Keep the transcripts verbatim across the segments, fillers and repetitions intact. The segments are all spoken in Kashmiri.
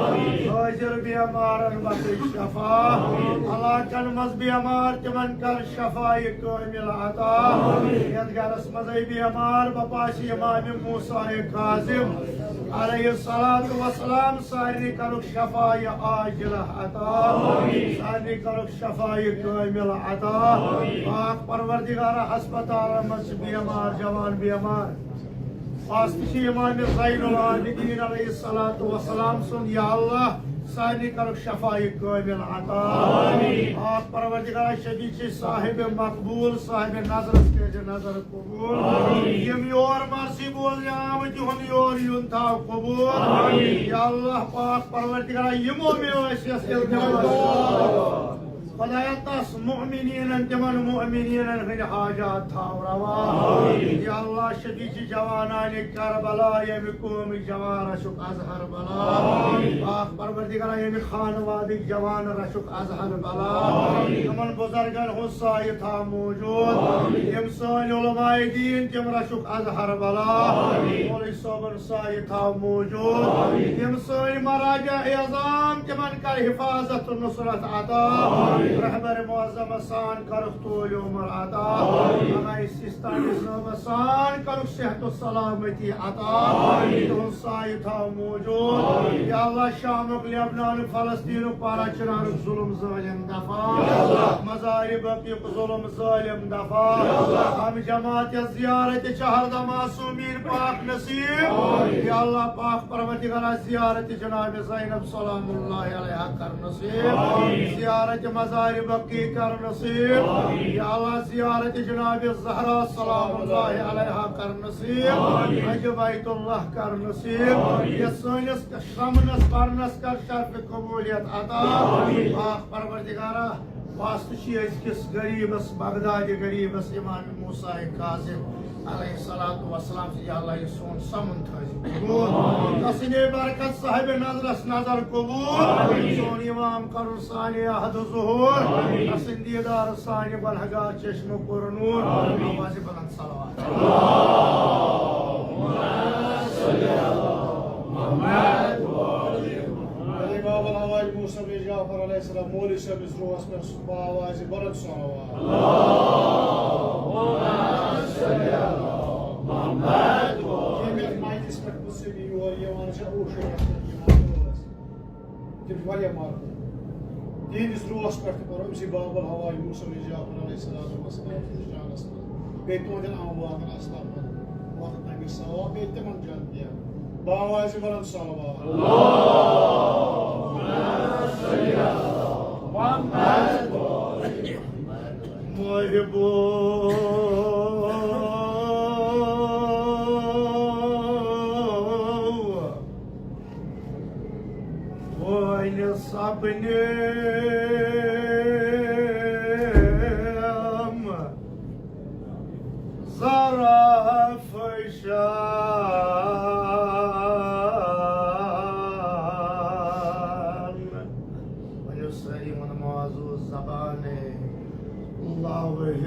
حٲضِر بیمارن بخش شفا۔ علاقن منٛز بیمار تِمن کر شفایہِ کٲمِل عطا۔ یتھ گرس منٛزے بیمار بپاسہِ امام موسیٰ کاظم علیہ الصلوۃ والسلام، سارنٕے کرُکھ شفایہِ عاجلہ عطا۔ سارنٕے کرُکھ شفایہِ کٲمِل عطا۔ پاک پروردگارا، ہسپتالن منٛز چھِ بیمار، جوان بیمار۔ واسطہٕ چھِ امام زین العابدین علیہ الصلوۃ والسلام سُنٛد، یا اللہ، سارنٕے کرُکھ شفایہِ کٲمِل عطا۔ پاک پروردگارا، شفیع چھِ صاحب مقبول، صاحب نظرس کٔرۍ نظر قبول۔ یِم یور مرضی بوزنہِ آمٕتۍ، تِہُنٛد یور یُن تھاو قبول۔ یا اللہ پاک پروردگارا، یِمو مےٚ ٲسۍ یَس التماس۔ خدایا، تس مؤمنینن، تِمن مؤمنینن ہٕنٛدۍ حاجات تھاو روا۔ یا اللہ، شفیع چھِ جوانانِ کربلا، ییٚمہِ قومٕکۍ جوان رچھُکھ اظہر بلا۔ پاک پروردگارا، ییٚمہِ خانوادٕکۍ جوان رچھُکھ اظہر بلا۔ تِمن بزرگن ہُنٛد سایہِ تھاو موجود۔ یِم سٲنۍ علماء دیٖن، تِم رچھُکھ اظہر بلا۔ مولوی صٲبن سایہِ تھاو موجود۔ یِم سٲنۍ مراجع عظام، تِمن کر حفاظت و نصرت عطا۔ رہبر معظم سان کرُکھ طول عمر عطا۔ مگر سیستانی صٲب سان کرُکھ صحت و سلامتی عطا۔ تِہُنٛد سایہِ تھاو موجود۔ یا اللہ، شامُک، لبنانُک، فلسطینُک، پارا چنارُک ظلم ظٲلم دفا۔ مزارِ بقیعُک ظلم ظٲلم دفا۔ ہم جماعت یس زیارت چہردہ معصومین پاک نصیب۔ یا اللہ پاک پروردگارا، زیارت جناب زینب سلام اللہ علیہا کر نصیب۔ زیارت مزارِ بقیع کر نصیب۔ یا اللہ زیارت جناب زہرا سلام اللہ علیہا کر نصیب۔ حج بیت اللہ کر نصیب۔ یس سٲنِس شرمنس پرنس کر شرف قبولیت عطا۔ پاک پروردگارا، واسطہٕ چھُ أزکِس غریٖبس، بغدادِ غریٖبس، امام موسیٰ کاظم علیہ الصلوۃ والسلام سُنٛد، یا اللہ، یہِ سون سمُن تھٲوزِ قبوٗل۔ تسٕنٛدے برکت صاحب نظرس نظر قبوٗل۔ سون امام کرُن سانہِ عہد ظہوٗر۔ تسٕنٛدِ دیدار سانہِ گۄنہگار چشمہٕ کوٚر نوٗر۔ آوازِ بلند صلوات۔ امام الحوائج موسیٰ بن جعفر علیہ السلام، مولوی صٲبس روحس پٮ۪ٹھ بآوازِ بلند صلوات۔ ییٚمہِ مجلس پٮ۪ٹھ مُسلم یور یِوان چھِ، عاشورہ پٮ۪ٹھ یِوان ٲسۍ۔ تِم چھِ واریاہ معروف۔ تِہنٛدِس روحس پٮ۪ٹھ تہِ پرو أمسٕے باب الحوائج موسیٰ بن جعفر علیہ الصلوۃ والسلام سٕنٛدِس شانس منٛز۔ بیٚیہِ تُہنٛدٮ۪ن اَمواتن، اسلافن، وقت تَمِچ ثواب، بیٚیہِ تِمن جنتیَن۔ بآوازِ بلند صلوات۔ محبو وٲنۍ سپنہِ ظرف شان۔ ؤنِو سٲری، وَنہٕ معزوٗ زبانہِ لوحِ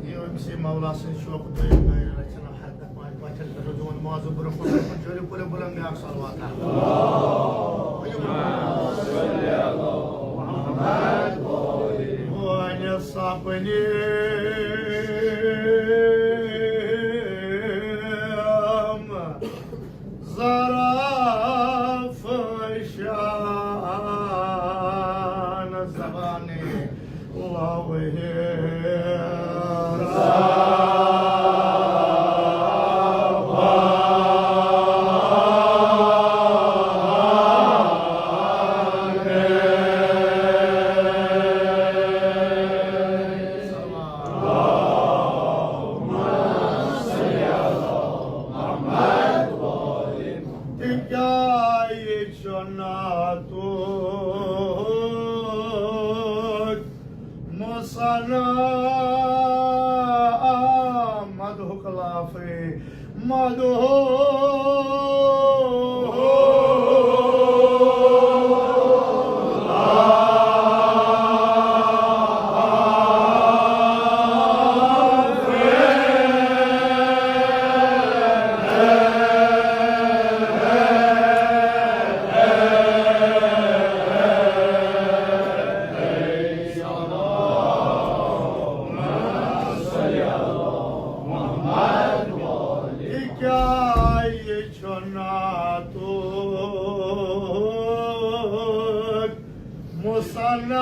یہِ أمۍ سٕے مولا سٕنٛدِ شوقہٕ تہٕ یِم نٲرۍ رَژھِ نہٕ ہر دَپان پَتھَن پٮ۪ٹھ دِوان معزوٗ برونٛہہ کُن، برونٛہہ کُن، جوٚرِ پُلہِ بُلنٛد بیٛاکھ صلوات۔ وۄنۍ سپنہِ ظرف شان زبانِ لوحِ مدحو کیٛاہ یہِ چھُ نعتُک مصنف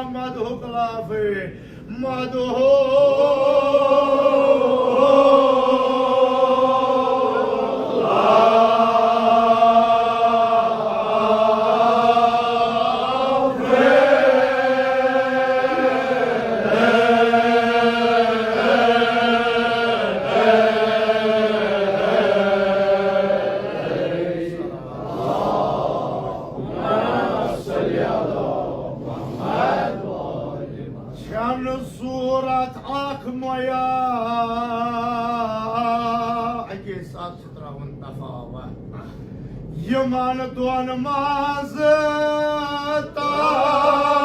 مدحُک لفظ مدحُک چھَنہٕ صوٗرت اکھ مۄیا۔ اَکے ساتہٕ چھِ ترٛاوُن تفاوت۔ یِمن دۄن منٛز تفاوت۔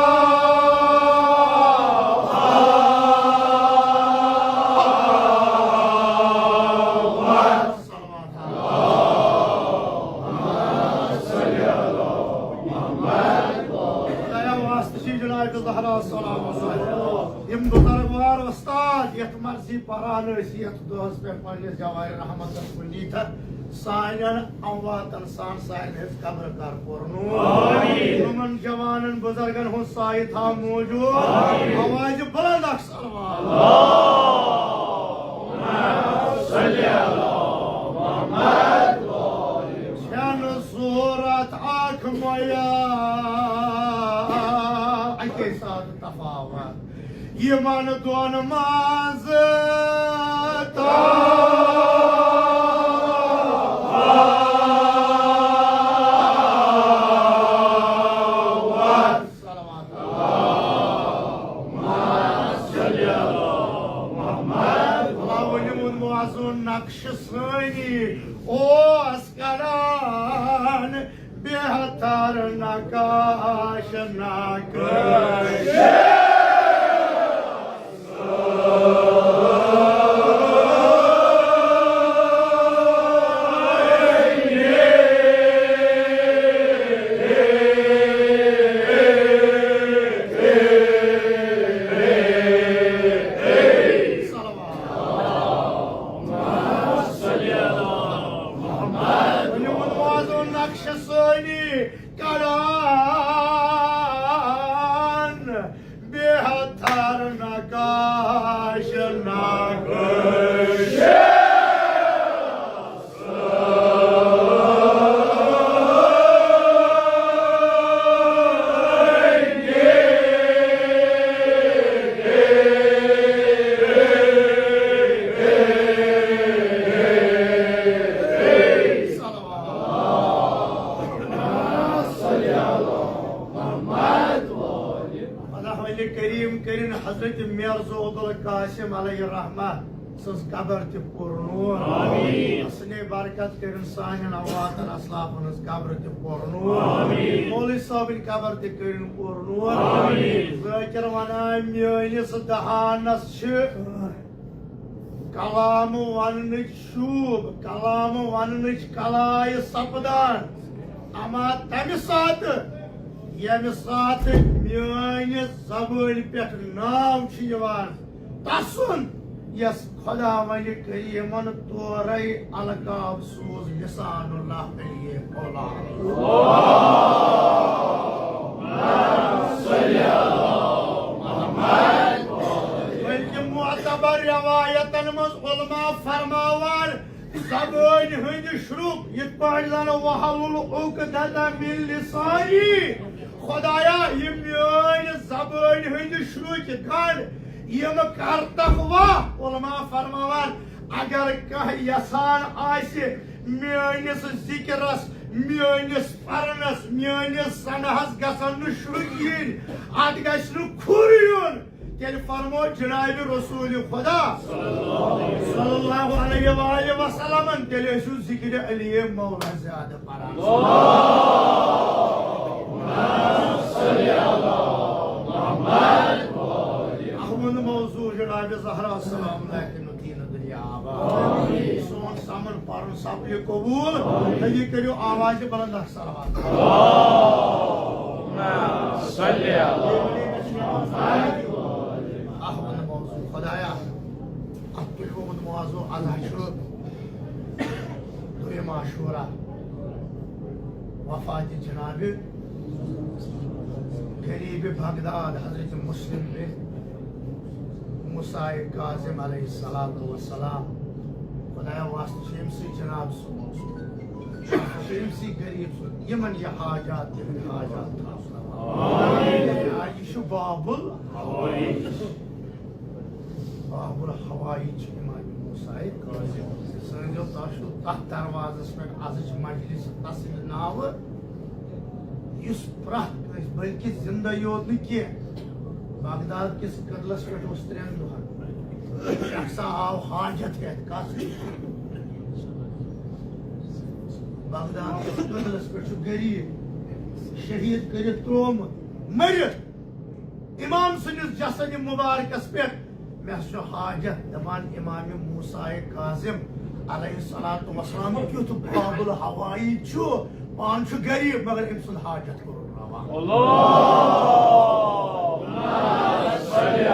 خدایا واسطہٕ چھِ جناب زہرا سلام اللہ۔ یِم بزرگوار استاد یتھ مرضی پران ٲسۍ یتھ دۄہس پٮ۪ٹھ پننِس جواہر رحمتس کُن نیٖتھر سانٮ۪ن امواتن سان سارنٕے ہٕنٛز قبر کر پُرنوٗر۔ آمین۔ یِمن جوانن بزرگن ہُنٛد سایہِ تھاو موجود۔ آمین۔ آوازِ بلند اکھ صلوات۔ اللہم صل علی محمد۔ چھَنہٕ صوٗرت اکھ مۄیا۔ اَکے ساتہٕ تفاوت۔ یِمن دۄن منٛز تفاوت۔ صلوات۔ اللہ ؤنِو ووٚن معزون نقشہٕ سٲنی اوس کران بہتر نقاش نقش۔ صلوات۔ ؤنِو ووٚن معزون نقشہٕ سٲنی کران بہتر نقاش نقش۔ اللہ ولِ کریم کٔرِن حضرت مرزا عبدالقاسم علیہ الرحمہ سٕنٛز قبر تہِ پُر نوٗر۔ آمین۔ حسنِ برکت کٔرِن سانٮ۪ن امواتن اسلافن ہٕنٛز قبر تہِ پُر نوٗر۔ آمین۔ مولوی صٲبٕنۍ قبر تہِ کٔرِن پُر نوٗر۔ آمین۔ ذٲکِر ونان میٲنِس دہانس چھِ کلام وننٕچ شوٗب، کلام وننٕچ کلاے سپدان۔ اما تمہِ ساتہٕ، ییٚمہِ ساتہٕ میٲنِس زبٲنۍ پٮ۪ٹھ ناو چھُ یِوان تسُنٛد، یس خداوندِ کریمن تورے القاب سوز لسان اللہ علیہ مولانا۔ بلکہ معتبر روایتن منٛز علماء فرماوان، زبٲنۍ ہٕنٛدِ شرُک، یِتھ پٲٹھۍ زن واحلل عقدة من لسانی، خدایا، یہِ میٲنۍ زبٲنۍ ہٕنٛدِ شرُکۍ گنٛڈ، یِم کر تقوا۔ علماء فرماوان، اگر کانٛہہ یژھان آسہِ میٲنِس ذکرس، میٲنِس پرنس، میٲنِس سنہس گژھن نہٕ شرُکۍ یِنۍ، اتھ گژھِ نہٕ کھُر یُن، تیٚلہِ فرموو جناب رسول خدا صلی اللہ علیہ وآلہ وسلمن، تیٚلہِ ٲسِو ذکرِ علی مولا زیادٕ پران۔ اَہوُنٛد موضوع جناب زہرا سلام علیہا۔ دین دنیا آباد۔ سون سمن پرن سپدِ قبول۔ تہٕ یہِ کٔرِو آوازِ بلند اکھ صلوات۔ اللہم صل علی محمد۔ اَہوُنٛد موضوع خدایا، اتھ پٮ۪ٹھ گوٚمُت موضوع ادا چھُ دوٚیِم عاشورہ، وفاتِ جناب غریب بغداد حضرت مسلم بن موسیٰ کاظم علیہ الصلوۃ والسلام۔ خدایا واسطہٕ چھُ أمۍ سٕے جناب سُنٛد، چھُ أمۍ سٕے غریب سُنٛد، یِمن یہِ حاجات، تِہنٛدۍ حاجات تھاو۔ یہِ چھُ باب الحوائج۔ باب الحوائج چھُ امام موسیٰ کاظم۔ سٲنۍ زیو تۄہہِ چھُو تتھ دروازس پٮ۪ٹھ ازٕچ مجلس تسٕنٛدِ ناوٕ، یُس پرٛٮ۪تھ کٲنٛسہِ، بلکہِ زندٕ یوت نہٕ کینٛہہ، بغداد کِس کدلس پٮ۪ٹھ اوس ترٛٮ۪ن دۄہن۔ شخصا آو حاجت ہٮ۪تھ۔ کس؟ بغداد کِس کدلس پٮ۪ٹھ چھُ غریب، شہید کٔرِتھ ترٛوومُت، مٔرِتھ۔ امام سٕنٛدِس جسدِ مبارکس پٮ۪ٹھ مےٚ چھُ حاجت، دپان امام موسیٰ کاظم علیہ الصلوۃ والسلام کیُتھ باب الحوائج چھُ، پانہٕ چھُ غریب مگر أمۍ سُنٛد حاجت کوٚرُن روا۔ اللہم صل علی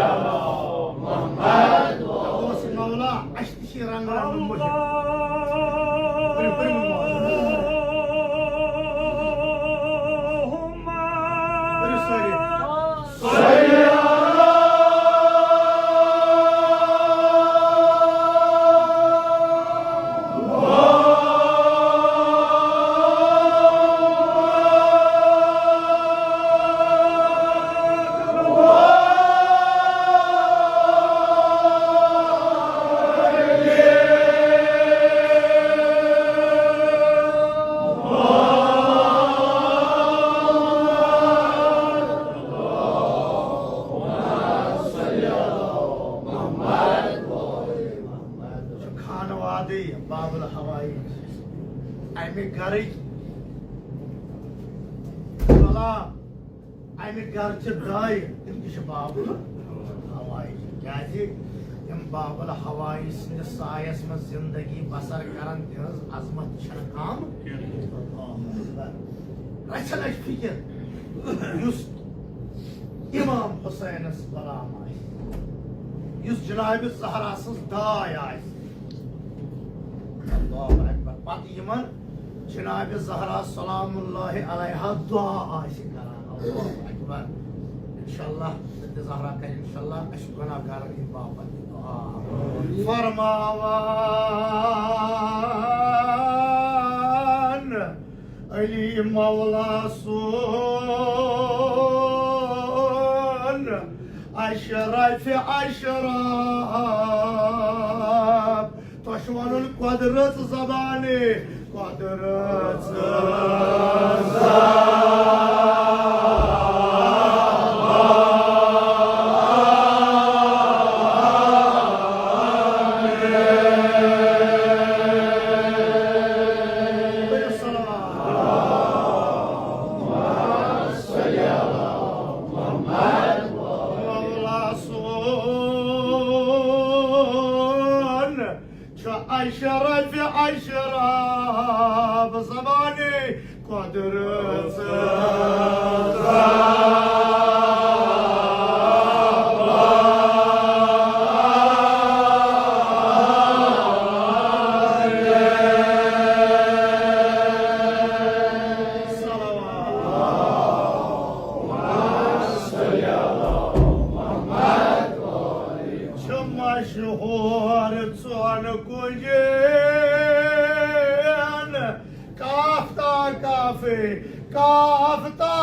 محمد۔ اوس مولا اَسہِ تہِ چھِ رنگ رنگ مُہِم۔ پٔرِو، پٔرِو۔ اللہم۔ پٔرِو سٲری۔ چھُ خانوادٕے باب الحوائج، اَمہِ گرٕکۍ غلام، اَمہِ گرٕچہِ دایہِ، تِم تہِ چھِ باب الحوائج۔ کیازِ؟ یِم باب الحوائج سٕنٛدِس سایس منٛز زندگی بسر کران، تِہنٛز عظمت چھنہٕ کم۔ رژھِ لچھ فکر، یُس امام حسینس غلام آسہِ، یُس جناب زہرا سٕنٛز داے آسہِ۔ اللہ اکبر۔ پتہٕ یِمن جناب زہرا سلام اللہ علیہا دعا آسہِ کران۔ اللہ اکبر۔ انشاءاللہ، حضرت زہرا کرِ انشاءاللہ اسہِ گناہگارن ہٕنٛدِ باپتھ تہِ دعا۔ فرماوان علی مولا سون اشرف اشراف۔ تۄہہِ چھُ وَنُن قۄدرت زبانہِ، قۄدرت زبانہِ۔ مولا سون چھُ اشرف اشراف زمانہِ قۄدرت۔ چھُ مشہوٗر ژۄن کُنجن، کاف تا کافے، کاف تا۔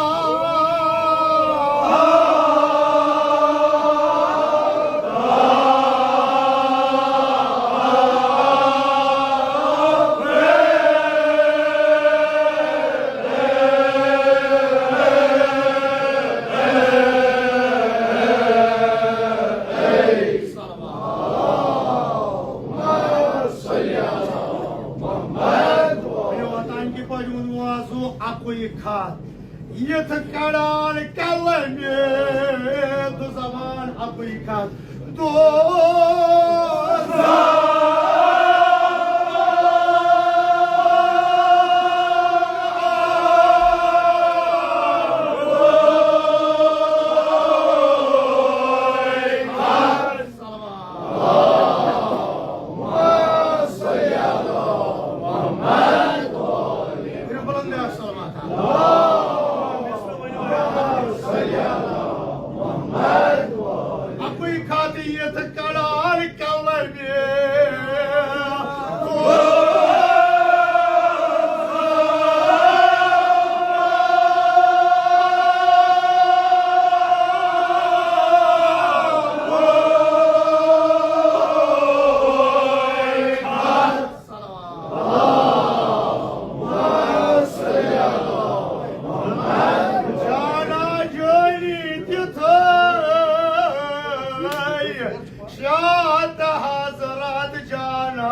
کتھ، یتھ کڑان قلمِ دُ زبان اکُے کتھ۔ دُ اکُے کتھ، یتھ کڑان قلمِ جانا جٲنی تِتھٲے شاد حضرت جانا۔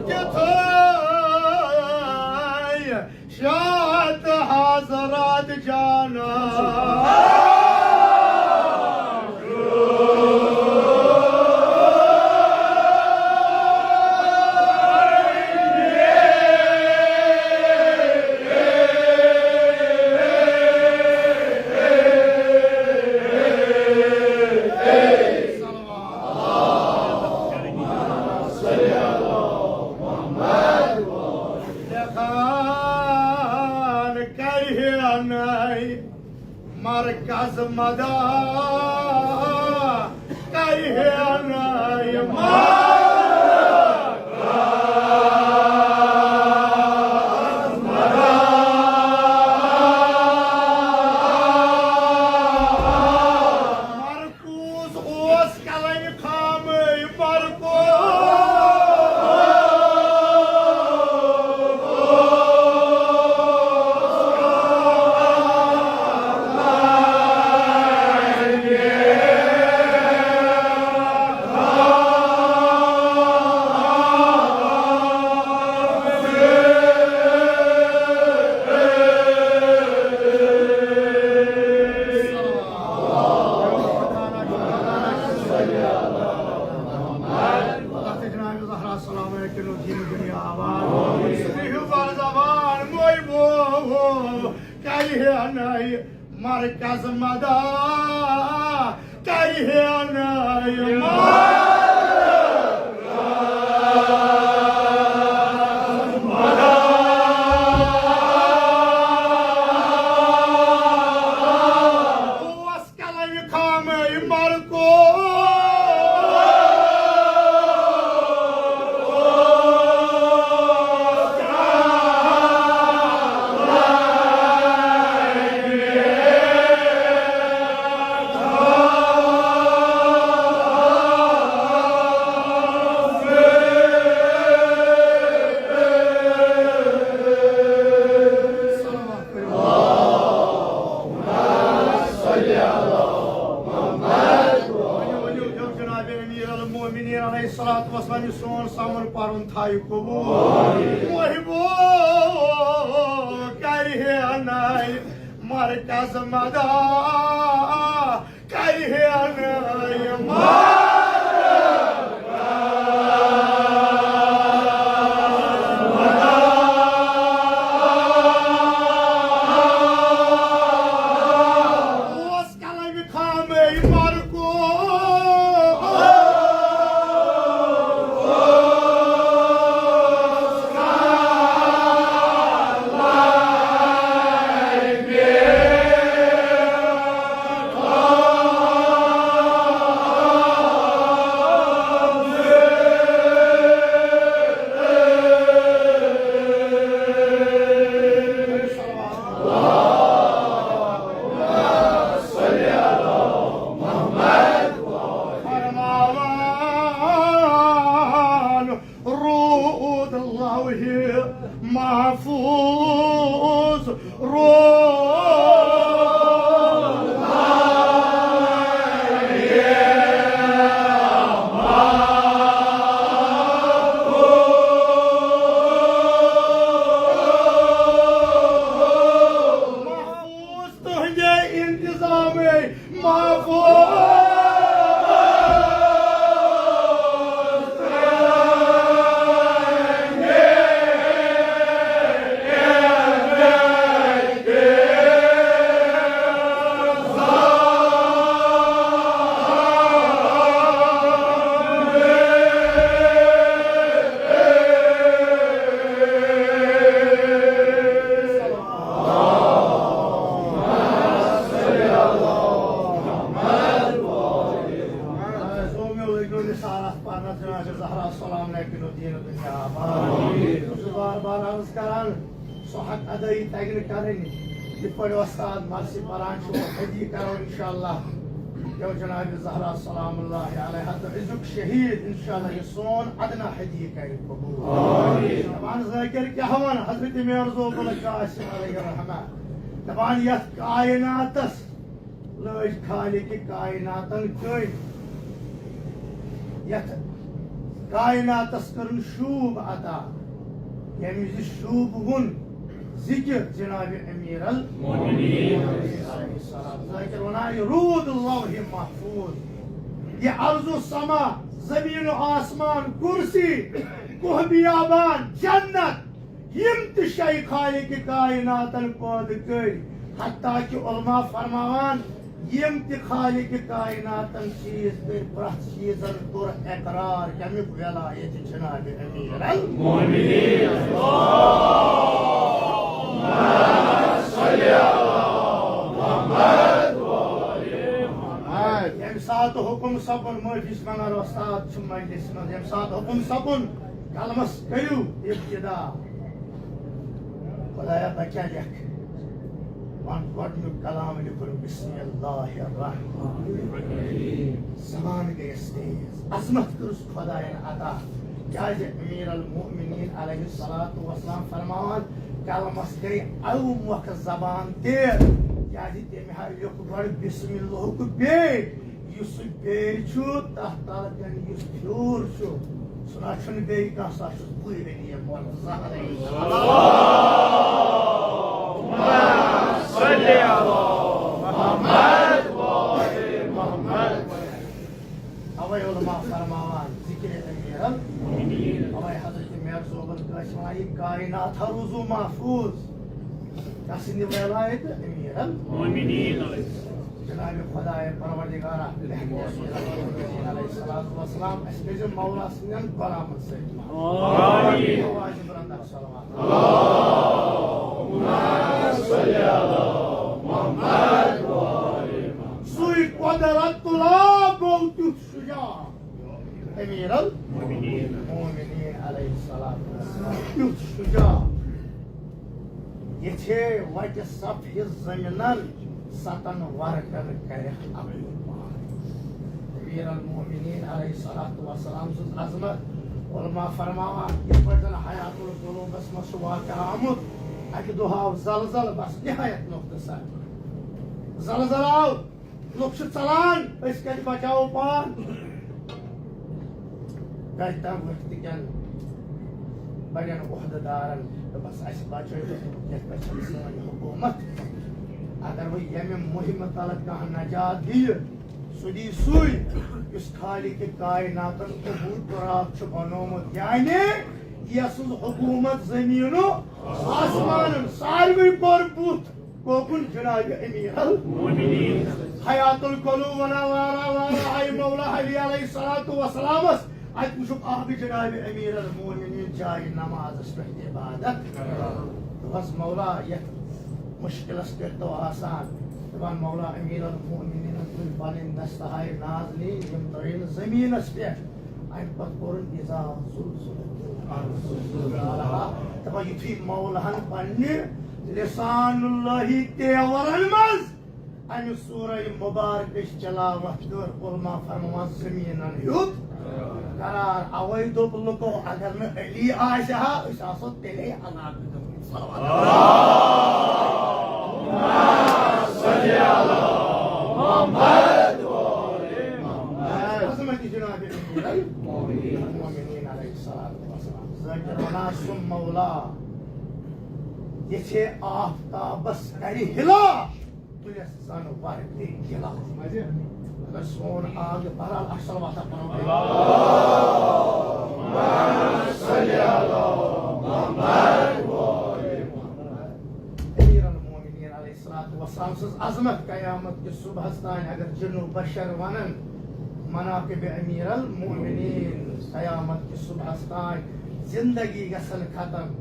تِتھٲے شاد حضرت جانا۔ لیکھان کرِ ہے نَے مرکز مدد، کرِ ہے نَے مرکز مدد۔ مرکوز اوس قلمِ خامِ مرکوز۔ تتھ جناب زہرا سلام علیکم دین دنیا آباد۔ صحیح بار زبان موی بو کرِ ہے نَے مرکز مدد، کرِ ہے نَے مرکز مدد۔ اوس قلمِ خامِ مرکوز۔ ؤنِو، ؤنِو، ہیوٚر جناب امیر المومنین علیہ الصلوۃ والسلام، یہِ سون سمن پرُن تھایہِ قبول۔ محبو کرِ ہے نَے مرکز مدد، کرِ ہے نَے مرکز مدد۔ اوس قلمِ خامِ مرکوز۔ محفوظ روزٕ۔ محفوظ تُہنٛدے انتظامے محفوظ۔ زومیو لٔگِو نثار اَتھ پرنَس جناب زہرا سلام علیکم دین دنیا آباد۔ بہٕ چھُس بار بار عرض کران، سُہ حق ادٲیی تگہِ نہٕ کرٕنۍ۔ یِتھ پٲٹھۍ وۄستاد مرثی پران چھُ، وۄنۍ حدی کرو انشاءاللہ۔ یو جناب زہرا سلام اللہ علیہا تہٕ أزیُک شہید انشاءاللہ یہِ سون ادنا حدی کرِ قبول۔ دپان ذاکر کیٛاہ ونہٕ حضرت میرزو بُلہٕ قاسم علیہ الرحمہ، دپان یتھ کائناتس لٲج خالق کائناتن کٔنۍ، یتھ کائناتس کٔرٕن شوٗب عطا، ییٚمہِ وِزِ شوٗب وُن ذکر جناب امیر المومنین علیہ السلام۔ ذاکر ونان، یہِ روٗد لوح محفوظ، یہِ ارض و سما، زمین و آسمان، کرسی، کوہ بیابان، جنت، یِم تہِ شے خالق کائناتن پٲدٕ کٔرۍ، حتیٰ کہ علماء فرماوان، یِم تہِ خالق کائناتن چیز کٔرۍ، پرٛٮ۪تھ چیزن کوٚر اقرار کمیُک؟ ولایت جناب امیر المومنین۔ ییٚمہِ ساتہٕ حُکُم سپُد، معٲفی چھِ منٛگان، وۄستاد چھُ مجلسہِ منٛز، ییٚمہِ ساتہٕ حُکُم سپُد، قلمس کٔرِو ابتدا۔ خدایا، بہٕ کیٛاہ لیکھٕ؟ وَن گۄڈٕنیُک کلام لیکھُن، بسم اللہ الرحمن الرحیم۔ زبان گٔیَس تیز، عظمت کٔرٕس خدایَن عطا۔ کیٛازِ امیر المومنین علیہ الصلوۃ والسلام فرماوان، قلمس گٔے اَمہِ مۄکھٕ زبان تیز، کیٛازِ تٔمۍ ہا لیوٚکھ گۄڈٕ بسم اللہُک بیٚیہِ۔ یُس سُہ بیٚیہِ چھُ، تَتھ تَل کَنہِ یُس پھیوٗر چھُ، سُہ نہ چھُنہٕ بیٚیہِ کانٛہہ، سُہ چھُس بٕے نبی معجزہ علیہ السلام۔ اَوَے علماء فرماوان، ذکر امیر المومنین، اَوَے حضرت میرزو بُلہٕ قاسم وَنان، یہِ کائنات ہا روٗزوٗ محفوٗظ۔ کس سٕنٛدِ ولایت؟ امیر المومنین علیہ السلام۔ جناب خدائے پروردگارا، بہتر امیر المومنین علیہ الصلوۃ والسلام، اَسہِ کٔرۍزِ مولا سٕنٛدٮ۪ن غلامن سۭتۍ محبت۔ آمین۔ آواز بلند صلوات۔ سُے قدرت تُلا گوٚو تیُتھ شجاع۔ امیر المومنین علیہ الصلوۃ والسلام، تیُتھ شجاع۔ یِتھے وَٹہِ صفحِ زٔمیٖنَن ستن ورقن کرٮ۪کھ اَپُز پار۔ امیر المومنین علیہ الصلوۃ والسلام سٕنٛز عظمت۔ علماء فرماوان، یِتھ پٲٹھۍ زَن حیات القلوبس منٛز چھُ واقعہ آمُت، اَکہِ دۄہ آو زلزلہٕ، بس نہایت مختصر۔ زلزلہٕ آو، لُکھ چھِ ژلان، أسۍ کتہِ بچاوو پان؟ کتہِ تام ؤتھۍ تہِ کٮ۪ن بڑٮ۪ن عہدٕ دارن، دوٚپمس، اسہِ بچٲیِو، یتھ پٮ۪ٹھ چھنہٕ سٲنۍ حکومت۔ اگر وۄنۍ ییٚمہِ مُہمہِ تلہٕ کانٛہہ نجات دِیہِ، سُہ دِیہِ سُے، یُس خالق کائناتن اوٚبُر تراب چھُ بنومُت، یعنی یسٕنٛز حکومت زمین و آسمانن ساروٕے کوٚر بُتھ۔ کوکُن جناب امیر المومنین۔ حیات القلوب ونان، وارا وارا آیہِ مولا علی علیہ الصلوۃ والسلامس۔ اتہِ وُچھُکھ اکھ جناب امیر المومنین جایہِ نمازس پٮ۪ٹھ عبادت کران۔ دوٚپمس، مولا، یتھ مشکلس کٔرۍتو آسان۔ دپان، مولا امیر المومنینن تُلۍ پنٕنۍ دستہٕ ہاے نازنین، یِم ترٲیِن زمینس پٮ۪ٹھ۔ امہِ پتہٕ پوٚرُن اذا زلزلت الارض زلزالہا۔ دپان، یُتھُے مولہن پننہِ لسان اللہ تیورن منٛز امہِ سورہ مبارکٕچ تلاوت کٔر، علماء فرماوان، زمینن ہیوٚت قرار۔ اوے دوٚپ لُکو، اگر نہٕ علی آسہِ ہا، أسۍ آسو تیٚلے ہلاک گٔمٕتۍ۔ عظمت جناب امیر المؤمنین علیہ الصلوۃ والسلام۔ ذاکر ونا سم مولا، یتھے آفتابس کرِ ہلا، تُلس زن ورقے گلا۔ اگر سون آگ بہرحال اکثر واتہ پرو۔ امیر المؤمنین علیہ الصلوۃ والسلام سٕنٛز عظمت قیامت کِس صبحس تام اگر جن و بشر ونن، مناقب امیر المؤمنین قیامت کِس صبحس تام زندگی گژھن ختم،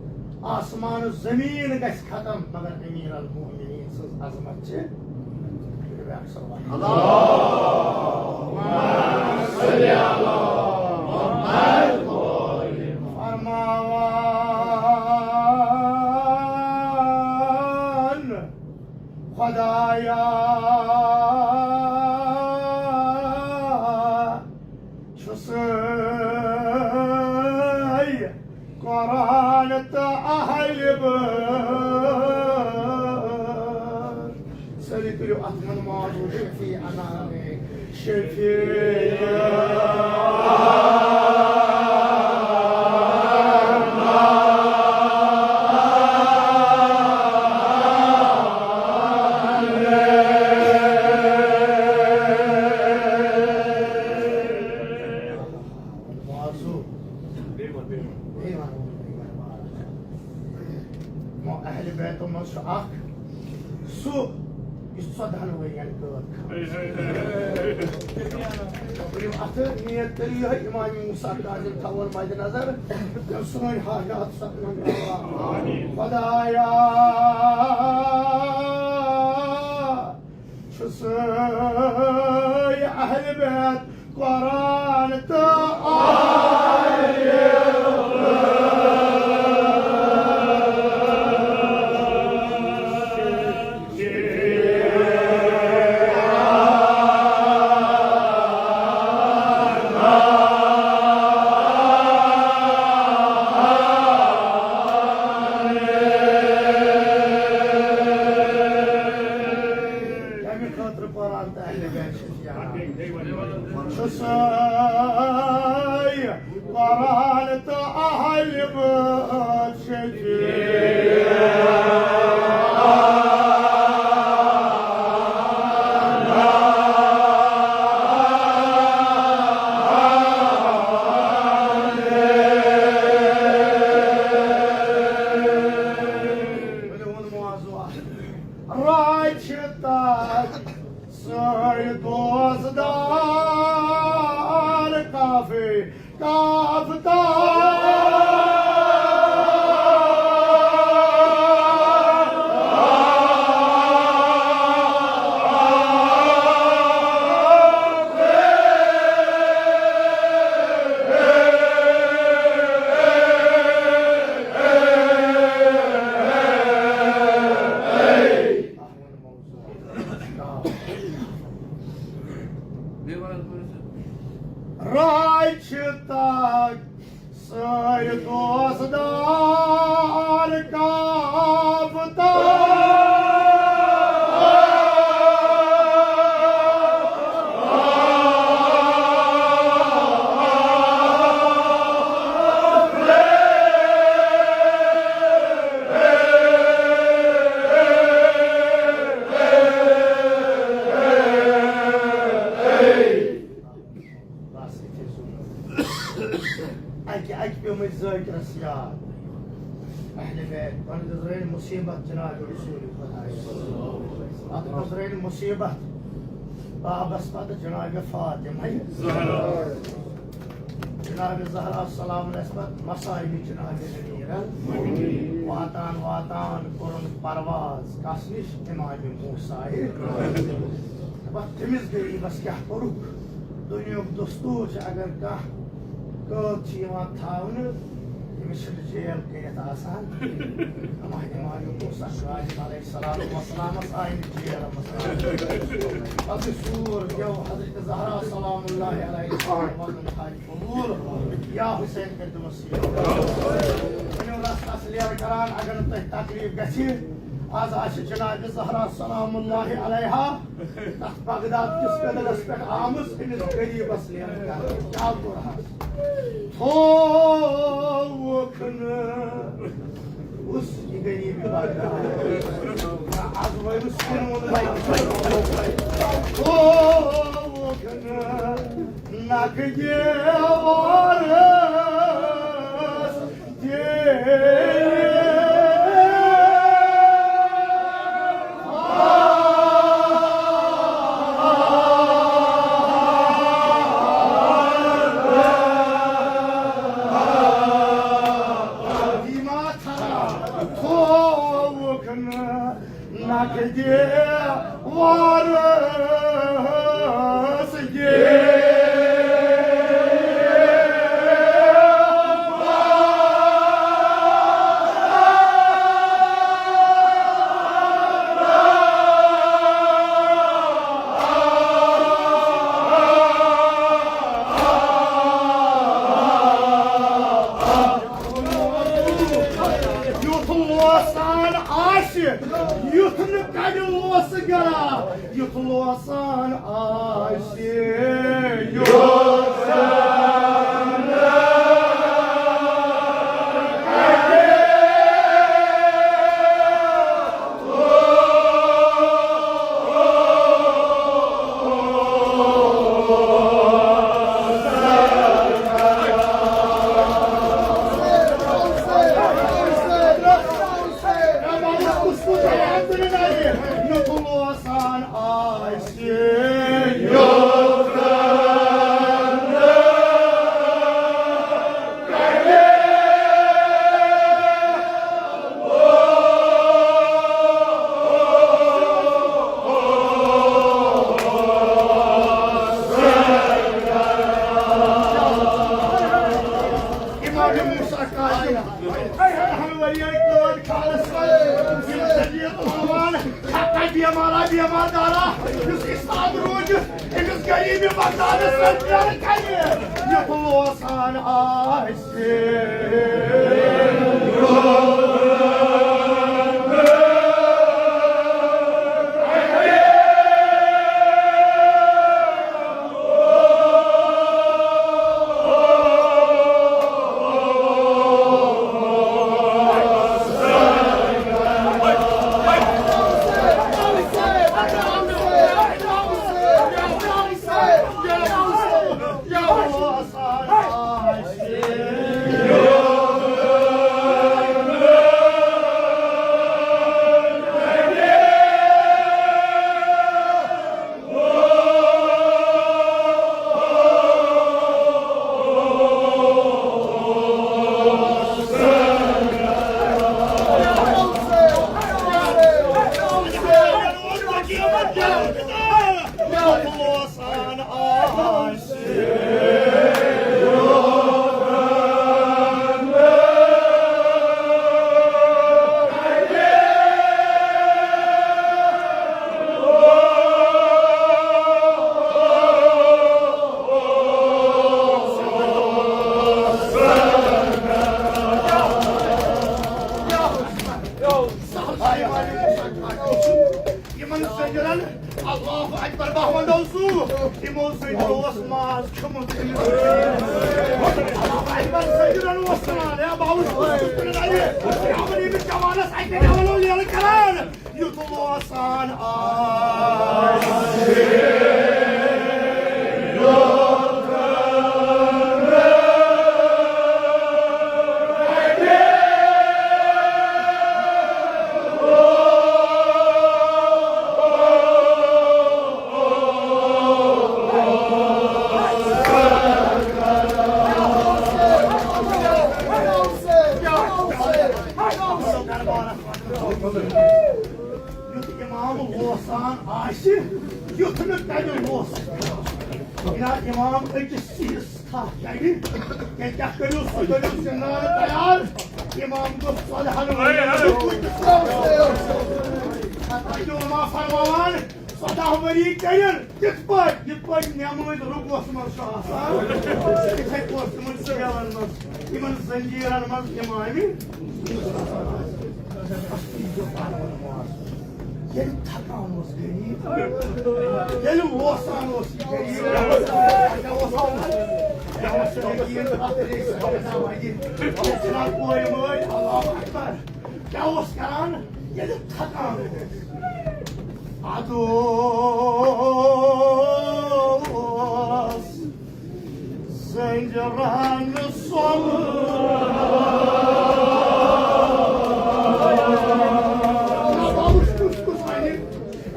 آسمان و زمین گژھِ ختم، مگر امیر المؤمنین سٕنٛز عظمت چھِ۔ فرماوان خدایا، چھُسے قرآن تہٕ اہل بیت۔ سٲری کٔرِو اَتھ منٛز معذور شفیع انام، شفیع۔ معذور۔ بیٚیہِ وَن، بیٚیہِ وَن، بیٚیہِ وَن۔ یِمو اہل بیتو منٛز چھُ اکھ سُہ، یُس ژۄدہَن ؤرین قٲد کھٔژ۔ ہے، ہے، ہے۔ دٔپِو اَتھٕ نیت کٔرِو یِہوٚے، امام موسیٰ کاظم تھاوُن مدِ نظر، تٔمۍ سٲنۍ حاجات سپدن۔ خدایا، چھُسے اہل بیت قرآن تہٕ آل کمہِ خٲطرٕ قرآن تہٕ اہل بیت چھِ؟ چھُسے قرآن تہٕ اہل بیت شفیع۔ ؤلِو ووٚن معاذ اللہ۔ راے چھِ تَتھ سٲنۍ دوست دار کافی کافتاب۔ راے چھِ تَتھ سٲنۍ دوست دار کافتاب۔ بس یِتھُے سُہ اَکہِ اَکہِ پیوٚمُت ذٲکرَس یاد۔ اہل بیت، پَتہٕ گُزرٲے مُصیٖبت جناب رسول خدا۔ پَتہٕ گُزرٲے مُصیٖبت بابَس پَتہٕ جناب فاطمہ۔ جناب زہرا سلام علیہَس پَتہٕ مصائب جناب امیر۔ واتان واتان کوٚرُن پرواز کَس نِش؟ امام موسیٰ۔ پَتہٕ تٔمِس غریٖبَس کیٛاہ کوٚرُکھ؟ دُنیاہُک دستوٗر چھُ، اگر کانٛہہ قٲد چھُ یِوان تھاونہٕ، تٔمِس چھِنہٕ جیل کٔرِتھ آسان۔ اما امام موسیٰ کاظم علیہ الصلوۃ والسلامَس آیہِ نہٕ جیل منٛز۔ پَتہٕ سوٗر گیٚو حضرت زہرا سلام اللہ علیہَس وَنُن تھاوِ قبوٗل۔ یا حسین کٔرۍ تِمَن سۭتۍ۔ تسلیم کران، اگر نہٕ تۄہہِ تکلیف گژھِ، از آسہِ جناب زہرا سلام اللہ علیہا تتھ بغداد کِس کدلس پٮ۪ٹھ آمٕژ أمِس غریبس لین کرنہِ۔ کیٛاہ کوٚر حظ؟ تھووُکھ نہٕ، کُس یہِ غریب بغداد؟ از وٲیِو سِنوٗن۔ تھووُکھ نہٕ، نکھٕ دیوارس تھووُکھ نہٕ نکھٕ دیوارس۔ یُتھ لوسان آسہِ، یُتھ نہٕ کَرِ لوسہٕ گرا، یُتھ لوسان آسہِ، یُتھ امام موسیٰ کاظم، اے ہن ؤرین قٲد کھالس منٛز یِم ذٔریعہٕ تُلوان، حقا بیمارا بیمار دارا، یُس اِسلام روٗزِتھ أمِس غریٖبِ بغدادس سۭتۍ پیارٕ کرِ، یُتھ لوسان آسہِ۔ یِمن زٔمیٖنن، اللہ اکبر، بہٕ وَنہٕ سُہ، یِمو زٔمیٖنو اوس ماز کھیوٚمُت أمِس۔ اللہ اکبر، زٔمیٖنن اوس ژھٕنان، ہے، بہٕ اوسُس کُنہِ لَٹہِ، یِمن أمِس جوانس اَکہِ لَٹہِ اَوَلو لیلہٕ کران، یُتھ لوسان آسہِ۔ یُتھ امام لوسان آسہِ، یُتھ نہٕ تَمہِ لوس۔ یا امام أکِس سِہِس تھپھ کَرِ، تیٚلہِ کیٛاہ کٔرِو؟ سُہ کٔرِو زِنٛدان تیار۔ امام گوٚو ژۄدہَن ؤرِین ہُنٛد۔ پتہٕ چھِ علماء فرماوان، ژۄداہ ؤری کٔرِن تِتھ پٲٹھۍ، یِتھ پٲٹھۍ نٮ۪مٲنۍ رُکوَس منٛز چھُ آسان، تِتھَے پٲٹھۍ تِمَن سیلَن منٛز، یِمَن زنجیٖرَن منٛز امامہِ۔ ییٚلہِ تھکان اوس غریٖب، ییٚلہِ ووسان اوس یہِ غریٖب، مےٚ اوس آمُت، مےٚ اوس یقیٖن اَتھ ریسہِ پٮ۪ٹھ آمٕتۍ۔ ییٚلہِ جناب کورِ مٲلۍ، اللہ اکبر، کیٛاہ اوس کران؟ ییٚلہِ تھکان اوس، اَدٕ اوس زنجران سوٚمبران۔ بابوش کُس کُس وَنہِ؟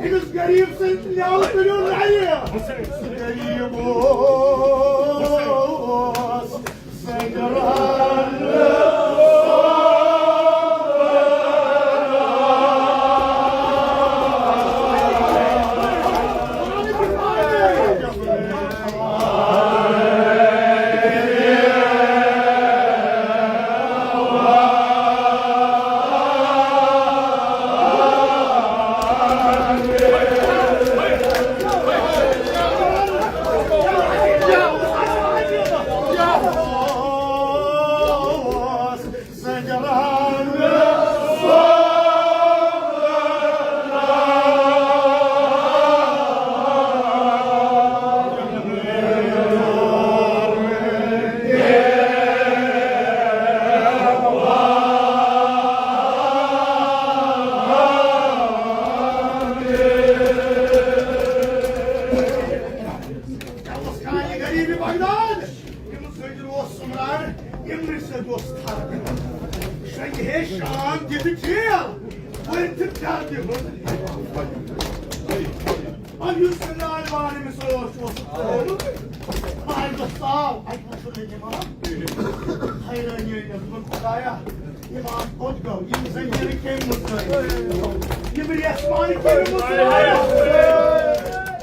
أمِس غریٖب سٕنٛدۍ نیٛالہٕ کٔرِو نَرِ۔ سُہ غریٖب اوس زنجران سوٚمبران۔ کیٛاہ اوس کران یہِ غریٖبی بغداد؟ یِم زٔنۍ اوس سُمران، یِمنٕے سۭتۍ اوس تھر دِوان۔ شنٛگہِ ہے شام دِتھ جیل، ؤتھِ تھر دِوان۔ اَمہِ یُس سُہ نالوان أمِس اوس، اوس سُہ ترٛوومُت۔ ماجہِ دۄہ ژاو، اَتہِ وُچھُن نہٕ تِمن۔ حیرٲنی أنۍ مےٚ، دوٚپُن، خۄدایا، یِمن کوٚت گوٚو؟ یِم زٔمیٖنہٕ کٔمۍ مُژرٲے؟ یِم ریسمان کٔمۍ مُژرٲے؟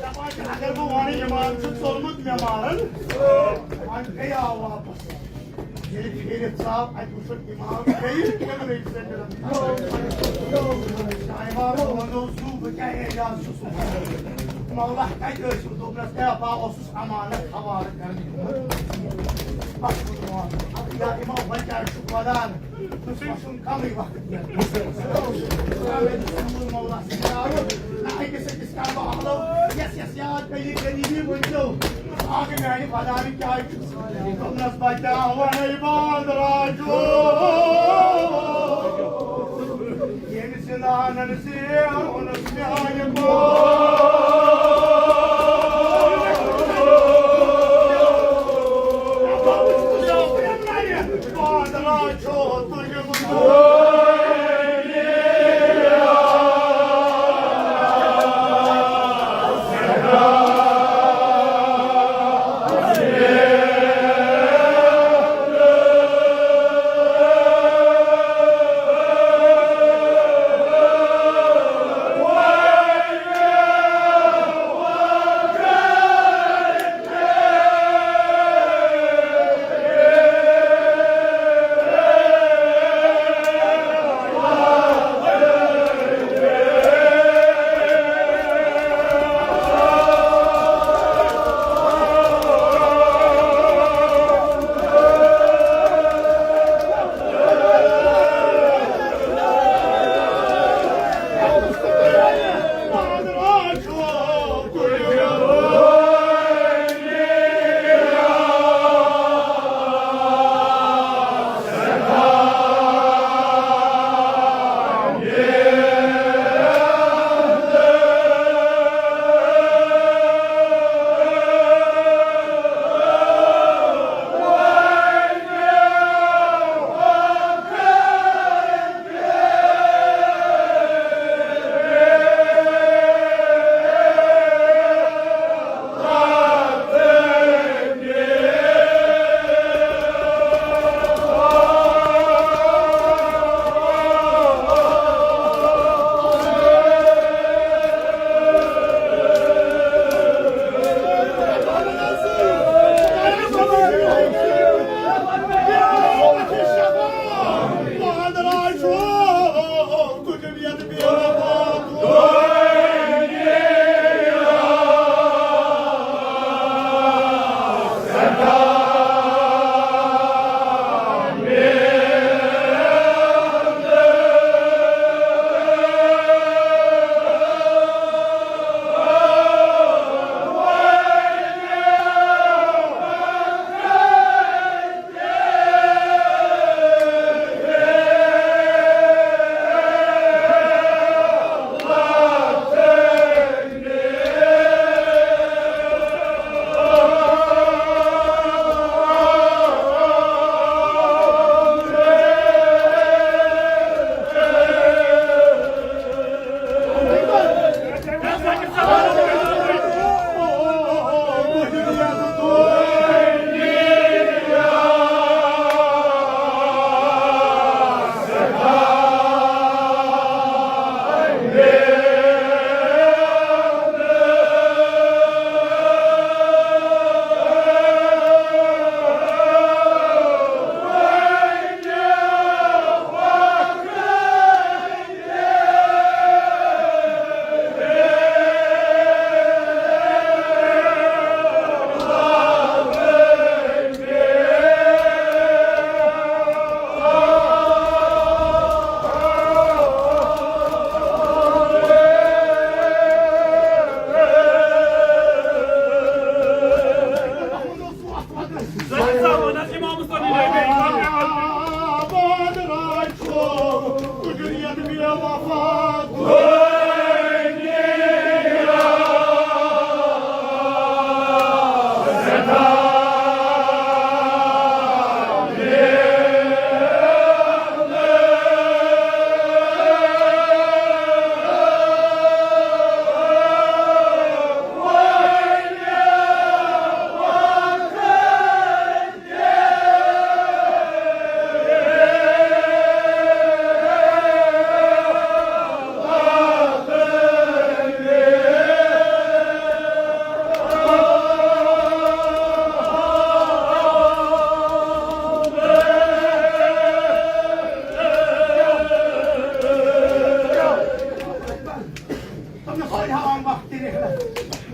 دَپان چھِ، اگر بہٕ وَنہٕ، یِمن چھُ ژوٚلمُت مےٚ مارن، وۄنۍ کَتہِ آو واپس؟ ییٚلہِ پھیٖرِتھ ژاو، اَتہِ وُچھُن اِمام بیٚیہِ کِمنٕے زٔمیٖنَن۔ شاہ اِمام وَنو زُو، بہٕ کیٛاہ اعجاز چھُس وَنان؟ مولا کَتہِ ٲسِو؟ دوٚپنَس، اے اَپا، اوسُس امانت حوالہٕ کرنہِ۔ بس ووٚن مولا، اَدٕ یا اِمام، وۄنۍ کیٛازِ چھُکھ وَدان؟ دوٚپُس، وۄنۍ چھُنہٕ کمٕے وقت کینٛہہ۔ مولا سٕنٛدِ راوٕ، نہ أکِس أکِس کرٕ بہٕ حملہٕ۔ یَس یَس یاد پیٚیہِ غریٖبی، ؤنۍزیو، اکھ میٛانہِ خۄدایہِ کیٛازِ چھُ؟ دوٚپنَس، بہٕ کیٛاہ وَنَے بانٛدرا چوب، ییٚمہِ زِنانَن زیوٗنُس میٛانہِ بانٛدرا چھو تُہۍ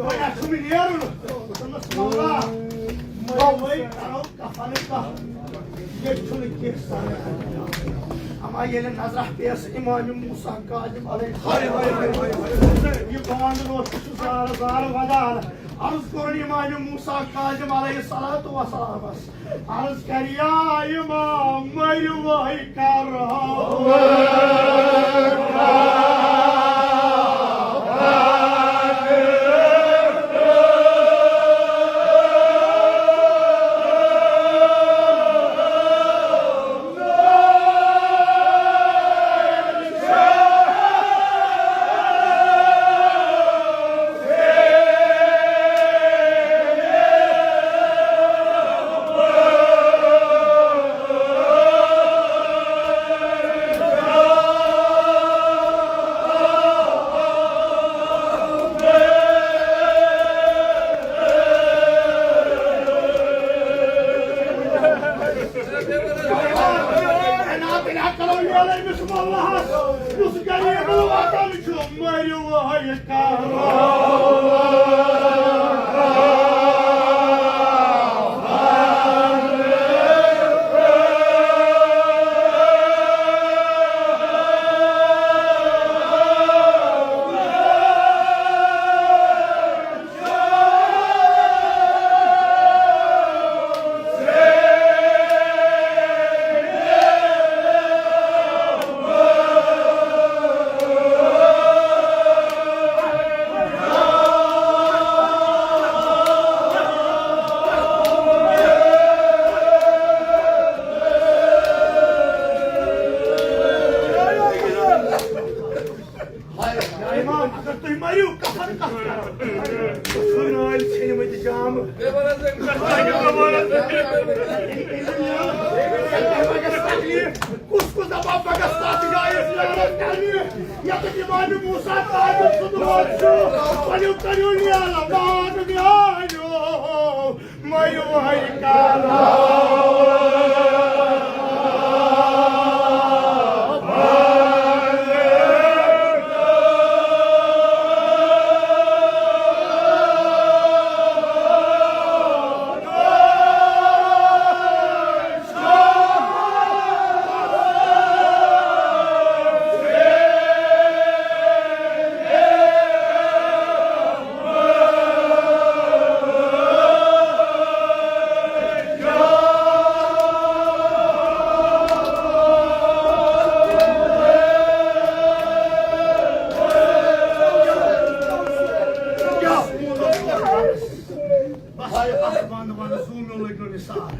وۄنۍ اَسہِ چھُنہٕ نیرُن۔ دوٚپمَس، "مولا، وۄنۍ کَرو کفنٕے کَتھ۔ ییٚتہِ چھُنہٕ کینٛہہ سَرٕے۔" اما ییٚلہِ نظرہ پیٚیَس امام موسیٰ کاظم علیہ السلام، یہِ بانٛڈٕ اوس، یہِ چھُ زارٕ زارٕ وَدان۔ عرض کوٚرُن امام موسیٰ کاظم علیہ الصلوۃ والسلامَس، عرض کَریا امام، مٔرِو وۄنۍ کرو۔ یُس غریٖبَن وطن چھُ، مٔرِو وۄنۍ کرو۔ ہاے، یا امام، اگر تُہۍ مٔرِو، کفن کتھ کرو؟ سُہ نٲلۍ ژھیٚنمٕتۍ جامہٕ۔ کُس کُس دپان پگاہ ستھ جایہِ زیارت کرنہِ، ییٚتٮ۪تھ امام موسیٰ کاظم سُنٛد روزٕ چھُ۔ ؤلِو کٔرِو نیران، باغ میٛانیو۔ مٔرِو وۄنۍ کرو۔ بس، بس، بند، بند، زوٗ مےٚ لٔگۍ نہٕ نثار۔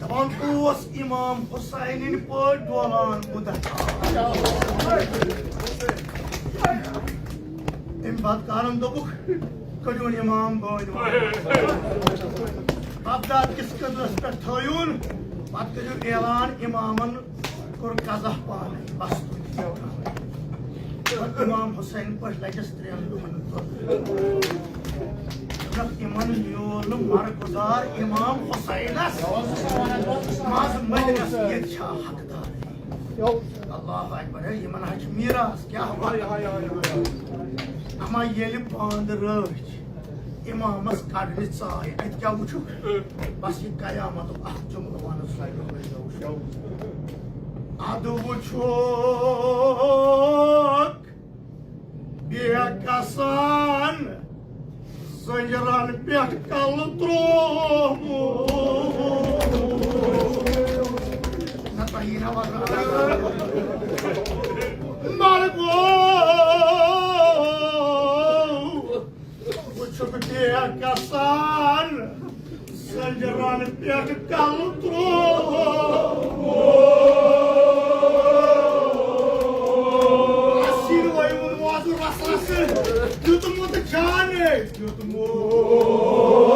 دپان اوس امام حسینٕنۍ پٲٹھۍ ڈولان مُدت۔ تٔمۍ بدکارن دوٚپُکھ، "کٔڑِوُن امام بٲنۍ وٲنۍ۔ بغداد کِس قبلس پٮ۪ٹھ تھٲیِوُن، پتہٕ کٔرِو اعلان، امامن کوٚر قضا پانے، بس تُہۍ دِیِو خبر۔" امام حسین پٲٹھۍ لگٮ۪س ترٛٮ۪ن دۄہن دۄد۔ دوٚپنکھ، "یِمن میوٗل نہٕ مرگُزار امام حسینس منٛز مٔدنس، ییٚتہِ چھا حقدار؟" اللہ اکبر، ہے، یِمن حظ چھُ میٖراث، کیٛاہ وَنہٕ؟ اما ییٚلہِ بانٛد رٲچھ امامس کڑنہِ ژاے، اتہِ کیٛاہ وُچھُکھ؟ بس یہِ قیامتُک اکھ جملہٕ وَنہٕ سُہ۔ ادٕ وُچھُکھ بے کسان زنجیرن پٮ۪ٹھ کلہٕ تروومُت۔ نہ تۄہہِ یی نہ وۄنۍ۔ مرگو وُچھُکھ بے کسان زنجیرن پٮ۪ٹھ کلہٕ تروومُت۔ اسیٖر وۄنۍ ووٚن وۄزُل رسرس، دیُتمُت جانے، دیُتمُت۔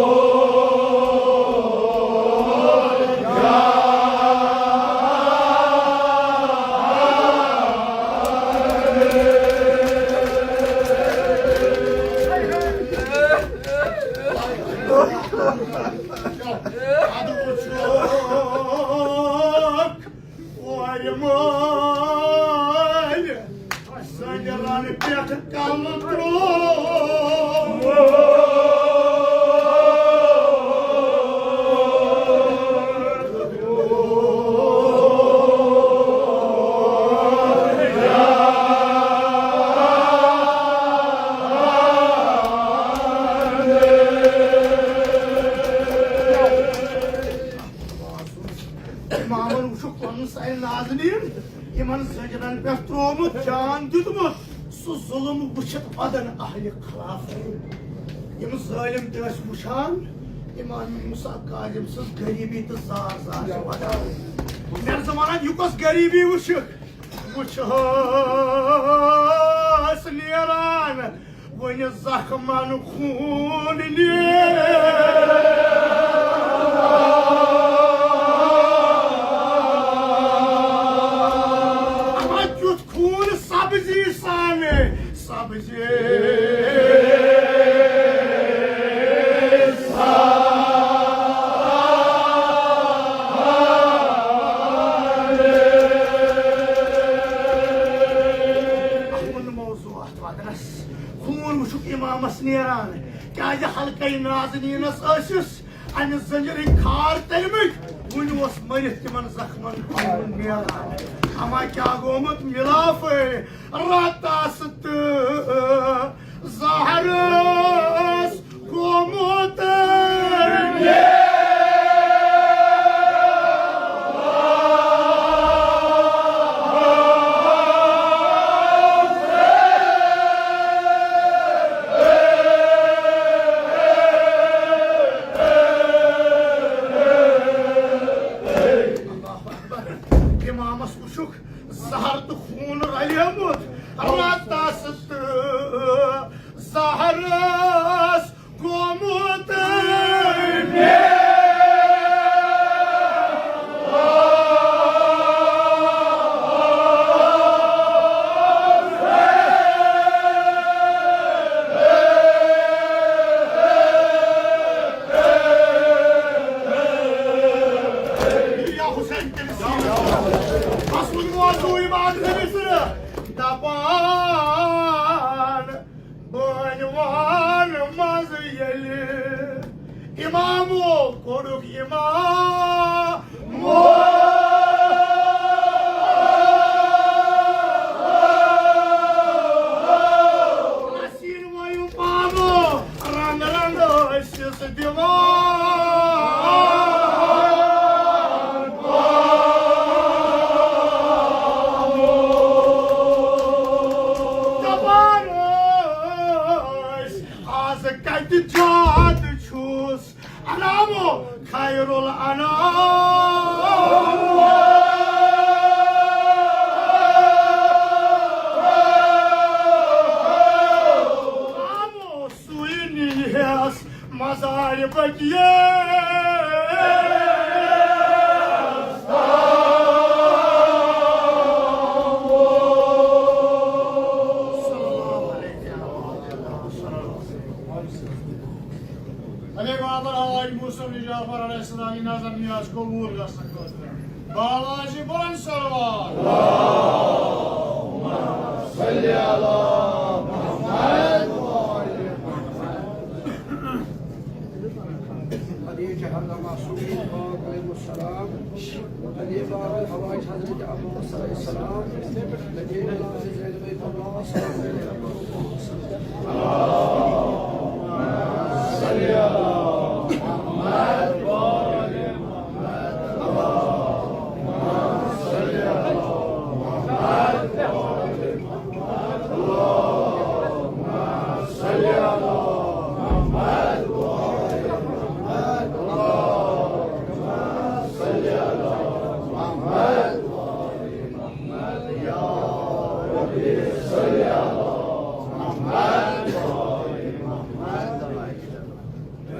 کورِ مٲلۍ زنجیرن پٮ۪ٹھ کلہٕ تروومُت۔ جان دیُتمُت، سُہ ظُلُم وٕچھِتھ پَدَن اہلِ خلافت۔ یِم ظٲلِم تہِ ٲسۍ وٕچھان امام موسیٰ کاظم سٕنٛز غریٖبی تہٕ زار زار چھِ وَدان۔ مےٚ زَن وَنان، یہِ کۄس غریٖبی وٕچھِکھ؟ وٕچھ حظ نیران وۄنۍ زخمن خوٗن نیران۔ اما کیُتھ خوٗن سبزی سان، سبزی سان۔ اَہَن موضوع اَتھ وَدنَس۔ خوٗن وٕچھُکھ اِمامَس نیران، کیٛازِ حلقَے نازنیٖنَس ٲسِس اَمہِ زٔنجیٖرٕکۍ کھار تٔلمٕتۍ۔ وُنہِ اوس مٔرِتھ تِمَن زخمَن خوٗن نیران۔ اَما کیٛاہ گوٚمُت مِلافٕے رَتَس تہٕ زَہرَس؟ گوٚمُت اِمامَس وٕچھُکھ زَہر تہٕ خوٗن رَلیومُت، رَتَس تہٕ زَہرَس گوٚمُت۔ یا حسین کٔمِس سیٖنَس منٛز؟ اَصلُک موضوع یِوان أمِس دَپان۔ بٲنۍ وان منٛز ییٚلہِ اِمامو کوٚڑُکھ اِمامو۔ نسیٖن وٲیِو پانو، رنٛگ رنٛگ ٲسِس دِوان۔ دَپان ٲسۍ، آز کَتہِ جاد چھُس انامو خیر الانام۔ سُے نیٖہَس مزارِ بقیعس تام۔ صلی اللہ علیہ وسلم۔ علی بابر حاج موسیٰ بن جعفر علیہ السلام کی نظر نیاز قبول گژھنہٕ خٲطرٕ بالاجی بلند صلوات۔ صلی علی محمد۔ خدیجہ حضرت معصوم پاک علیہ السلام، خلیفہ حضرت عباس علیہ السلام، خدیجہ حضرت زینب عباس علیہ السلام۔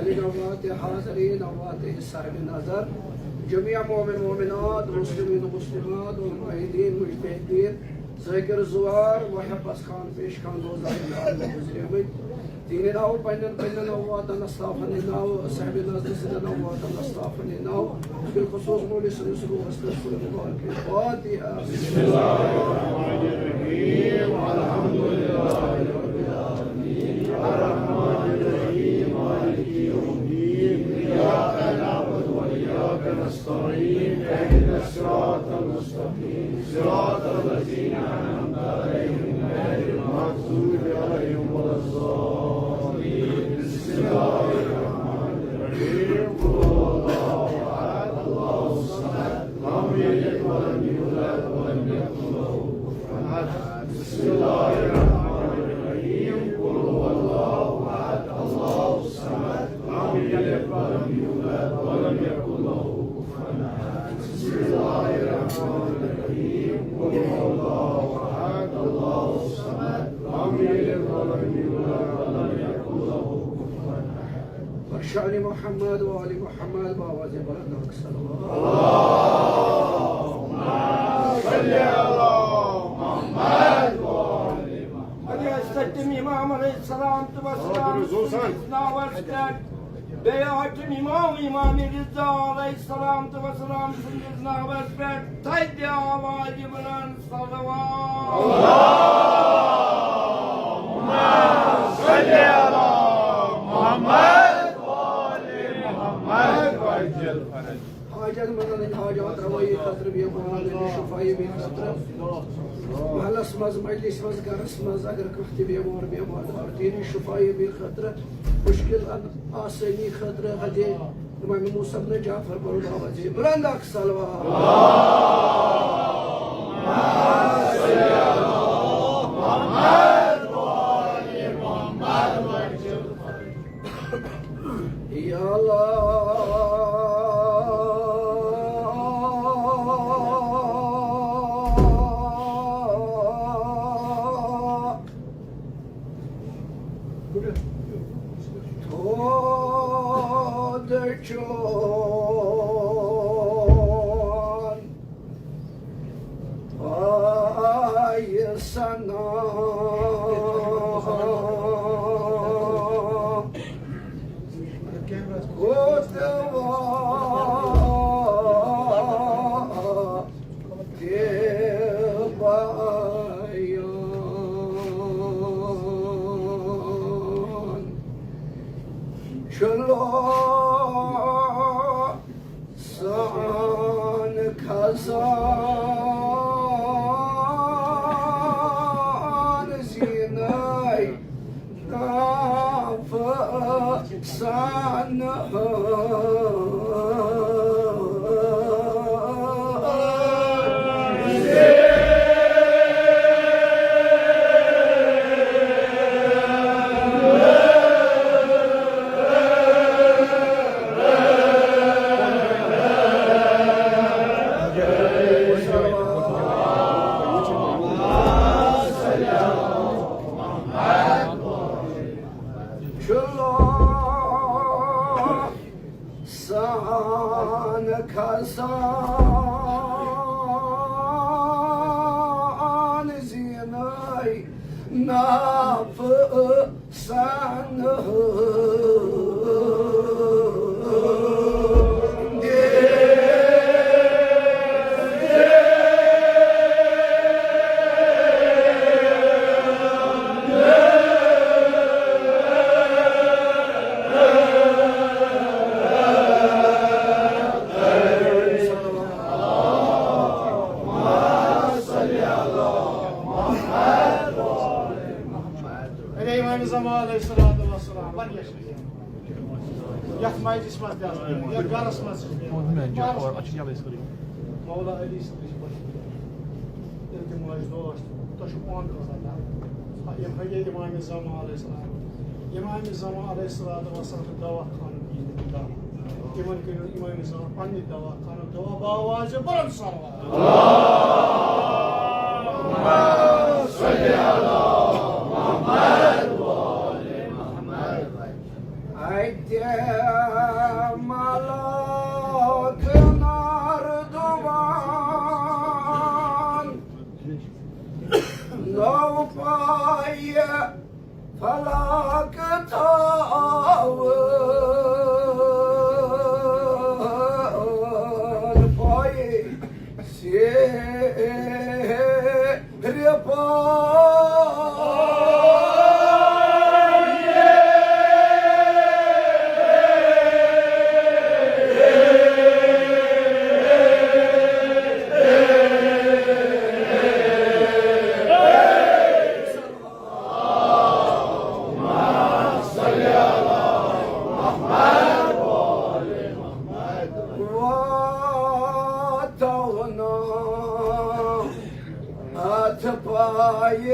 علی نوات حاضرین، نوات صاحب نظر، جميع مومن مومنات، مسلمین مسلمات، اور معیدین مجتہدین، ذاکر زوار و حفظ خان پیش خان روزہ گزریمٕتۍ۔ تِہنٛدِ ناوٕ پننٮ۪ن پننٮ۪ن ناوٕ واتن اصطافن ہٕنٛدۍ ناوٕ، صاحبِ نظرِ سٕنٛدٮ۪ن ناوٕ واتن اصطافن ہٕنٛدۍ ناوٕ، بالخصوص مولوی صٲبنِس روحس تہٕ سُنٛد مبارک۔ فاتحہ۔ بسم الله الرحمن الرحيم. الحمد لله رب العالمين. الرحمن الرحيم. مالك يوم الدين. إياك نعبد وإياك نستعين. اهدنا الصراط المستقيم. صراط الذين أنعمت عليهم غير المغضوب عليهم ولا الضالين. بسم الله الرحمن الرحيم. قل هو الله أحد، الله الصمد، لم يلد ولم يولد ولم يكن له كفوا أحد. شان محمد و آل محمد بآواز بلند صلوات. اگر أسۍ تٔتھۍ امام علیہ السلام تہٕ وسلام سٕنٛدِس ناوس پٮ۪ٹھ، بیٚیہِ حٲکم امام، امام رضا علیہ السلام تہٕ وسلام سٕنٛدِس ناوس پٮ۪ٹھ تھدِ آوازِ بلند صلوات. اللهم صل على محمد وآل محمد وعجل فرج. حاجت مندن ہٕنٛدۍ حاجات روٲیی خٲطرٕ، بیمارن ہٕنٛدِ شفایٲبی خٲطرٕ، محلس منٛز، مجلس منٛز، گرس منٛز اگر کانٛہہ تہِ بیمار، بیمار دار تِہنٛدِ شفایٲبی خٲطرٕ، مشکل آسٲنی خٲطرٕ، حدِ امام موسیٰ بن جعفر پرو بابا جی بلند اکھ صلوات. یا اللہ، تھوٚد چون پایہِ ثنا کوتواہ تہِ بیان. چلو سان کھسان زینَے ناو سان. سان کھسان زینَے ناو سان. اے امام زمان علیہ الصلوۃ والسلام، واریاہ چھِ یَتھ مجلس منٛز تہِ آسان، یَتھ گرس منٛز تہِ چھِ۔ مولا علی صٲب چھِ پَتہٕ تِم تہِ ماجہِ دوست، تۄہہِ چھُ پانہٕ پَتہ۔ یِم ہَے گٔے امام زمان علیہ السلام۔ امام زمان علیہ الصلوۃ والسلام چھُ دوا خانُک یہِ دوا۔ تِمن کٔرِو امام زمان پننہِ دوا خانُک دوا باواز بلند صلوات۔ اتہِ ملک ناردوان نو پایہِ فلک تھاوان پایہِ سیرِ پایہِ۔ واتونا اتھ پایہِ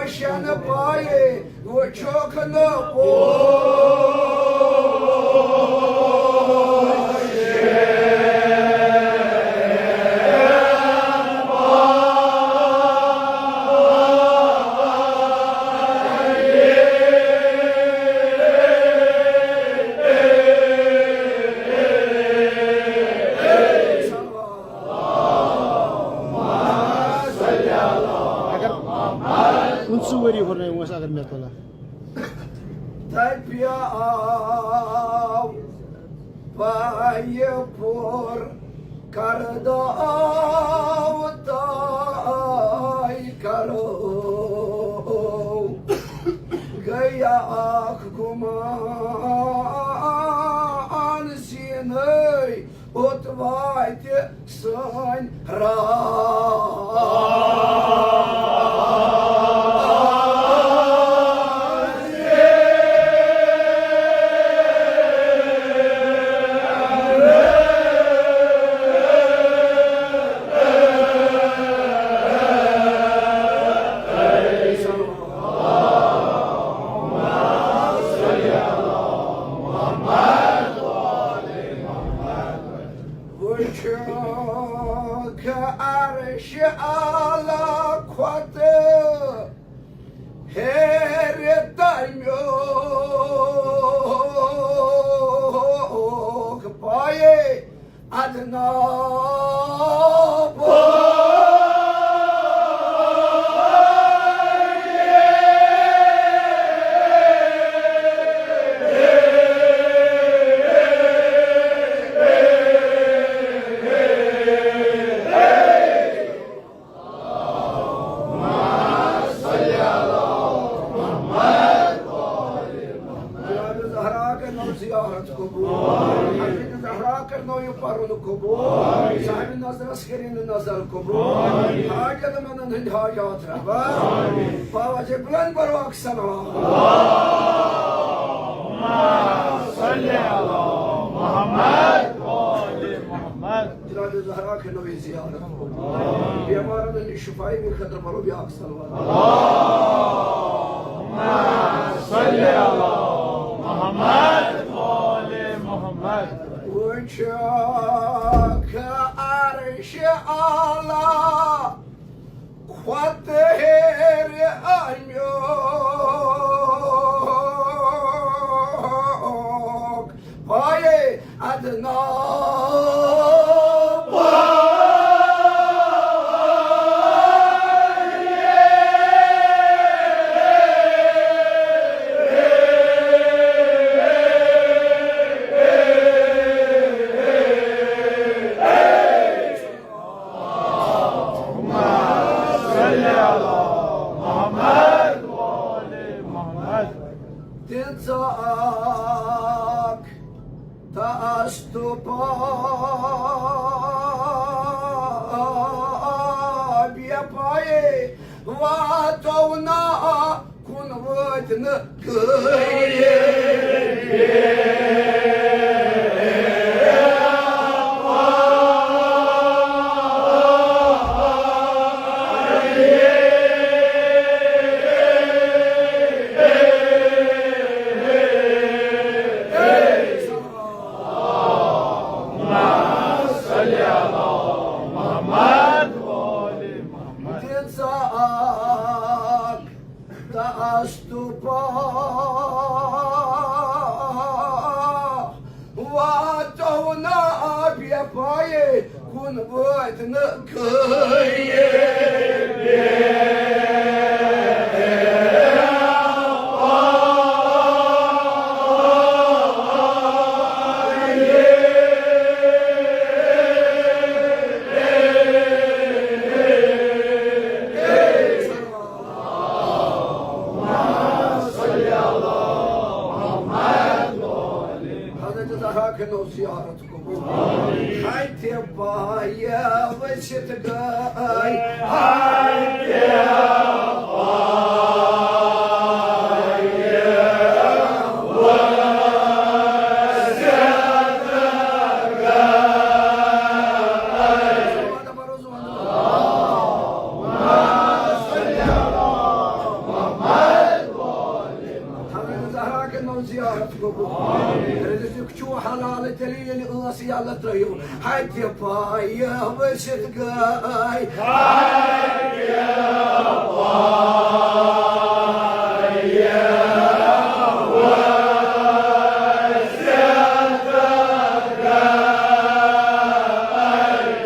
شن پایے وچھوکھ نہٕ پوش۔ اگر پٕنٛژٕہ ؤری ہُرنٲوِو اَسہِ، اگر مےٚ تُلہ۔ تَتہِ پیٛاو پایہِ پوٗر کرداو تای کرو۔ گٔیا اکھ گُمان سیٖنَے اوٚت واتہِ سٲنۍ راز۔ وٕچھُکھ عرشِ اعلیٰ کھۄتہٕ ہیٚرِ تَمیُک پایہِ ادنیٰ۔ جناب زہرا کرنٲو زیارت قبول۔ حضرت زہرا کرنٲو یہِ پرُن قبول۔ صاحب نظرس کٔرِن نظر قبول۔ حاجت منٛدن ہٕنٛدۍ حاجات روا۔ بابا جی بلند برواک صلوات۔ صلی علی محمد و آل محمد۔ جناب زہرا کرنٲو یہِ زیارت قبول۔ بیمارن ہٕنٛدِ شفایہِ خٲطرٕ پرو بیاکھ صلوات۔ اللهم صل علی محمد و آل محمد۔ وٕچھُکھ عرشِ اعلیٰ کھۄتہٕ ہیٚرِ اَمیُک پایہِ ادنیٰ۔ اللهم صل علی محمد و آل محمد۔ دِژاکھ دست پا بے پایے واتو نا کُن وٲتۍ نہٕ کٕہٕنۍ۔ دِژاکھ دست پا واتو نا بے پایے کُن وٲتۍ نہٕ کٕہٕنۍ۔ حضرت زہرا کٔرنو زیارت قبول۔ ہتہِ پایہِ ؤسِتھ گٔے۔ ہتہِ رزق چھُ حلال، تیٚلہِ ییٚلہِ ٲس یَلہٕ ترٛٲیِو، ہَتہِ پایہِ ؤسِتھ گٔے۔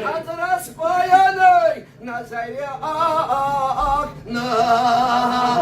حضرس پایانٕے نظرِ آکھ نہ۔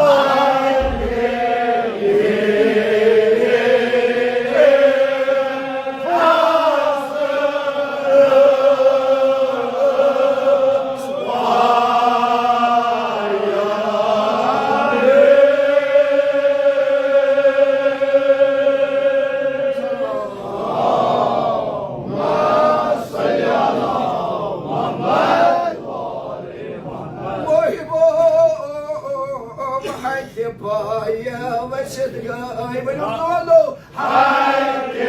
محبوب ہتہِ پایہِ ؤسِتھ گٔے۔ ؤنِو زولو۔ ہتہِ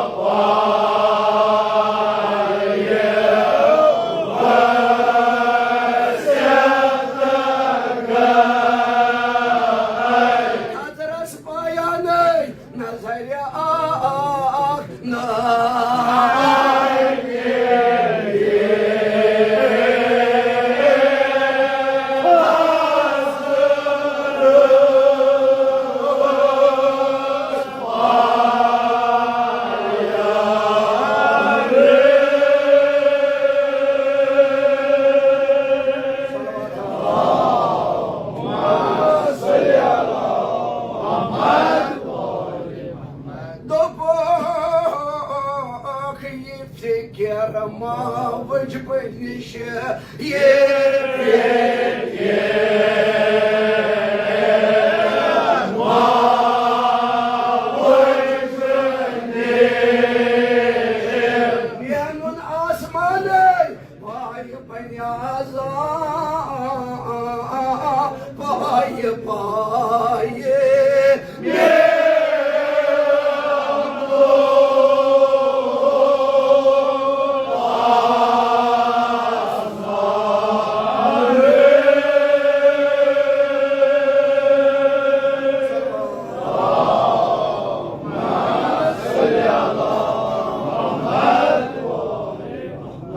پایہِ ؤسِتھ گٔے۔ حضرس پایانٕے نظرِ آکھ نہ۔ دوٚپُکھ یہِ فِکِر ما وٕچھ بہٕ نِش، یہِ فِکِر ما وٕچھ بہٕ نِش۔ مینُن آسمانَے پایہِ بنیازا، پایہِ، پایہِ۔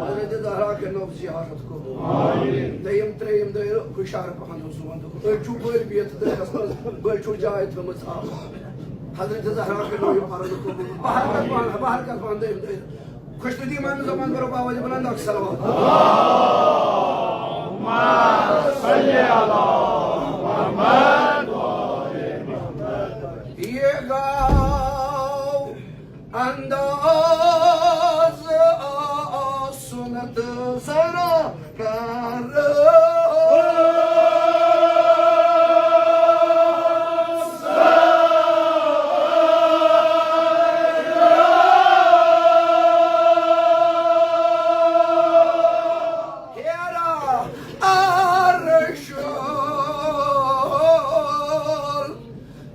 حضرت زہرا کٔرنو زیارت قبول۔ آمین۔ دوٚیِم، ترٛیٚیِم دٲیرٕ ہُشار پہن اوس سون۔ تُہۍ چھِو بٔلۍ بِہِتھ دٲیرَس منٛز، بٔلۍ چھِو جاے تھٲومٕژ آب۔ حضرت زہرا کٔرنو یہِ پَرُن قبول۔ بہر کتھ پہن، بہر کتھ پہن دوٚیِم دٲیرٕ۔ خوش تدی من زمان برو باوجی بلند اکھ صلوات۔ اللهم صل علی محمد۔ یہِ گاو انداز آسُن تہٕ زرا کر۔ ہیرا عرش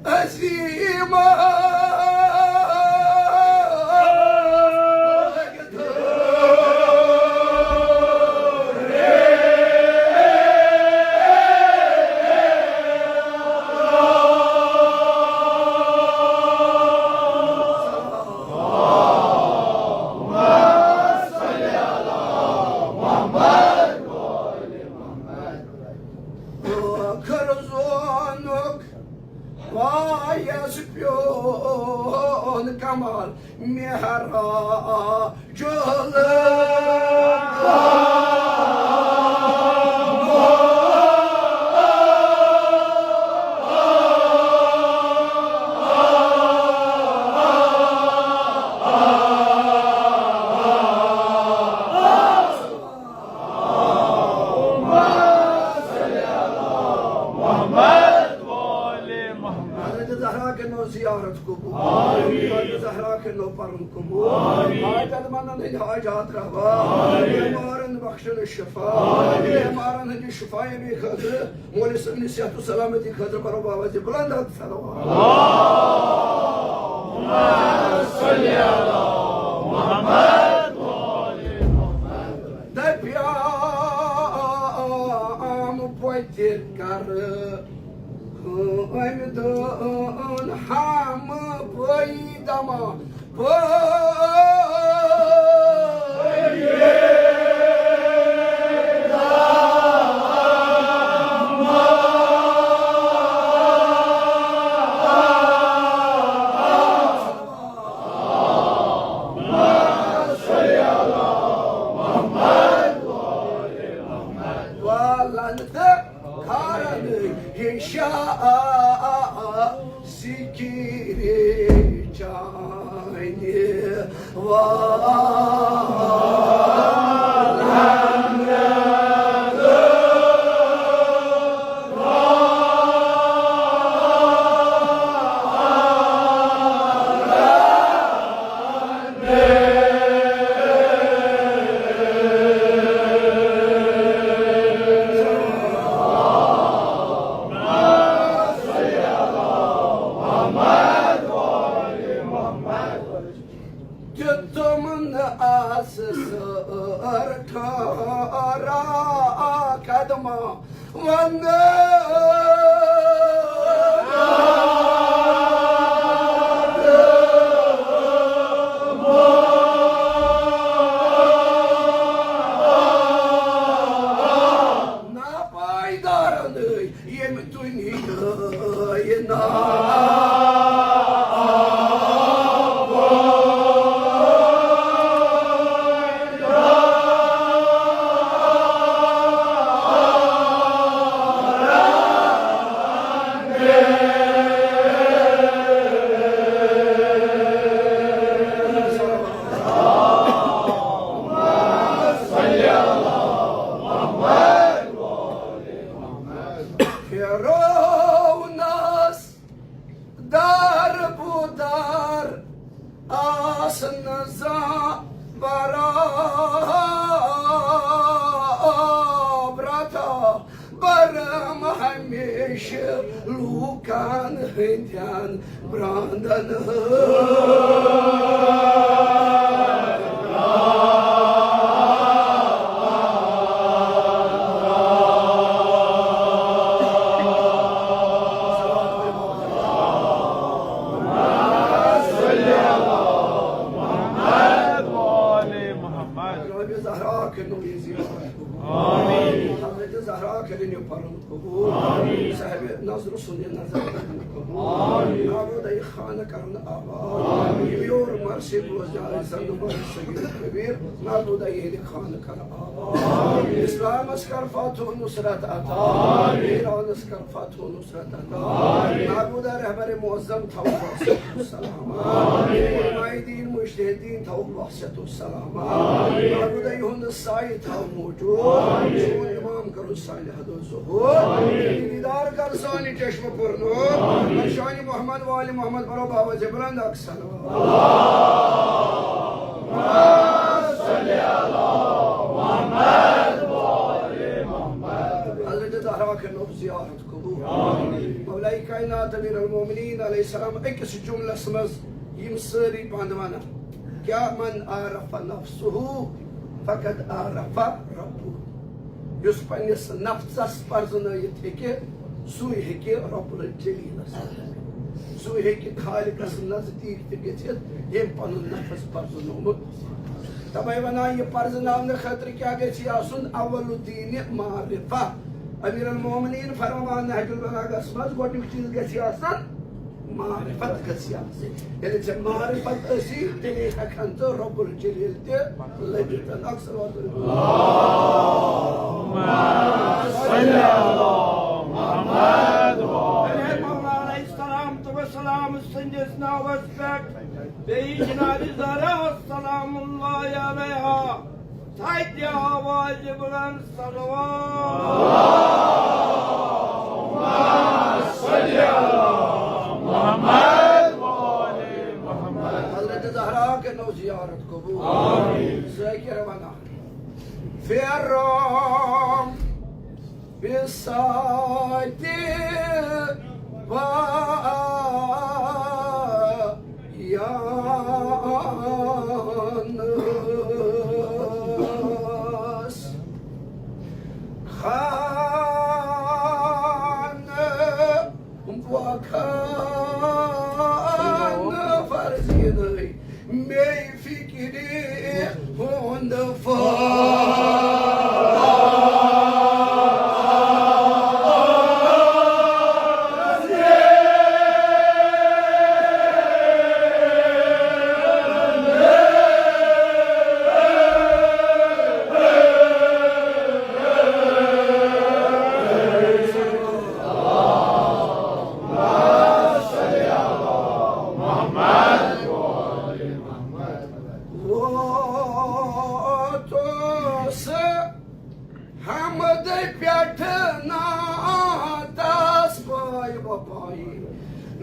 عظیم۔ ٲخر زونُک پایس پیوٚن کمال مہراجُل۔ حضرت زہرا کٔرنو زیارت قبول۔ آمین۔ حضرت زہرا کٔرنو پرُن قبول۔ آمین۔ حاجت مندن ہٕنٛدۍ حاجات روا۔ آمین۔ بیمارن بخشن شفا۔ آمین۔ بیمارن ہٕنٛدِ شفا یابی خٲطرٕ، مولوی صٲبنہِ صحت و سلامتی خٲطرٕ پرو بابا جی بلند حق صلوات۔ اللهم صل علی محمد۔ دپیام پوتہِ کرٕ أمۍ دٲن ہم پٲیی دما پٲیی۔ والن تہٕ کھارن یہِ شاہ ذِکرِ چانہِ والن۔ دیُتم نہٕ آز سٲر ٹھہرا قدمہ۔ وَنہٕ ناپایدارن ییٚمہِ دُنیاہٕے ناو۔ فرعونس دار بودار آس نہٕ زانٛہہ برابر۔ برم ہمیشہٕ لوٗکن ہٕنٛدٮ۪ن براندن۔ رب زہرا کٔرِنو یہِ زیارت قبول۔ آمین۔ حضرت زہرا کٔرِن یہِ پرُن قبول۔ آمین۔ صاحب نظر سُنٛد یہِ نظر کٔرِن قبول۔ آمین۔ معبودا یہِ خانہٕ کرن آباد۔ آمین۔ یہِ یور مرثی بوزنہٕ آیہِ زن مرثی صغیر کبیر۔ معبودا یہِ خانہٕ کر آباد۔ آمین۔ اسلامس کر فتح و نصرت عطا۔ آمین۔ ایرانس کر فتح و نصرت عطا۔ آمین۔ معبودا رہبر معظم تھاو بخشت و سلامت۔ آمین۔ علماء دین مجتہدین تھاو بخشت و سلامت۔ آمین۔ معبودا یِہُنٛد سایہِ تھاو موجود۔ آمین۔ سون امام کرو صالح الظہور۔ آمین۔ دیدار کر سانہِ چشم پرنور۔ آمین۔ بر شانِ محمد وآل محمد برو باوز بلند اکثر۔ حضرت زہرا کٔرنو زیارت قبول۔ آمین۔ مولای کائنات امیر المومنین علیہ السلام أکِس جملس منٛز یِم سٲری بند ونان، کیا من عرف نفسہ فقد عرف ربہ۔ یُس پننِس نفسس پرزنٲیِتھ ہیٚکہِ، سُے ہیٚکہِ رب الجلیلس، سُے ہیٚکہِ خالقس نزدیٖک تہِ گٔژھِتھ، ییٚمۍ پنُن نفس پرزنومُت۔ تَوَے وَنان، یہِ پرزناونہٕ خٲطرٕ کیٛاہ گژھِ آسُن؟ اول الدین معرفہ۔ امیر المومنین فرماوان نہج البلاغس منٛز، گۄڈٕنیُک چیٖز گژھِ آسُن معرفت گژھِ آسٕنۍ۔ ییٚلہِ ژےٚ معرفت ٲسی، تیٚلے ہٮ۪کہٕ ہن ژٕ رب الجلیل تہِ لٔبِتھ۔ اکثر واتو۔ اللہم صل علی محمد۔ پننہِ مولا علیہ الصلوۃ والسلام سٕنٛدِس ناوس پٮ۪ٹھ، بیٚیہِ جناب زہرا سلام اللہ علیہا، ساتہِ آوازِ بلند صلوات۔ حضرت زہرا کٔرنو زیارت قبول۔ آمین۔ ذاکر ونان، پھیرم بساتِ با یانس خانہٕ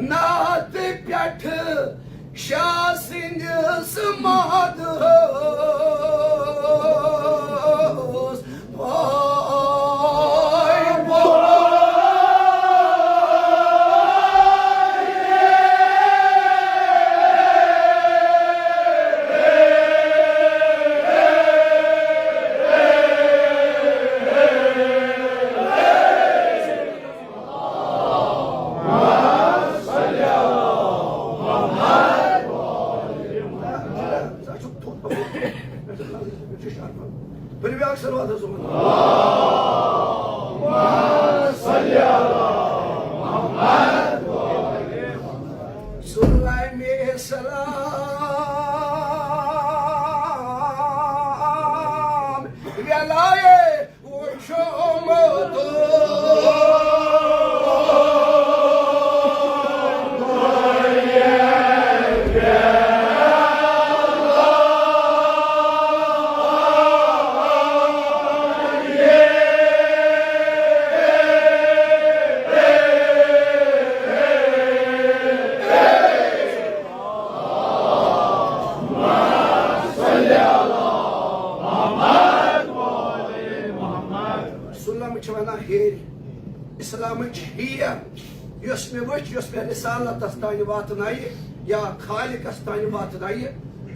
نعت پٮ۪ٹھ شاہ سٕنٛدِس مادس پاے پاے۔ پٔرِو بیٛاکھ صلوات حظ صُبحن۔ اللهم صل على محمد۔ سُلَيْمِ السلام ویلایے وُچھمُت۔ سُلم چھِ وَنان ہیٚرِ۔ اسلامٕچ ہیر، یۄس مےٚ وٕچھ، یۄس مےٚ رسالتس تانۍ واتنایہِ یا خالقس تانۍ واتنایہِ،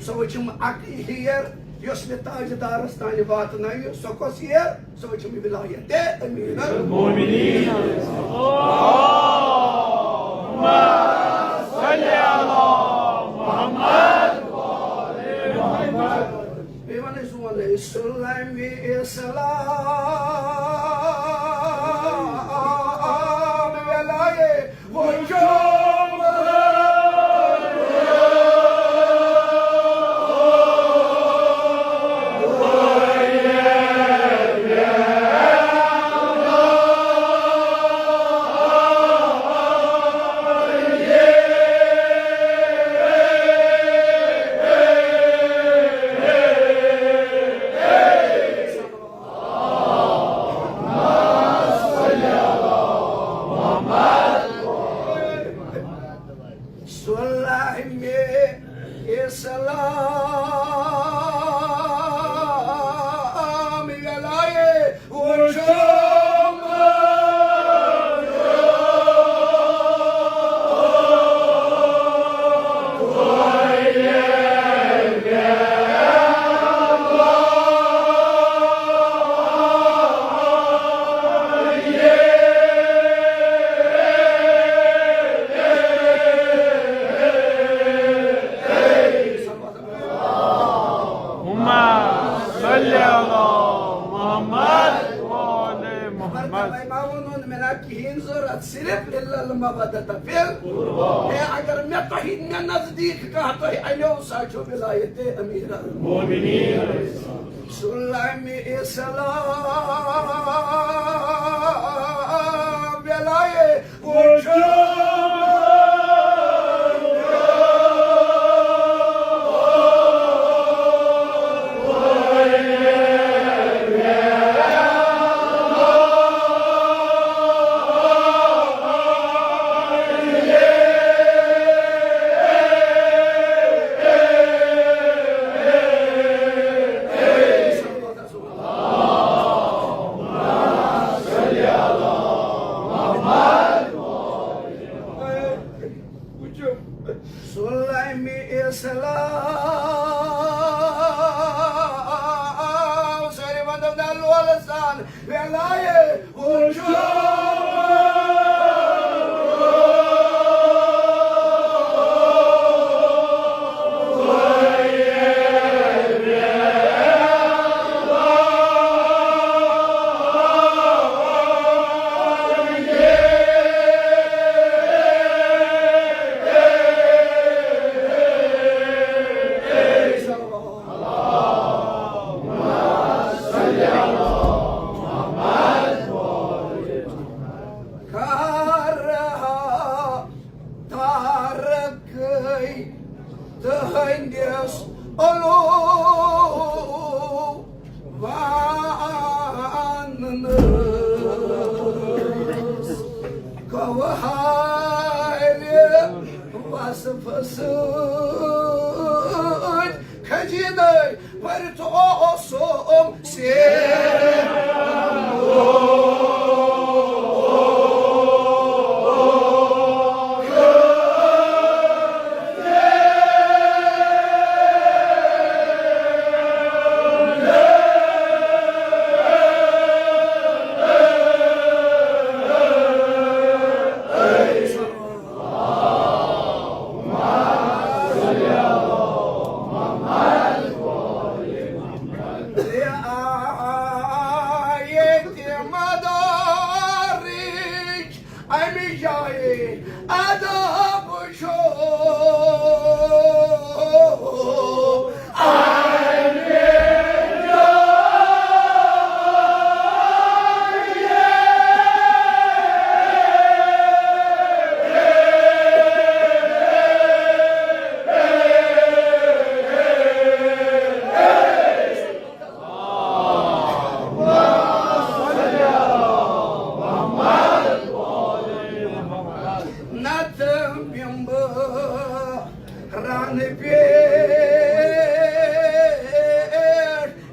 سۄ وٕچھم اکٕے ہیر، یۄس مےٚ تاجدارس تانۍ واتنایہِ۔ سۄ کۄس ہیر؟ سۄ وٕچھم ولایت امیر المومنین۔ اللهم صل على محمد۔ بیٚیہِ وَنَے زُوَن لے، سُلَیمِ اسلام ویلایے وجوم۔ سُلَیمِ اسلام ویلایے وجوم۔ اللهم صل على محمد وآل محمد۔ مےٚ نہ کِہیٖنۍ ضوٚرَتھ، صرف الا المودۃ فی القربیٰ۔ ہے، اگر مےٚ تۄہہِ، مےٚ نزدیٖک کانٛہہ تۄہہِ اَنیو، سُہ چھُ ولایت امیر المومنین۔ سُلَیمِ اسلام ویلایے سُلَیمِ اسلام، سٲری وَنو نا لولہٕ سان، ویلایے وجوم۔ کر ہا تارکے تہندس علو وانس کوہا سۭتۍ کھٔجی نٔرۍ پٔرِتھ اوسُم سیر۔ ییٚتہِ مدارٕچ اَمہِ جایہِ ادب چھُ۔ نتہٕ بِمبہٕ رنہٕ پٮ۪ٹھ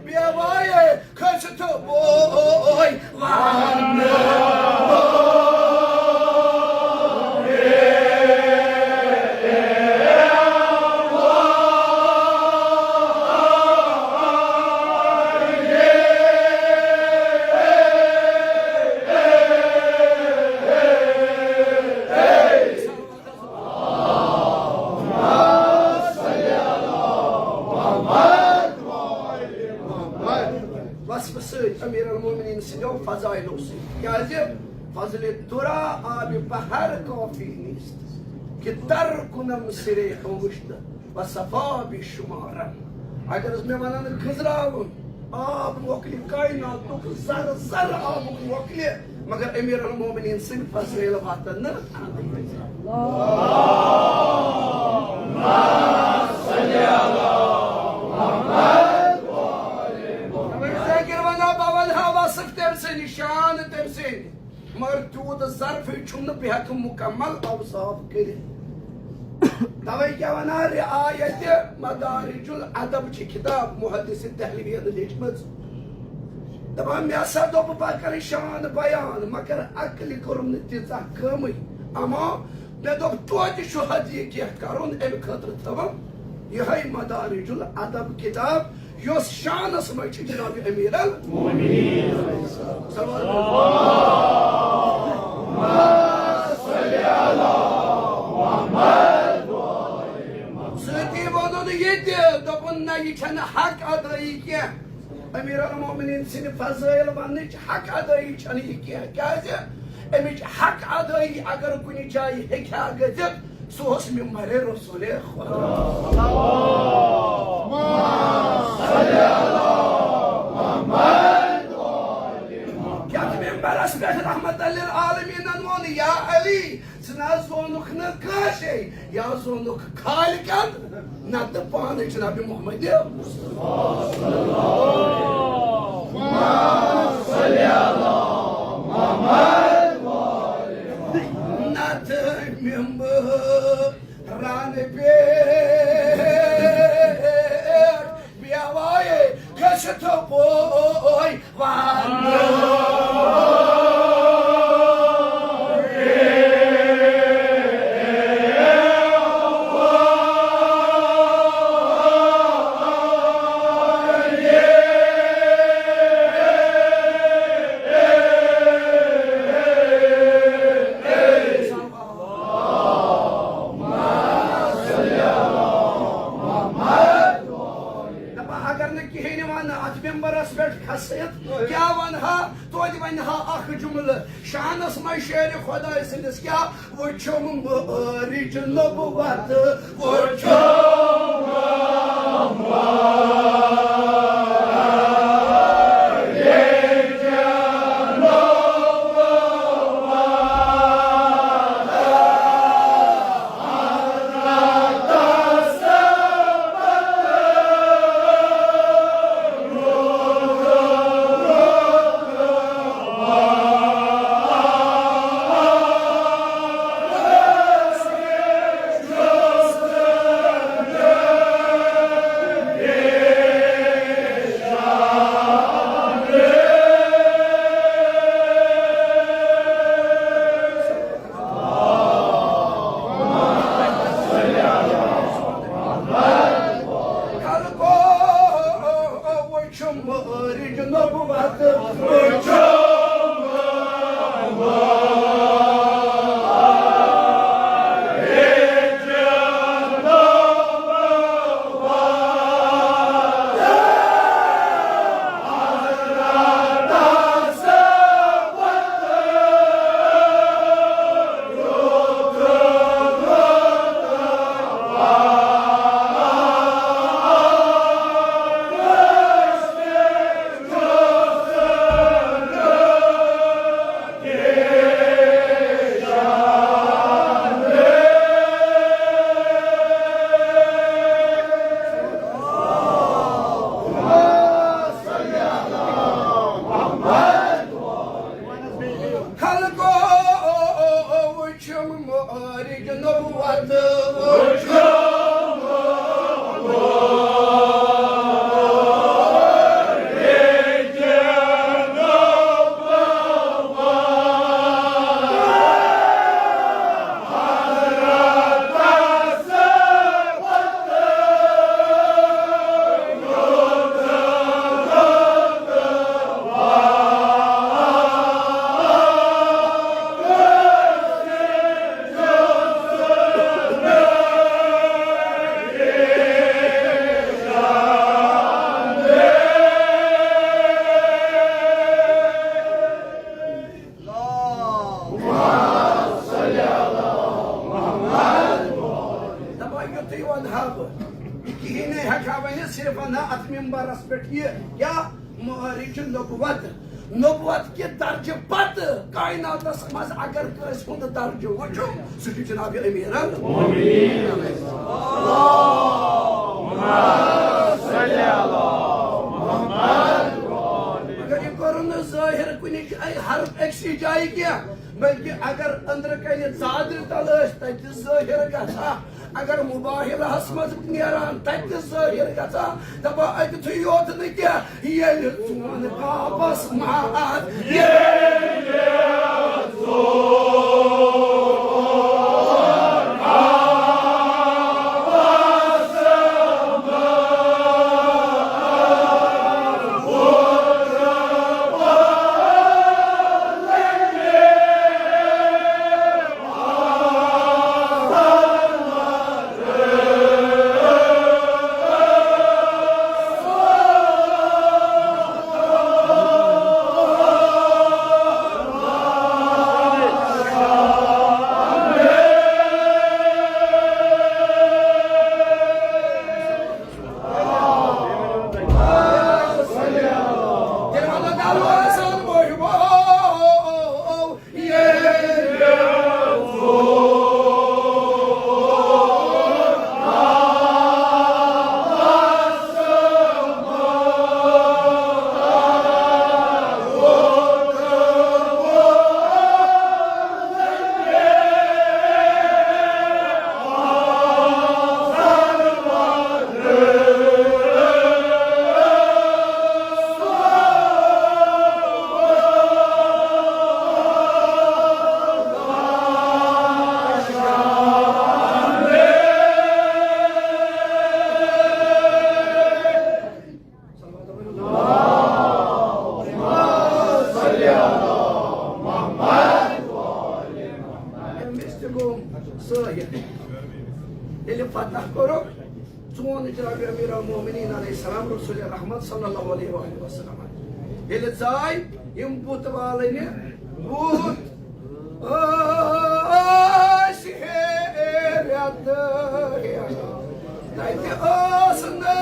بیوایہِ کھٔسِتھ بوے وَنہٕ۔ وصفہٕ سۭتۍ امیر المومنین سٕنٛدیو فضائلو سۭتۍ۔ کیازِ؟ فضلِ درا آبِ بحر کافی نیست، کہ تر کنم سرے انگشت و صفا بے شمارم۔ اگر حظ مےٚ ونان گٔنزراوُن آب مۄکلہِ، کائناتُک ذرٕ ذرٕ آبُک مۄکلہِ، مگر امیر المومنین سٕنٛدۍ فضائل واتن نہٕ۔ ذاکر ونان بہٕ ونہٕ ہا وصف تٔمۍ سٕنٛدۍ، شان تٔمۍ سٕنٛدۍ، مگر تیوٗت ظرفٕے چھُم نہٕ بہٕ ہٮ۪کہٕ مُکمل اوصاف کٔرِتھ۔ توے کیٛاہ ونان، رعایت مدارج الادب چھِ کتاب محدث دہلویَن لیچھمٕژ۔ دپان، مےٚ ہسا دوٚپ بہٕ کرٕ شان بیان، مگر عقلہِ کوٚرُم نہٕ تیٖژاہ کٲمٕے۔ اما مےٚ دوٚپ، توتہِ چھُ حد یہِ کینٛہہ کرُن، امہِ خٲطرٕ تھٲوٕم یِہے مدارج الادب کتاب، یۄس شانس منٛز چھِ جناب امیر المومنین۔ صلوات۔ سۭتی ووٚنُن یہِ تہِ، دوٚپُن، نہ، یہِ چھنہٕ حق ادٲیی کینٛہہ۔ امیر المومنین سٕنٛدِ فضائل وننٕچ حق ادٲیی چھنہٕ یہِ کینٛہہ۔ کیازِ؟ امِچ حق ادٲیی اگر کُنہِ جایہِ ہیٚکہِ ہا گٔژھِتھ، سُہ اوس ممبر رسول خدا۔ یتھ ممبرس پٮ۪ٹھ رحمت للعالمینن ووٚن، یا علی، ژٕ نہ حظ زونُکھ نہٕ کٲنٛسے، یا زونُکھ خالقن، نتہٕ پانہٕ جناب محمد۔ نتہٕ ممبرن پٮ۪ٹھ بیوایہِ گٔژھِتھ بوے وَنہٕ۔ دپان، اگر نہٕ کِہیٖنۍ وَنہٕ اَتھ ممبرَس پٮ۪ٹھ کھسِتھ، کیٛاہ وَنہٕ ہا؟ توتہِ وَنہٕ ہا اَکھ جُملہٕ، شانَس منٛز شعرِ خۄداے سٕنٛدِس کیٛاہ؟ وُچھُم بٲرِج نبوت، وُچھُم صرف ونان اتھ ممبرس پٮ۪ٹھ یہِ کیٛاہ؟ معارج نبوت۔ نبوت کہِ درجہٕ پتہٕ کائناتس منٛز اگر کٲنٛسہِ ہُنٛد درجہٕ وٕچھو، سُہ چھُ جناب امیرن۔ مگر یہِ کوٚرُن نہٕ ظٲہِر کُنہِ جایہِ، ہر أکسٕے جایہِ کینٛہہ، بلکہِ اگر أنٛدرٕ کنہِ ژادرِ تل ٲسۍ، تتہِ تہِ ظٲہِر گژھان۔ اگر مباہلہس منٛز نیران، تتہِ تہِ ظٲہِر گژھان۔ دپان، اتہِ تھُے یوت نہٕ کینٛہہ، ییٚلہِ چون کعبس منٛز، ییٚلہِ أمِس تہِ گوٚو ظٲہِر۔ ییٚلہِ فتح کوٚرُکھ، چون جناب امیر المومنین علیہ السلام، رسول رحمت صلی اللہ علیہ وآلہ وسلم، ییٚلہِ ژاے یِم بُت والٕنہِ، بُت ٲسۍ ہیرت ہیران۔ تتہِ ٲس نہٕ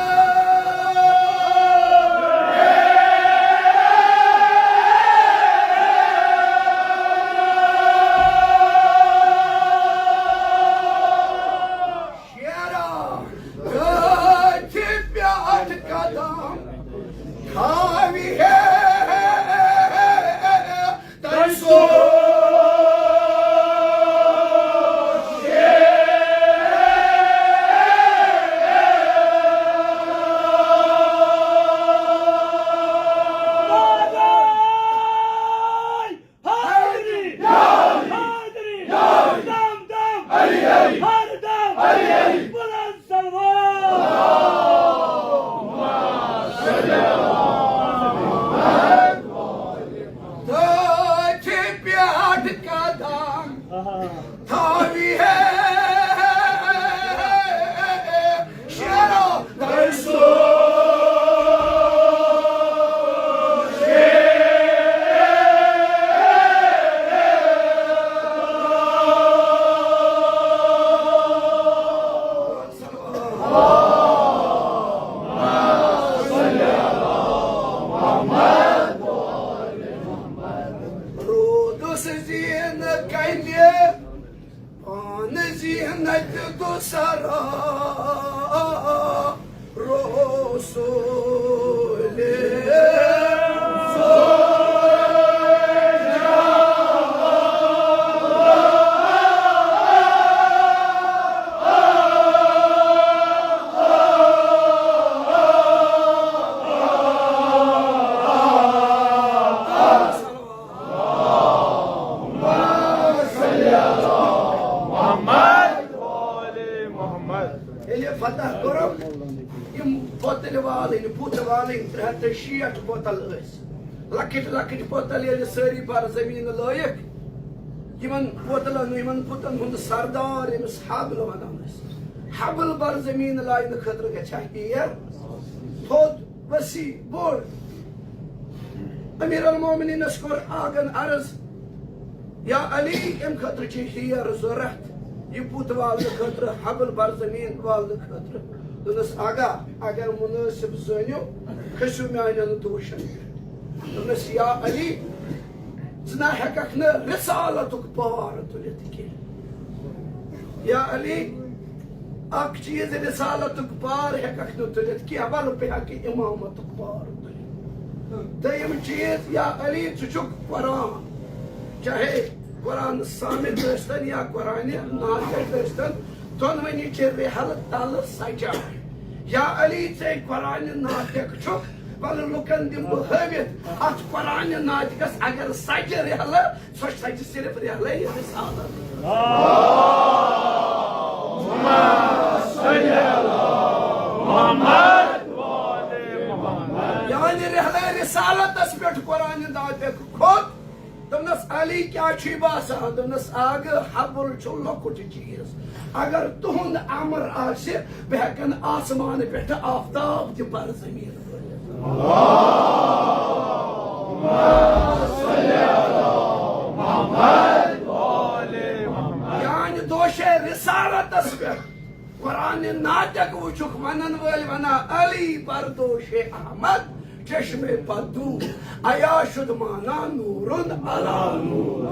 شیرا، تٔتھۍ پٮ۪ٹھ قدم تھاوِ ہے۔ تۄہہِ سوز حیدری! حیدری! دم دم! ہر دم! بلند سلوات! تٔتھۍ پٮ۪ٹھ قدم تھاوِ ہے شیرو تۄہہِ سوز۔ روٗدُس زیٖنہٕ کنہِ پانہٕ زیٖنت دُسرا رسول۔ ییٚلہِ فتح کوٚرُکھ، یِم بوتلہِ والٕنۍ، بُت والٕنۍ، ترٛےٚ ہَتھ تہٕ شیٹھ بوتل ٲسۍ۔ لۄکٕٹۍ لۄکٕٹۍ بوتل ییٚلہِ سٲری بر زمین لٲیِکھ، یِمن بوتلن، یِمن بُتن ہُنٛد سردار ییٚمِس حبل ونان ٲسۍ۔ حبل بر زمین لاینہٕ خٲطرٕ گژھِ ہا ہیر تھوٚد، وسیع، بوٚڑ۔ امیر المومنینس کوٚر آنگن عرض، یا علی، امہِ خٲطرٕ چھِ ہیر ضروٗرت، یہِ بُت والنہٕ خٲطرٕ، حبل بر زمین والنہٕ خٲطرٕ۔ دوٚپنَس، "آغا، اگر مُنٲسِب زٲنِو، کھٔسِو میٛانٮ۪ن دوشَن پٮ۪ٹھ۔" دوٚپنَس، "یا علی، ژٕ نہ ہٮ۪کَکھ نہٕ رسالتُک بار تُلِتھ کینٛہہ۔ یا علی، اکھ چیٖز، رسالتُک بار ہٮ۪کَکھ نہٕ تُلِتھ کینٛہہ، وَلہٕ بہٕ ہٮ۪کہٕ اِمامتُک بار تُلِتھ۔" دوٚیِم چیٖز، یا علی، ژٕ چھُکھ قرآن، چاہے قرآن صامت ٲسۍتَن یا قرآن ناطق ٲسۍتَن، دۄنوٕنی چھِ رِحلہٕ تَلہٕ سَجان۔ یا علی، ژے قرآن ناطق چھُکھ، وَلہٕ لُکَن دِمہٕ بہٕ ہٲوِتھ، اَتھ قرآن ناطقَس اگر سَجہِ رِحلہٕ، سۄ سَجہِ صرف رِحلَے رِسالت۔ یعنی رِحلَے رِسالتَس پٮ۪ٹھ قرآن ناطق کھوٚت۔ دوٚپنَس، "علی، کیٛاہ چھُے باسان؟" دوٚپنَس، "آغا، حبل چھُ لۄکُٹ چیٖز۔ اگر تُہُنٛد امر آسہِ، بہٕ ہٮ۪کَن آسمان پٮ۪ٹھٕ آفتاب تہِ بر زمین وٲلِتھ۔" یعنی دوشے رسالتس پٮ۪ٹھ قرآن ناطق وٕچھُکھ ونن وٲلۍ ونان، "علی بردوش احمد چشمے پدو، عیاشد مانا نورن علی نور۔"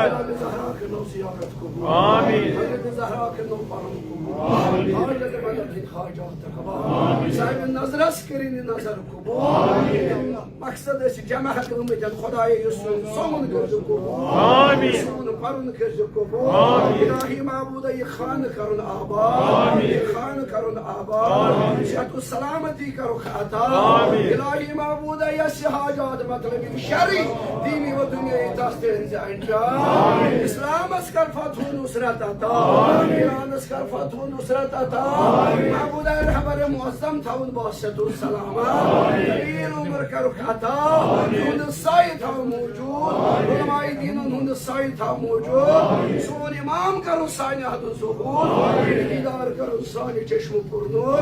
حضرت زہرا کٔرنو زیارت قبول۔ آمین۔ حضرت زہرا کٔرنو پرن قبول۔ آمین۔ حاجت مدد ہٕنٛدۍ حاجات روا۔ آمین۔ صاحب نظرس کٔرِنۍ نظر قبول۔ آمین۔ مقصد أسۍ جمع گٔمٕتۍ، خدایا، یہِ سون سومُن کٔرزِ قبول۔ آمین۔ سون پرُن کٔرزِ قبول۔ آمین۔ الہی معبودا، یہِ خانہٕ کرُن آباد۔ آمین۔ یہِ خانہٕ کرُن آباد۔ آمین۔ صحت و سلامتی کرُکھ عطا۔ آمین۔ الہی معبودا، یس حاجات مطلب شرعی، دینی و دنیاوی تس تہِ أنزِ انجام۔ آمین۔ اسلامس کر فتح و نصرت عطا۔ آمین۔ ایرانس کر فتح و نصرت عطا۔ آمین۔ معبودا، رہبر معظم تھاوُن باسط و سلامت۔ آمین۔ طویل عمر کرُکھ عطا۔ آمین۔ تُہُنٛد سایہِ تھاو موجود۔ علماء دینن ہُنٛد سایہِ تھاو موجود۔ سون امام کرو سانہِ حد و ظہور۔ دیدار کرو سانہِ چشم پر نور۔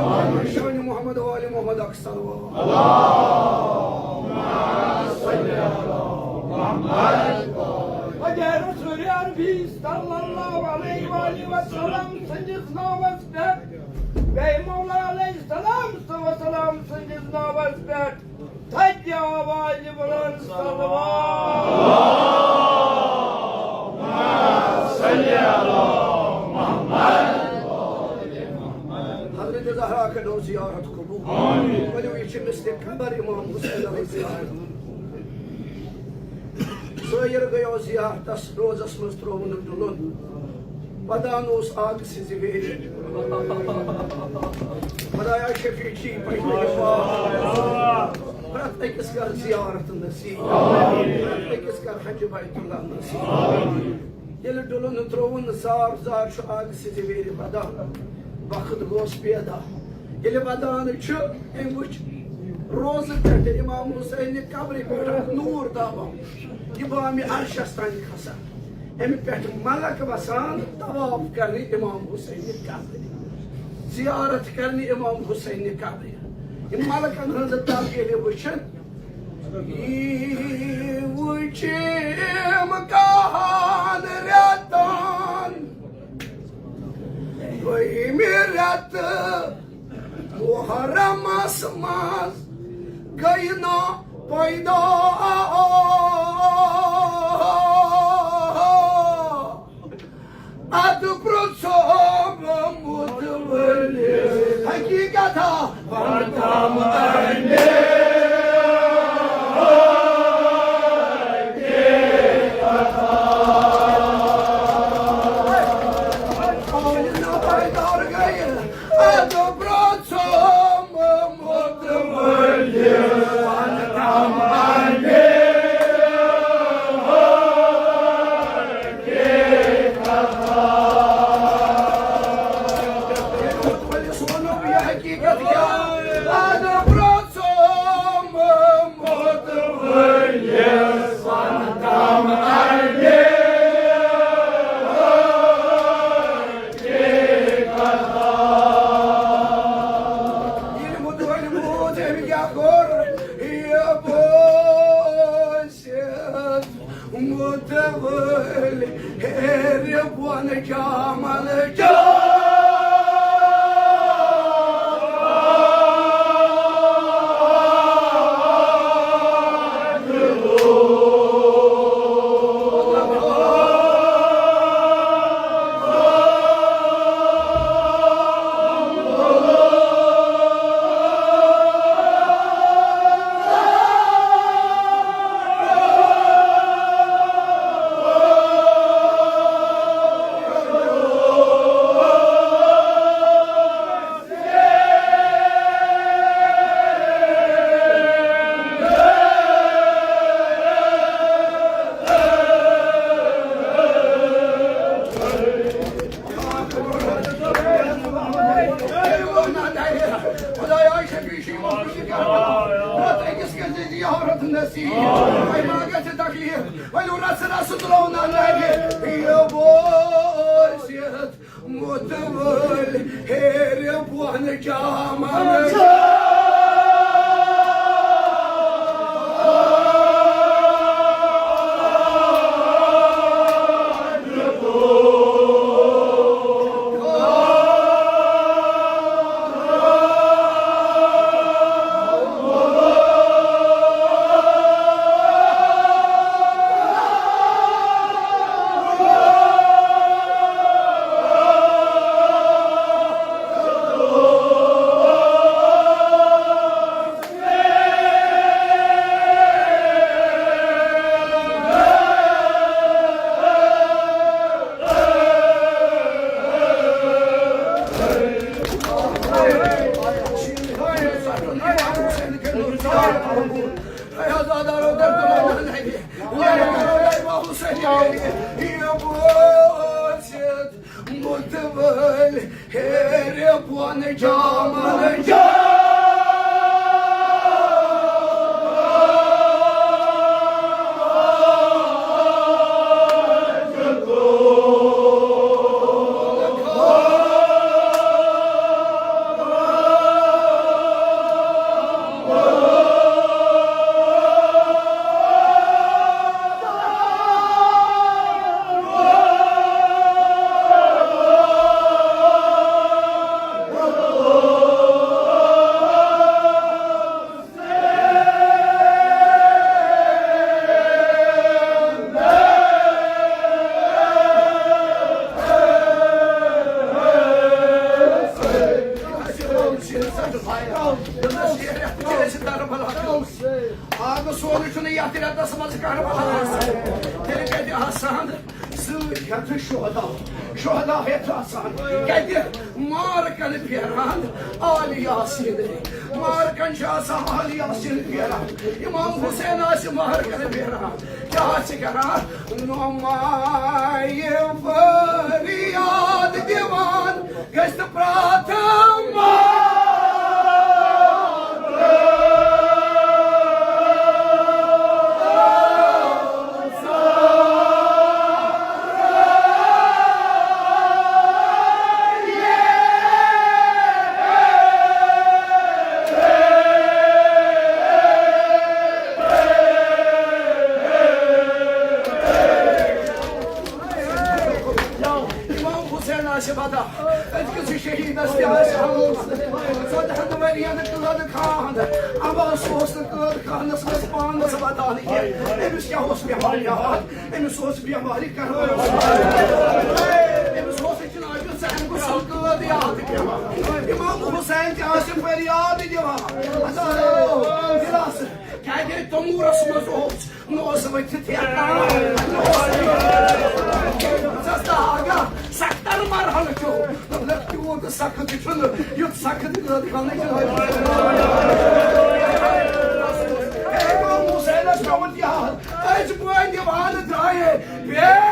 شان محمد و آل محمد اکثر۔ وجہ رسول عربی صلی اللہ علیہ وآلہ وسلم سٕنٛدِس ناوس پٮ۪ٹھ، بیٚیہِ مولا علیہ السلام و سلام سٕنٛدِس ناوس پٮ۪ٹھ تھدِ آوازِ بلند صلوات۔ حضرت زہرا کٔرنو زیارت قبول۔ آمین۔ ؤلِو، یہِ چھِ مثلِ قبر امام حسین علیہ السلام۔ سٲیِر گٔیو زیارتس، روزس منٛز ترٛووُن ڈُلُن۔ ودان اوس آگہٕ سٕنٛزِ ویرِ۔ خدایا شفیع چھی پننہِ پاس۔ پرٛٮ۪تھ أکِس کر زیارت نصیب۔ پرٛٮ۪تھ أکِس کر حج بیت اللہ نصیب۔ ییٚلہِ ڈُلُن ترٛووُن، زار زار چھُ آگہٕ سٕنٛزِ ویرِ ودان۔ وقت گوس پیدا۔ ییٚلہِ ودان چھُ، أمۍ وٕچھ روزٕ پٮ۪ٹھ امام حسین قبرِ پٮ۪ٹھ اکھ نوٗر تابان۔ یہِ بامِ عرشس تانۍ کھسان۔ امہِ پٮ۪ٹھ ملک وسان طواف کرنہِ امام حسین قبرِ، زیارت کرنہِ امام حسین قبرِ۔ یِم ملکن ہٕنٛز تبدیٖلی وٕچھِتھ، یی وٕچھِم کہن رٮ۪تن دوٚیمہِ رٮ۪تہٕ محرمس منٛز گٔے نہٕ پیدا۔ ادٕ پرٛژھوم مُتوٲلِس حقیٖقت ہا، وَنتم أمِس۔ آیہِ نہٕ پیدار گٔیہِ، ادٕ پرٛژھوم مُتوٲلِس، وَنتم أمِس۔ ییٚلہِ مُتوٲلِس ووٚنُکھ یہِ حقیٖقت کیٛاہ، ادٕ پرٛژھوم مُتوٲلِس، وَنتم أمِس۔ ییٚلہِ مُتوٲلۍ بوٗز، أمۍ کیٛاہ کوٚر؟ یہِ بوٗزِتھ مُت جامن جام۔ خدایا، شفیع شیما، پرٛٮ۪تھ أکِس گژھِ یہِ عورت نصیب۔ وۄنۍ ما گژھِ تکلیف، وۄنۍ رژھ رژھ ترٛاونا نرِ۔ یہِ بوسِتھ مُتوٲلۍ ہیرِ بۄن جامن۔ مُتوٲلۍ ہیرِ بۄن جامن جام۔ آ، نہٕ سورُے چھُنہٕ یَتھ رٮ۪تَس منٛز کربلا آسان۔ تیٚلہِ کَتہِ آسان؟ سۭتۍ ہٮ۪تھ شُہدا، شُہدا ہٮ۪تھ آسان۔ کَتہِ؟ مارکن پھیران آل یاسین۔ مارکن چھُ آسان آل یاسین پھیران۔ امام حسین آسہِ مارکن پھیران۔ کیٛاہ آسہِ کران؟ نمایہِ فریاد دِوان۔ گژھِ پرٛاتھ امام حسین آسہِ ودا، أزکِس شہیدس تہِ آسہِ ہموت۔ ژۄدہن ؤرین قٲد خان، اما سُہ اوس نہٕ قٲد خانس منٛز پانس ودان کینٛہہ۔ أمِس کیٛاہ اوس پٮ۪وان یاد؟ أمِس اوس بٮ۪مارِ کران۔ أمِس اوس جناب حسین سُنٛد قٲد یاد پٮ۪وان۔ امام حسین تہِ آسہِ فریاد دِوان۔ دِلاسہٕ، کیٛازِ توموٗرس منٛز اوس۔ نہ اوس ؤتھِتھ ہٮ۪کان۔ نہ اوس ژٕ ٲسکھا آگاہ، سختر مرحلہٕ چھُ۔ مطلب، تیوٗت سخت چھُنہٕ، یُتھ سخت قٲد خانٕچ حٲجی۔ ہے، امام حسینس پیوٚمُت یاد۔ أسۍ بٲے دِوان درٛایے۔ بے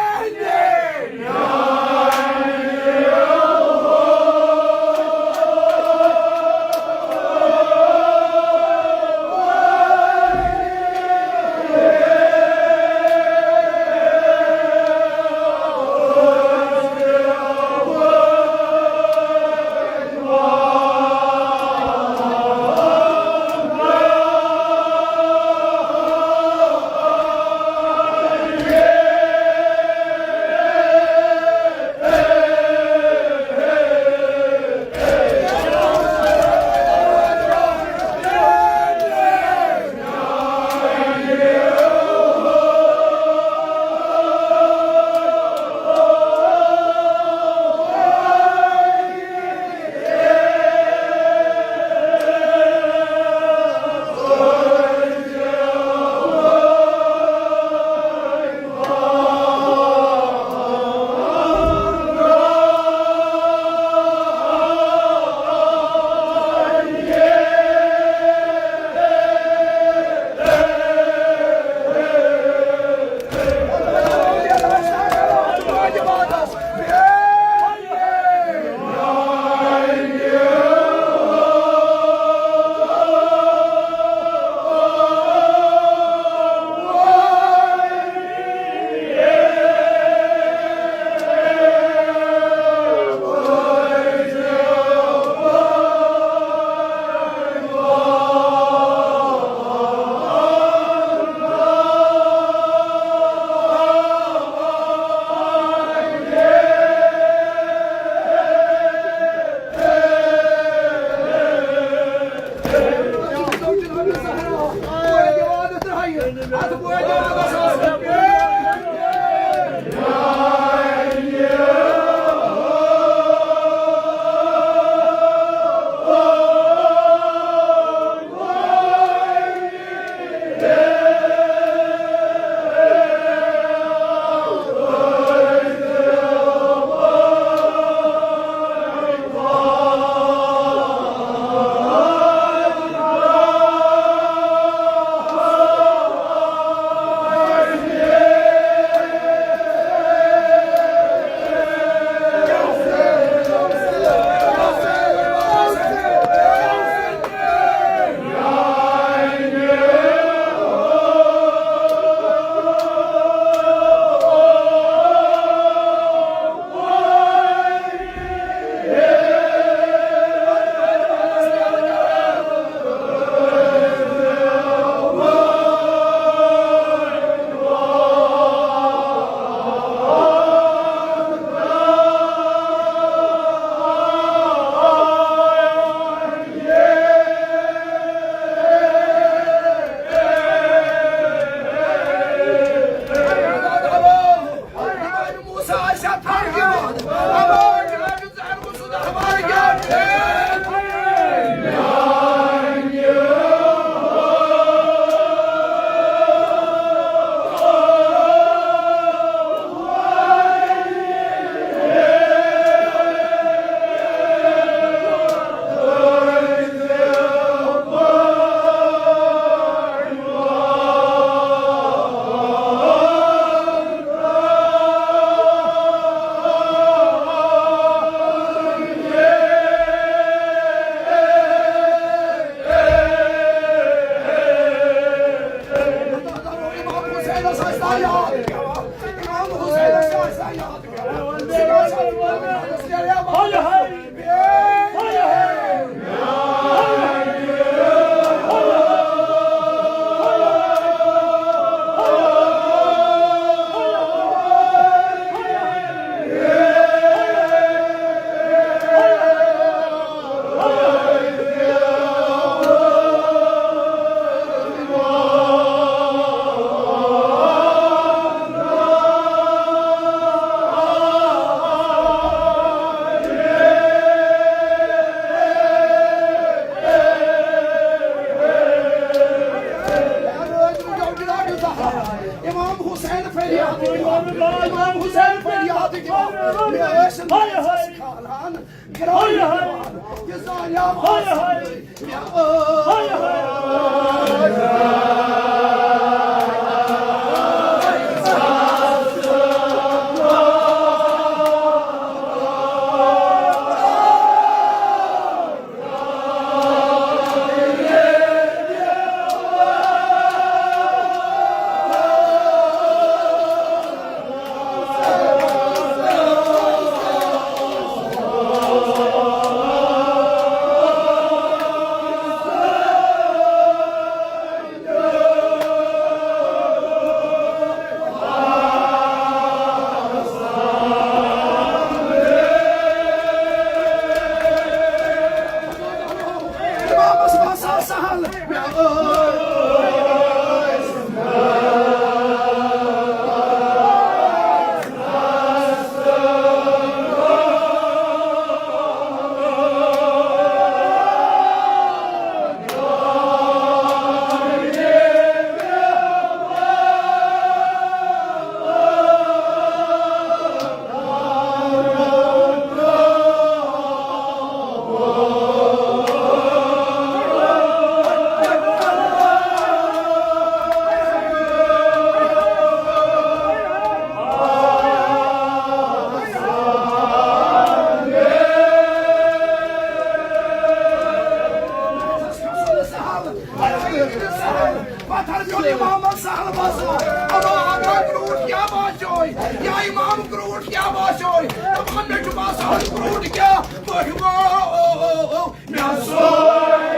امام حسین فریاد، امام حسین فریاد، مےٚ ٲسۍ نہٕ کھالان، گرٛاے دِوان، یہِ زانیٛا ہاے ہاے۔ پتھر پیوٚل امامس سہل باسان۔ اما اما کرٛوٗٹھ کیٛاہ باسیوے؟ یا امام کرٛوٗٹھ کیٛاہ باسیوے؟ دپان مےٚ چھُ باسان کرٛوٗٹھ کیٛاہ؟ بہٕ ہیوٗ مےٚ سورُے۔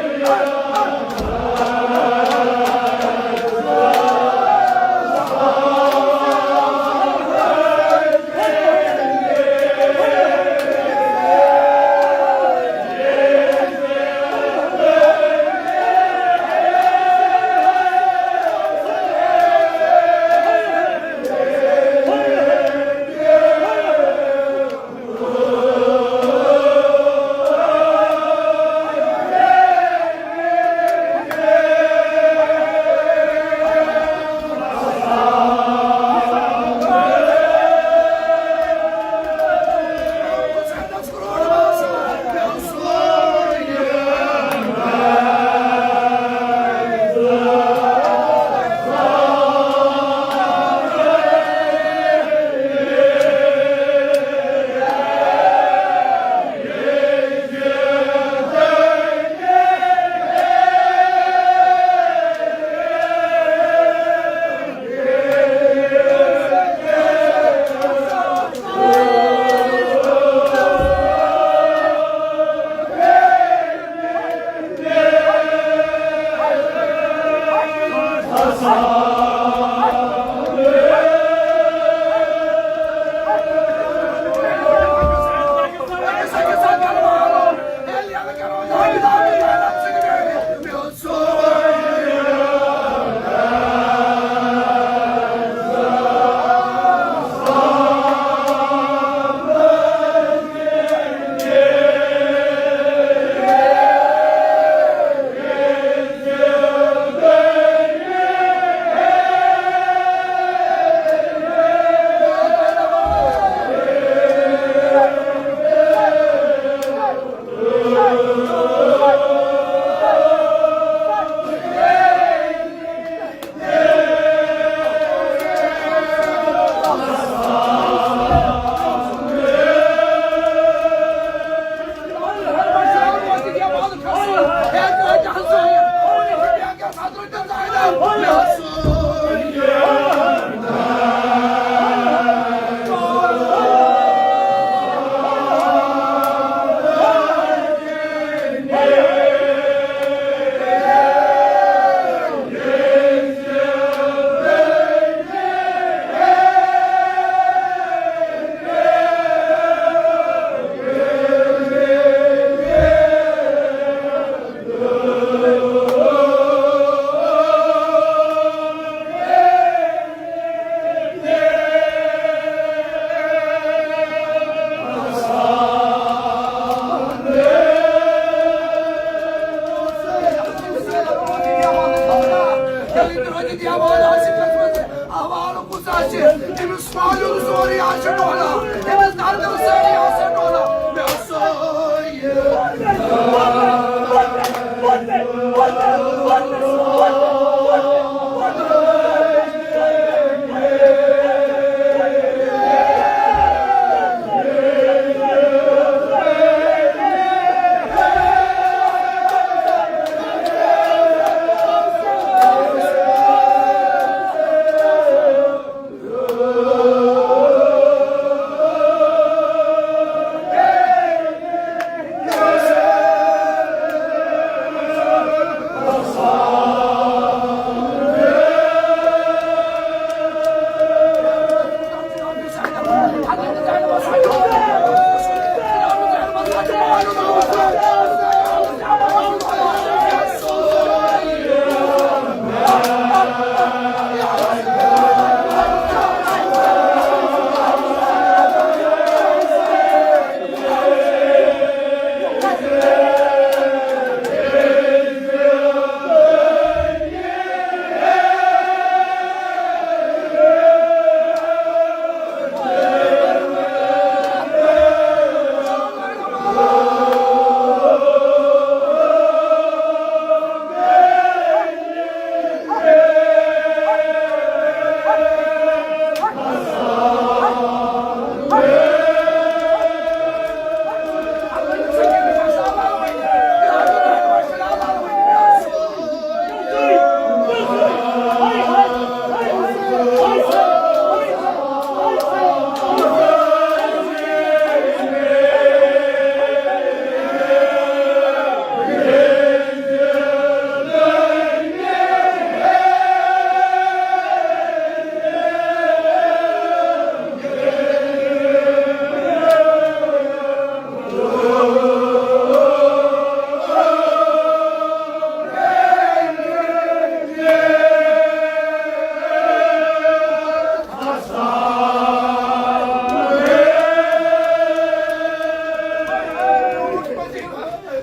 احوال کُس آسہِ؟ أمِس مالیُن سورُے آسہِ ڈولان، أمِس دردٕ سٲری آسہِ ڈولان۔ مےٚ سٲری۔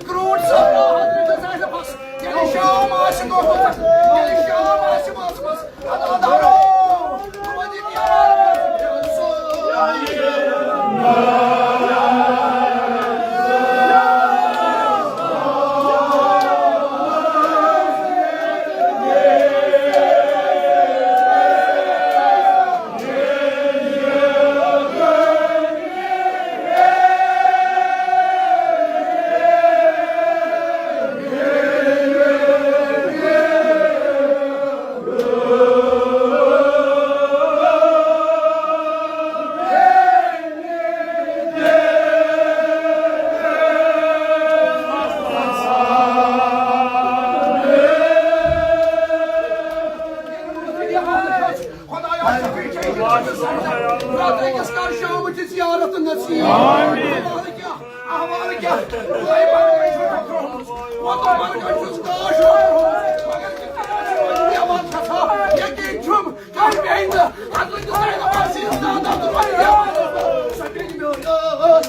کرٛوٗٹھ صٲب، حضرت صاحبس، ییٚلہِ شام آسہِ گوٚمُت، ییٚلہِ شام آسہِ وٲژمٕژ، پرٛٮ۪تھ أکِس کر شامٕچ زیارت نصیب۔ آمین۔ احوال کیٛاہ؟ احوال کیٛاہ؟ بٲے بارگاہ چھُ ٹھوٚکرمُت۔ وۄتو بارگاہ چھُس گاش روٚٹمُت۔ مگر کِتھ کٔنۍ آسہِ وۄنۍ یَوان کھسان؟ یقیٖن چھُم، کر بیٚیہِ نہٕ۔ حضرت زینب آسہِ زیادٕ تہٕ وۄنۍ یَوان۔ سۄ بیٚنہِ میٛٲنۍ ٲس۔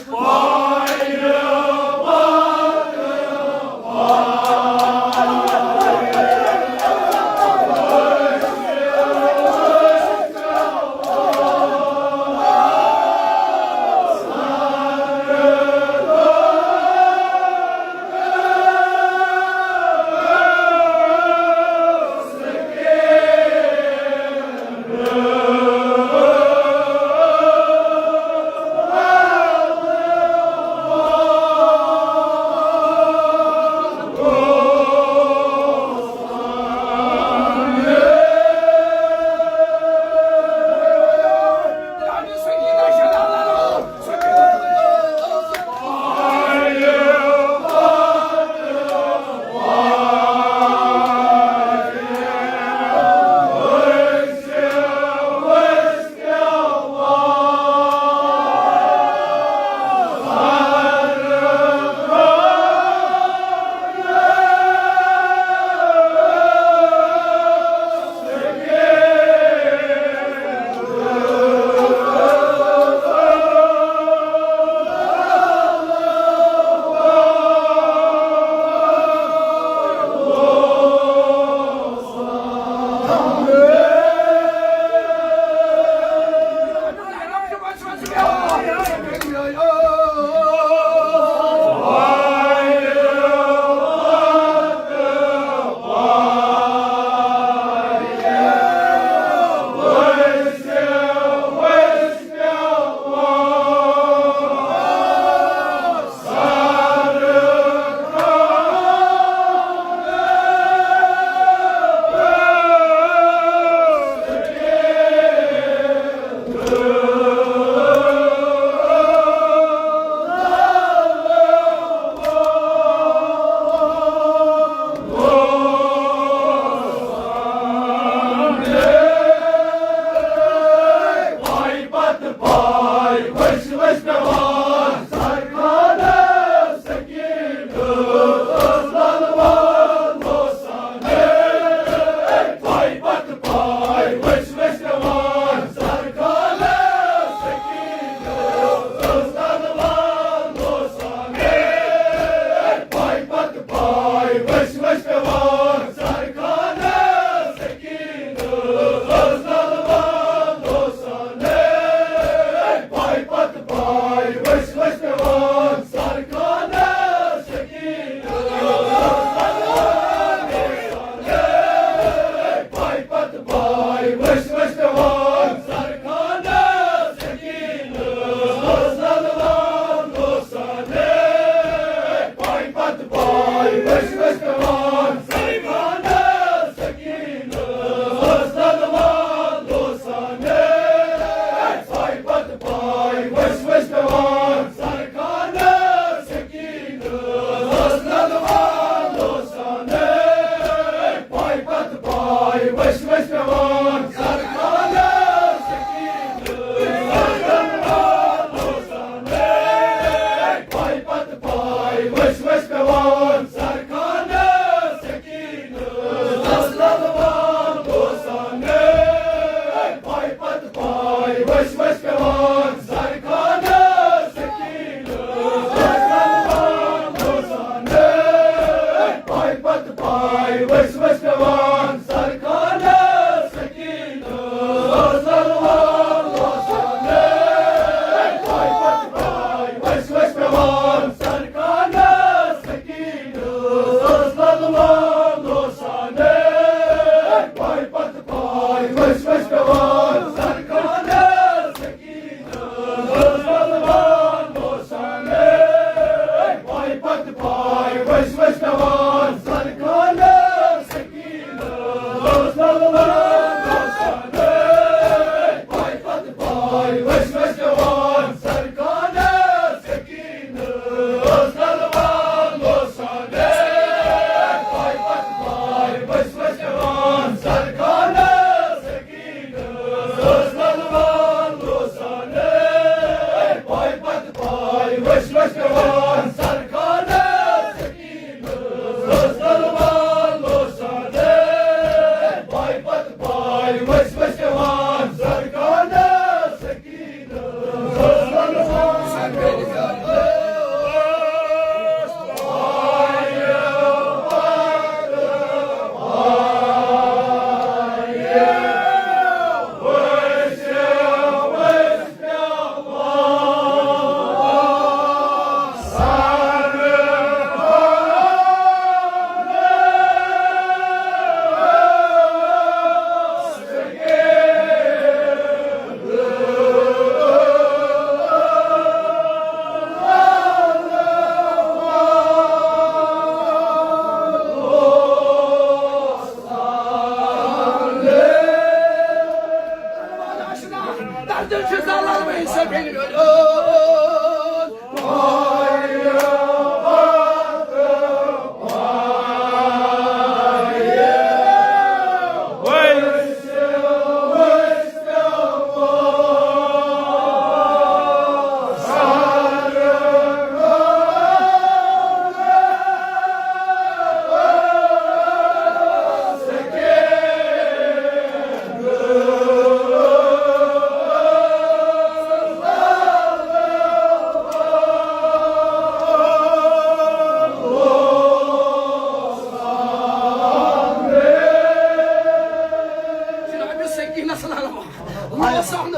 جناب سکینہ صلی اللہ علیہ وسلم۔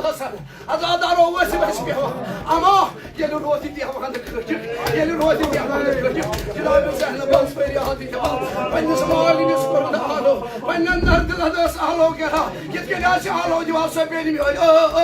عزادارو ٲسۍ أسۍ بیٚہوان۔ اما ییٚلہِ روزِ دیوان کھٔٹِکھ، ییٚلہِ روزِ دیوان کھٔٹِکھ، جناب زینبس فریاد دِوان۔ پننِس مالِنِس کوٚرُن آلو، پننٮ۪ن نردِ لدس آلو گرا۔ یِتھ کٔنۍ آسہِ آلو دِوان سۄ بیٚنہِ میٲنۍ۔ ٲ، ٲ،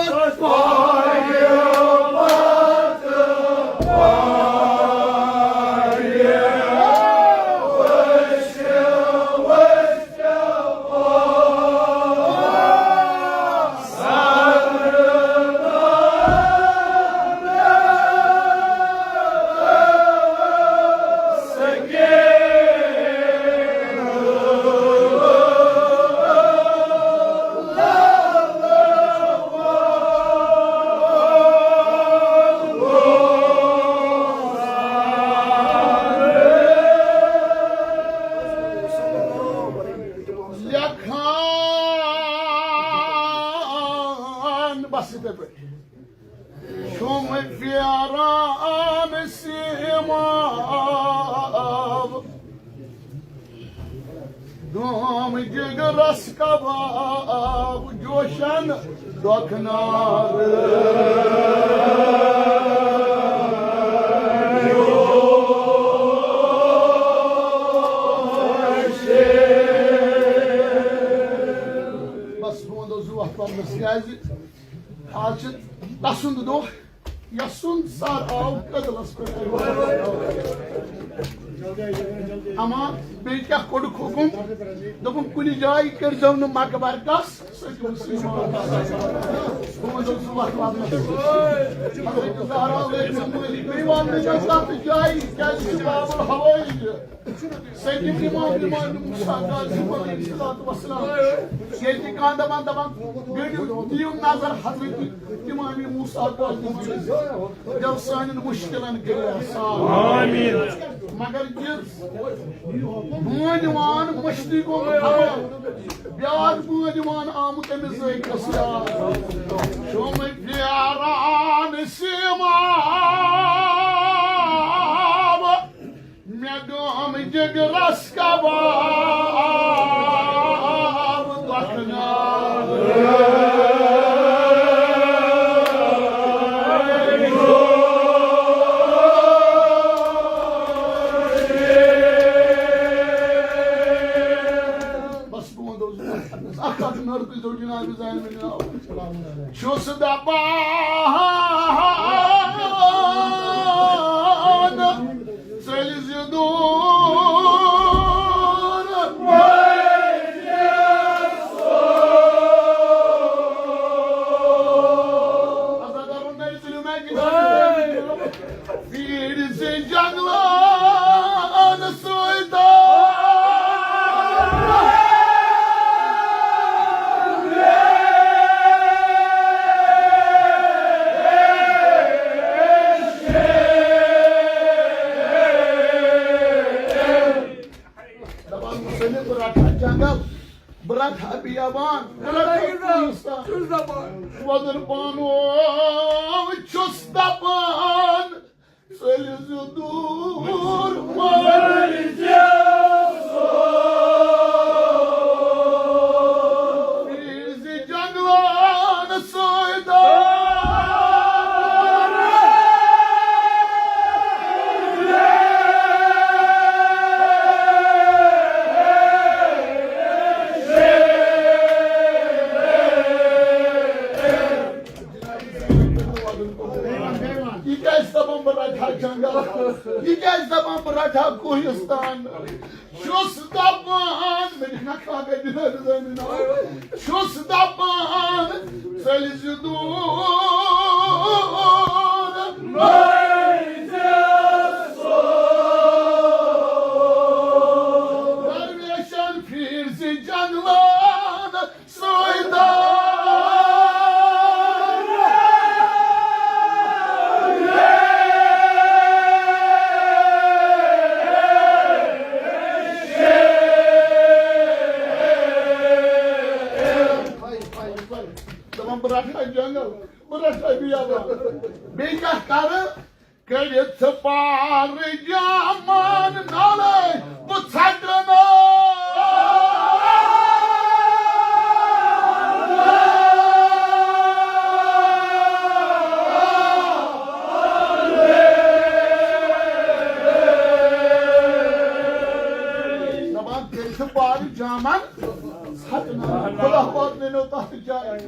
لیکھان بس یِتھے پٲٹھۍ۔ چھُم پھیران سیماب، دام جگرس کباب جوشن دۄکھنار۔ بس بہٕ وَنہٕ زٕ وَتھ پَرنَس، کیٛازِ آز چھِ تَسُنٛد دۄہ، یَسُنٛد سر آو قتلَس پٮ۪ٹھ۔ اما بیٚیہِ کیٛاہ کوٚڑُکھ حُکُم؟ دوٚپُن، کُنہِ جایہِ کٔرۍزیو نہٕ مقبر کَس سۭتۍ مُسلمان۔ بہٕ وَنہٕ زٕ وَتھ پَرنَس۔ حضرت زہرا ٲسۍ مٲلِک، بیٚیہِ وَنہٕ نہٕ مےٚ تَتھ جایہِ، کیٛازِ چھُ باب الحوٲیی یہِ۔ سید امام امام موسیٰ کاظم علیہ الصلوۃ والسلام۔ ییٚلہِ تہِ کانٛہہ دَپان، دَپان، گٔنٛڈِو، دِیِو نظر حضرت امام موسیٰ کاظم علیہ السلام۔ دِیِو سانٮ۪ن مُشکِلَن کٔرِو آسان۔ آمین۔ مگر یہِ بٲنۍ وان مٔشدٕے گوٚمُت خبر۔ بیٛاکھ بٲنۍ وان آمُت أمِس زٲوِیَس یاد۔ چھُم پھیران سیماب۔ مےٚ گوٚم جگرس کباب دۄکھناو۔ بس بہٕ وَنہٕ اَکھ اَکھ نٔر تُہۍ زیو جناب زینبِ ناو۔ چھُس دپان ژٔلۍ زِ دوٗر۔ پھیٖرۍ زِ جنگلن سۭتۍ۔ دپان مُسلِم، بہٕ رٹہٕ ہا جنگل، بہٕ رٹہٕ ہا بیابان، بہٕ رٹہٕ ہا کوہستان۔ وۄدُر پانہٕ چھُس دپان، ژٔلِو زِ دوٗر، مٔرۍ زِ سوز۔ پھیٖرۍ زِ جنگلن سۭتۍ۔ یہِ کیٛازِ دَپان بہٕ رَٹہٕ ہا جنٛگل؟ یہِ کیٛازِ دَپان بہٕ رَٹہٕ ہا کوہِستان؟ چھُس دَپان، مےٚ چھُ نَکھٕ لَگان دِلَس زَنہِ ناو۔ چھُس دَپان، ژٔلۍ زِ دوٗر۔ جوان سیدان۔ دپان بہٕ رٹہٕ ہا جنگل، بہٕ رٹہٕ ہا بیابان۔ بیٚیہِ کیٛاہ کرٕ؟ کٔرِتھ پار جامان نالے بہٕ ژھٹہٕ نہٕ۔ دپان کٔرِتھ پار جامان ژھٹہٕ نہٕ۔ خدا پاک نِنو تتھ جایہِ۔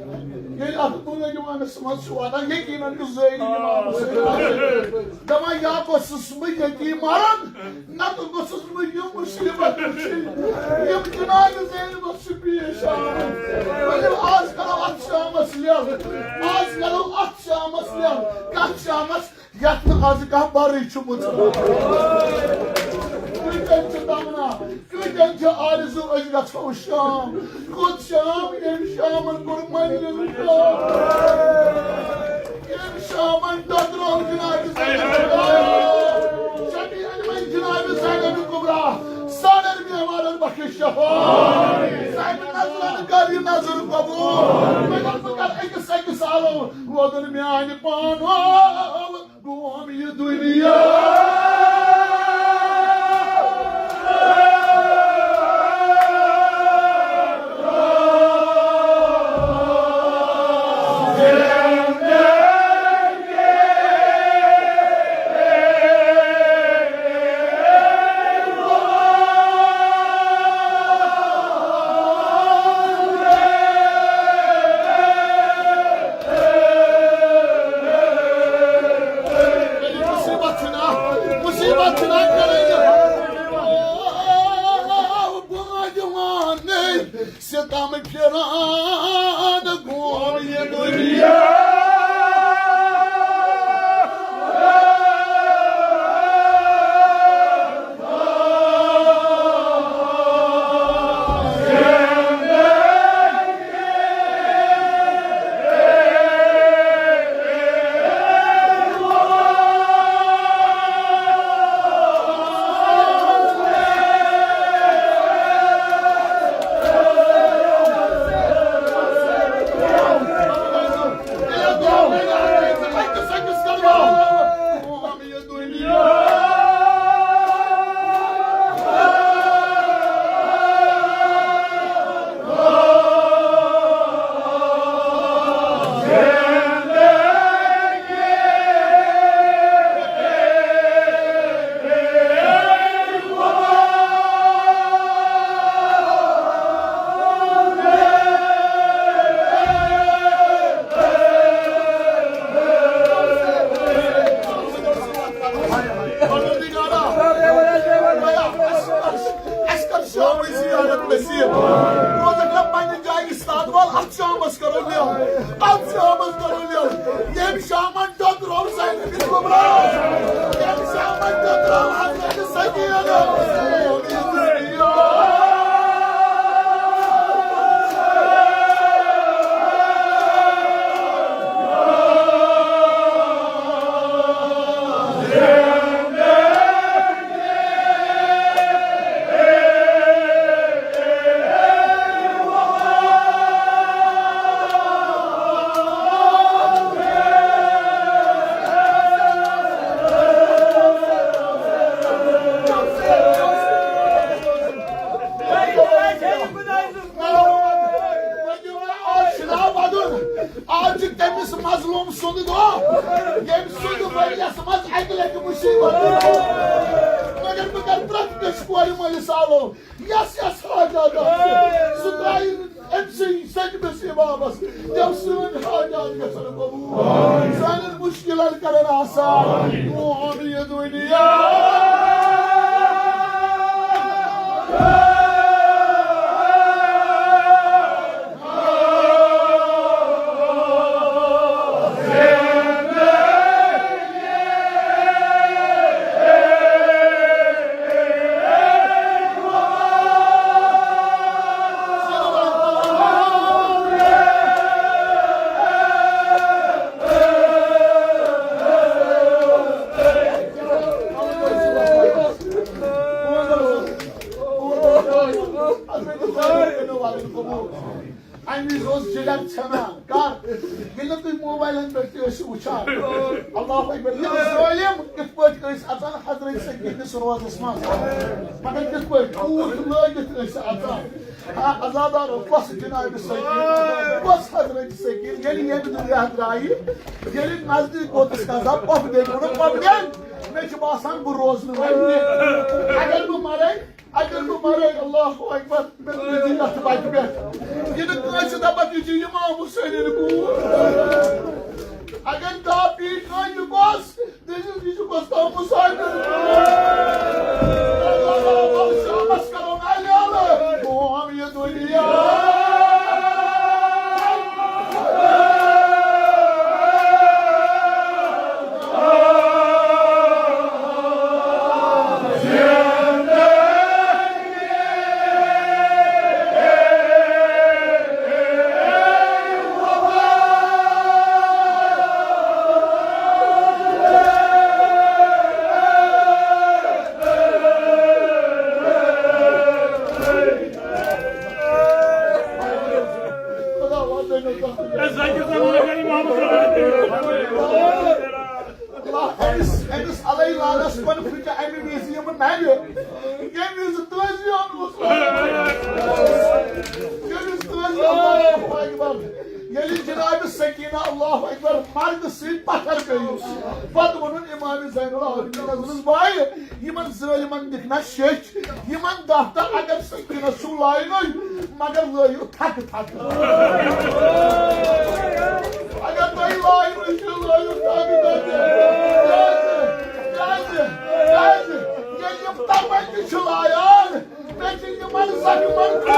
ییٚلہِ اتھ بُنیٲدِمانس منٛز چھُ وَنان، یقیٖناً چھُ زٲہِد اِمام حُسین۔ دَپان، یا گوٚژھُس بہٕ یتیٖم مرُن، نتہٕ گوٚژھُس بہٕ یہِ مُصیٖبت وٕچھِنۍ، یِم جنابِ زینبس چھِ پیش آمٕتۍ۔ ؤلِو، آز کرو اتھ شامس لیٚل، آز کرو اتھ شامس لیٚل۔ کتھ شامس؟ یتھ نہٕ از کانٛہہ بَرٕے چھُ مُژراوان۔ کۭتٮ۪ن چھِ تمنا، کۭتٮ۪ن چھِ آرزو، أسۍ گژھو شام۔ کوٚت شام؟ ییٚمۍ شامن کوٚر منزل شام۔ ییٚمۍ شامن ٹکرٲو جناب زینب۔ شفیع علمن جناب زینب کبریٰ سارن بیمارن بخش شفا۔ سانہِ نظرن کر یہِ نظر قبول۔ مگر بہٕ کر أکِس أکِس آلو وۄدُن میانہِ پانہٕ۔ گوم یہِ دُنیا۔ مصیبت چھنا، مصیبت چھنا کرے۔ بہٕ دِوان ستم پھران گوم یہ دنیا۔ پروردگارا، اَسہِ کر شامٕچ زیارت نصیب۔ روزکھ نہ پننہِ جایہِ استاد وال، اتھ شامس کرو لیٚل، اتھ شامس کرو لیٚل۔ ییٚمۍ شامن ٹکرٲو زینب کبریٰ، ییٚمۍ شامن ٹکرٲو حضرت سکینہ۔ آز چھُ تٔمِس مظلوم سُنٛد دۄہ، ییٚمۍ سُنٛد ؤریَس منٛز اَکہِ لَٹہِ مُصیٖبت۔ مگر بہٕ کَرٕ پرٛٮ۪تھ کٲنٛسہِ کورِ مٲلِس آلو، یَس یَس حاجات آسہِ، سُہ ترٛایہِ أمۍ سٕے سٔجمِس اِمامَس، تٔمۍ سٕنٛدۍ حاجات گژھن قبوٗل، سانٮ۪ن مُشکِلَن کَرن آسان۔ آمین۔ امہِ وِزِ اوس جگر ژھٮ۪نان۔ کر؟ ییٚلہِ نہٕ تُہۍ موبایلن پٮ۪ٹھ تہِ ٲسِو وٕچھان۔ اللہ اکبر۔ یِم ظٲلِم کِتھ پٲٹھۍ ٲسۍ اژان حضرت سکیٖنس روزس منٛز؟ مگر کِتھ پٲٹھۍ؟ اوٗٹھ لٲگِتھ ٲسۍ اژان۔ ہا، عزادارو، کۄس جناب سکیٖن؟ کۄس حضرت سکیٖن؟ ییٚلہِ ییٚمہِ دُنیا درٛایہِ، ییٚلہِ نزدیٖک ووتُس قضا، پۄپھ بیٚنہِ ووٚنُن، "پۄپھ بیٚنہِ، مےٚ چھُ باسان، بہٕ روزٕ نہٕ وۄنۍ کینٛہہ۔ اگر بہٕ مرے، اگر بہٕ مرے، اللہ اکبر، مےٚ تُلۍ زِ یتھ وتہِ پٮ۪ٹھ۔" یہِ نہٕ کٲنٛسہِ دپان، یہِ چھُ امام حسینٕنۍ کوٗر۔ اگر دَب پیٚیہِ کٲنٛسہِ، یہِ کۄس؟ دٔپِو، یہِ چھُ گۄستان مسافر۔ شامس کرو نا یلہٕ، قوم یہِ دُنیا۔ اللہ، أمِس، أمِس علیہ لعنس کُن پھِرِ امہِ وِزِ یِم نرِ، ییٚمہِ وِزِ تٲزیان اوس۔ ییٚمہِ وِزِ تٲزیان، اللہ اکبر۔ ییٚلہِ جناب سکینہ، اللہ اکبر، مرگہٕ سۭتۍ پتھر پیٚیہِ، پتہٕ ووٚنُن امام زین العابدین، دوٚپنس، بایہِ، یِمن ظٲلمن دِکھ نا شیٚچھ، یِمن دفتر اگر سکینس چھُو لاینُے، مگر لٲیِو تھکہٕ تھکہٕ۔ اگر تۄہہِ لاینُے چھُ، لٲیِو تھکہٕ تھکہٕ۔ کیٛازِ؟ کیٛازِ؟ کیٛازِ؟ ییٚلہِ یِم تپٲرۍ تہِ چھِ لایان، مےٚ چھِ یِمن زخمن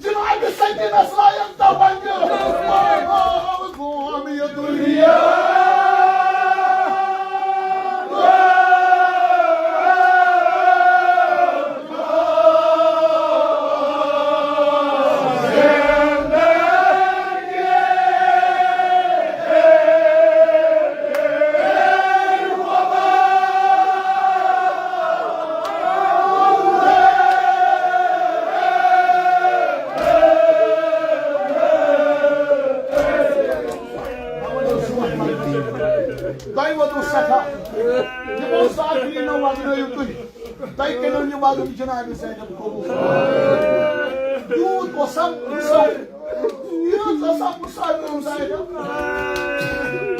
جناب سکینس لایَن تپنگ۔ قوم یہِ دُنیا۔ تۄہہِ ووتوٕ سٮ۪ٹھاہ۔ یِمو ساکرینو وزنٲیِو تُہۍ۔ تۄہہِ کٔرِو یہِ وزن جناب زینب قبول۔ یوٗت اوسا مُسافر، یوٗت اوسا مُسافر زینب۔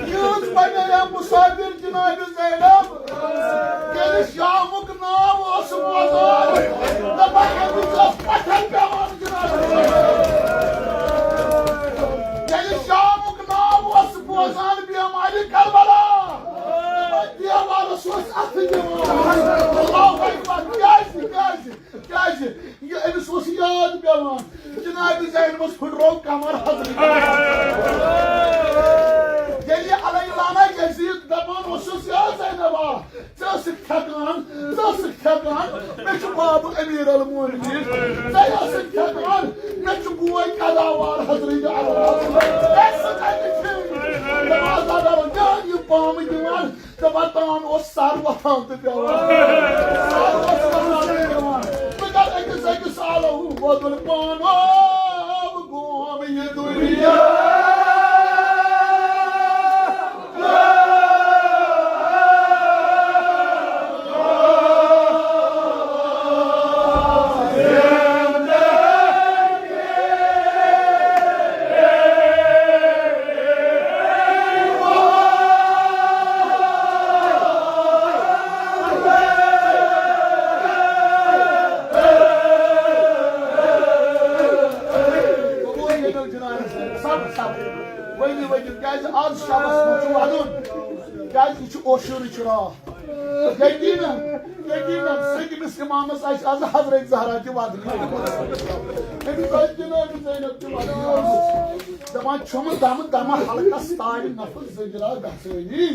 یوٗت بنیٛایا مُسافر جناب زینب۔ ییٚلہِ شامُک ناو اوس بوزان، دَپان، أمِس ٲس پَتھر پٮ۪وان جناب۔ ییٚلہِ شامُک ناو اوس بوزان، بیمارِ کربلا، دَپان، دیوارَس اوس اَتھٕ دِوان۔ اللہ اکبر۔ کیٛازِ؟ کیٛازِ؟ کیٛازِ؟ یہِ أمِس اوس یاد پٮ۪وان۔ جناب زینبس پھٕٹرو کمر حضرت۔ ییٚلہِ یہِ علیہ لعنہ یزید دپان اوسُس، یا زینبا، ژٕ ٲسٕکھ تھٮ۪کان، ژٕ ٲسٕکھ تھٮ۪کان، مےٚ چھُ بابہٕ امیر المومنین، ژے ٲسٕکھ تھٮ۪کان، مےٚ چھُ بوے قضا وار حضرت عباس۔ ہے، سُہ کتہِ چھُ؟ نماز ادا جان یہِ پامہٕ دِوان۔ تہٕ پتہٕ اوس سر وۄتھان تہٕ پٮ۪وان۔ سر اوس وۄتھان تہٕ پٮ۪وان۔ ژٕ کر أکِس أکِس آلو وۄدُن پان، آو گوم یہِ دُنیا۔ قبول کٔرِو جناب۔ سب، سب۔ ؤنِو، ؤنِو، کیٛازِ آز شبس منٛز چھُ ودُن؟ کیٛازِ یہِ چھُ عاشورٕچ راتھ۔ یقیناً یقیناً، سٔتمِس امامس آسہِ از حضرت زہرا تہِ ودنہٕ۔ أمِس آسہِ جناب زینب تہِ ودنہٕ۔ دپان چھُم، دمہٕ دمہٕ حلقس تارِ نفس زنجرا گژھٲنی۔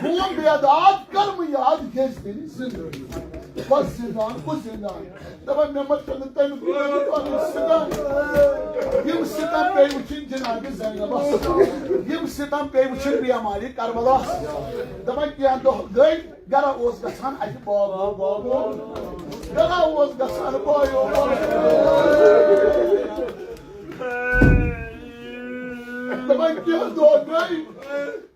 گوم بیداد کرمہٕ یاد ییٚژِ دِنہِ زندگی۔ بس زندان، کُس زندان؟ دپان مےٚ ما چھُنہٕ تٔمِس، یِم ستم، یِم ستم پیٚیہِ وٕچھِنۍ جناب زینبس۔ یِم ستم پیٚیہِ وٕچھِنۍ بیمارِ کربلاہس۔ دپان کینٛہہ دۄہ گٔے، گرا اوس گژھان اَتہِ بابو، بابو۔ گرا اوس گژھان بایو، بابو۔ دَپان کینٛہہ دۄہ گٔے،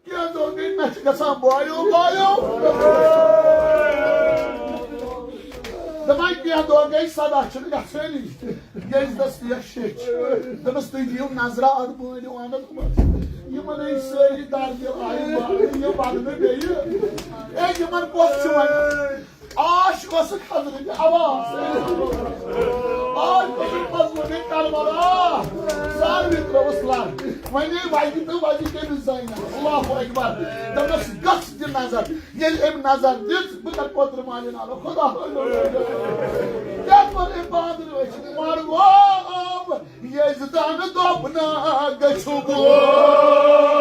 کینٛہہ دۄہ گٔے، مےٚ چھِ گژھان بایو، بایو۔ دَپان کینٛہہ دۄہ گٔے، صدا چھِنہٕ گژھٲنی۔ ییٚلہِ دَس یَتھ شیٚچھ۔ دوٚپمَس، "تُہۍ دِیِو نظرا اَتھ بٲنِو اَنَتھ منٛز۔ یِمَن ہے سٲری دَردِ آیہِ مارنہٕ، یہِ وَننہٕ بیٚیہِ۔ اے، یِمَن کۄس چھِ وَنان؟" آش اوسُکھ حضرت عباس۔ آش اوسُکھ مظلومِ کربلا۔ ساروی ترٲوٕس لَر۔ وۄنۍ وَجہِ تہٕ وَجہِ کٔمِس زَنہِ؟ اللہ اکبر۔ دوٚپمَس، "گژھ دِ نظر۔" ییٚلہِ أمۍ نظر دِژ، بہٕ کَتہِ کوترٕ مالہِ نالہٕ؟ خدا۔ کیٛاہ کوٚر أمۍ بانٛدرٕ أچھ؟ مَرٕ گوٚو۔ یزدان دوٚپ نا گژھو بہٕ۔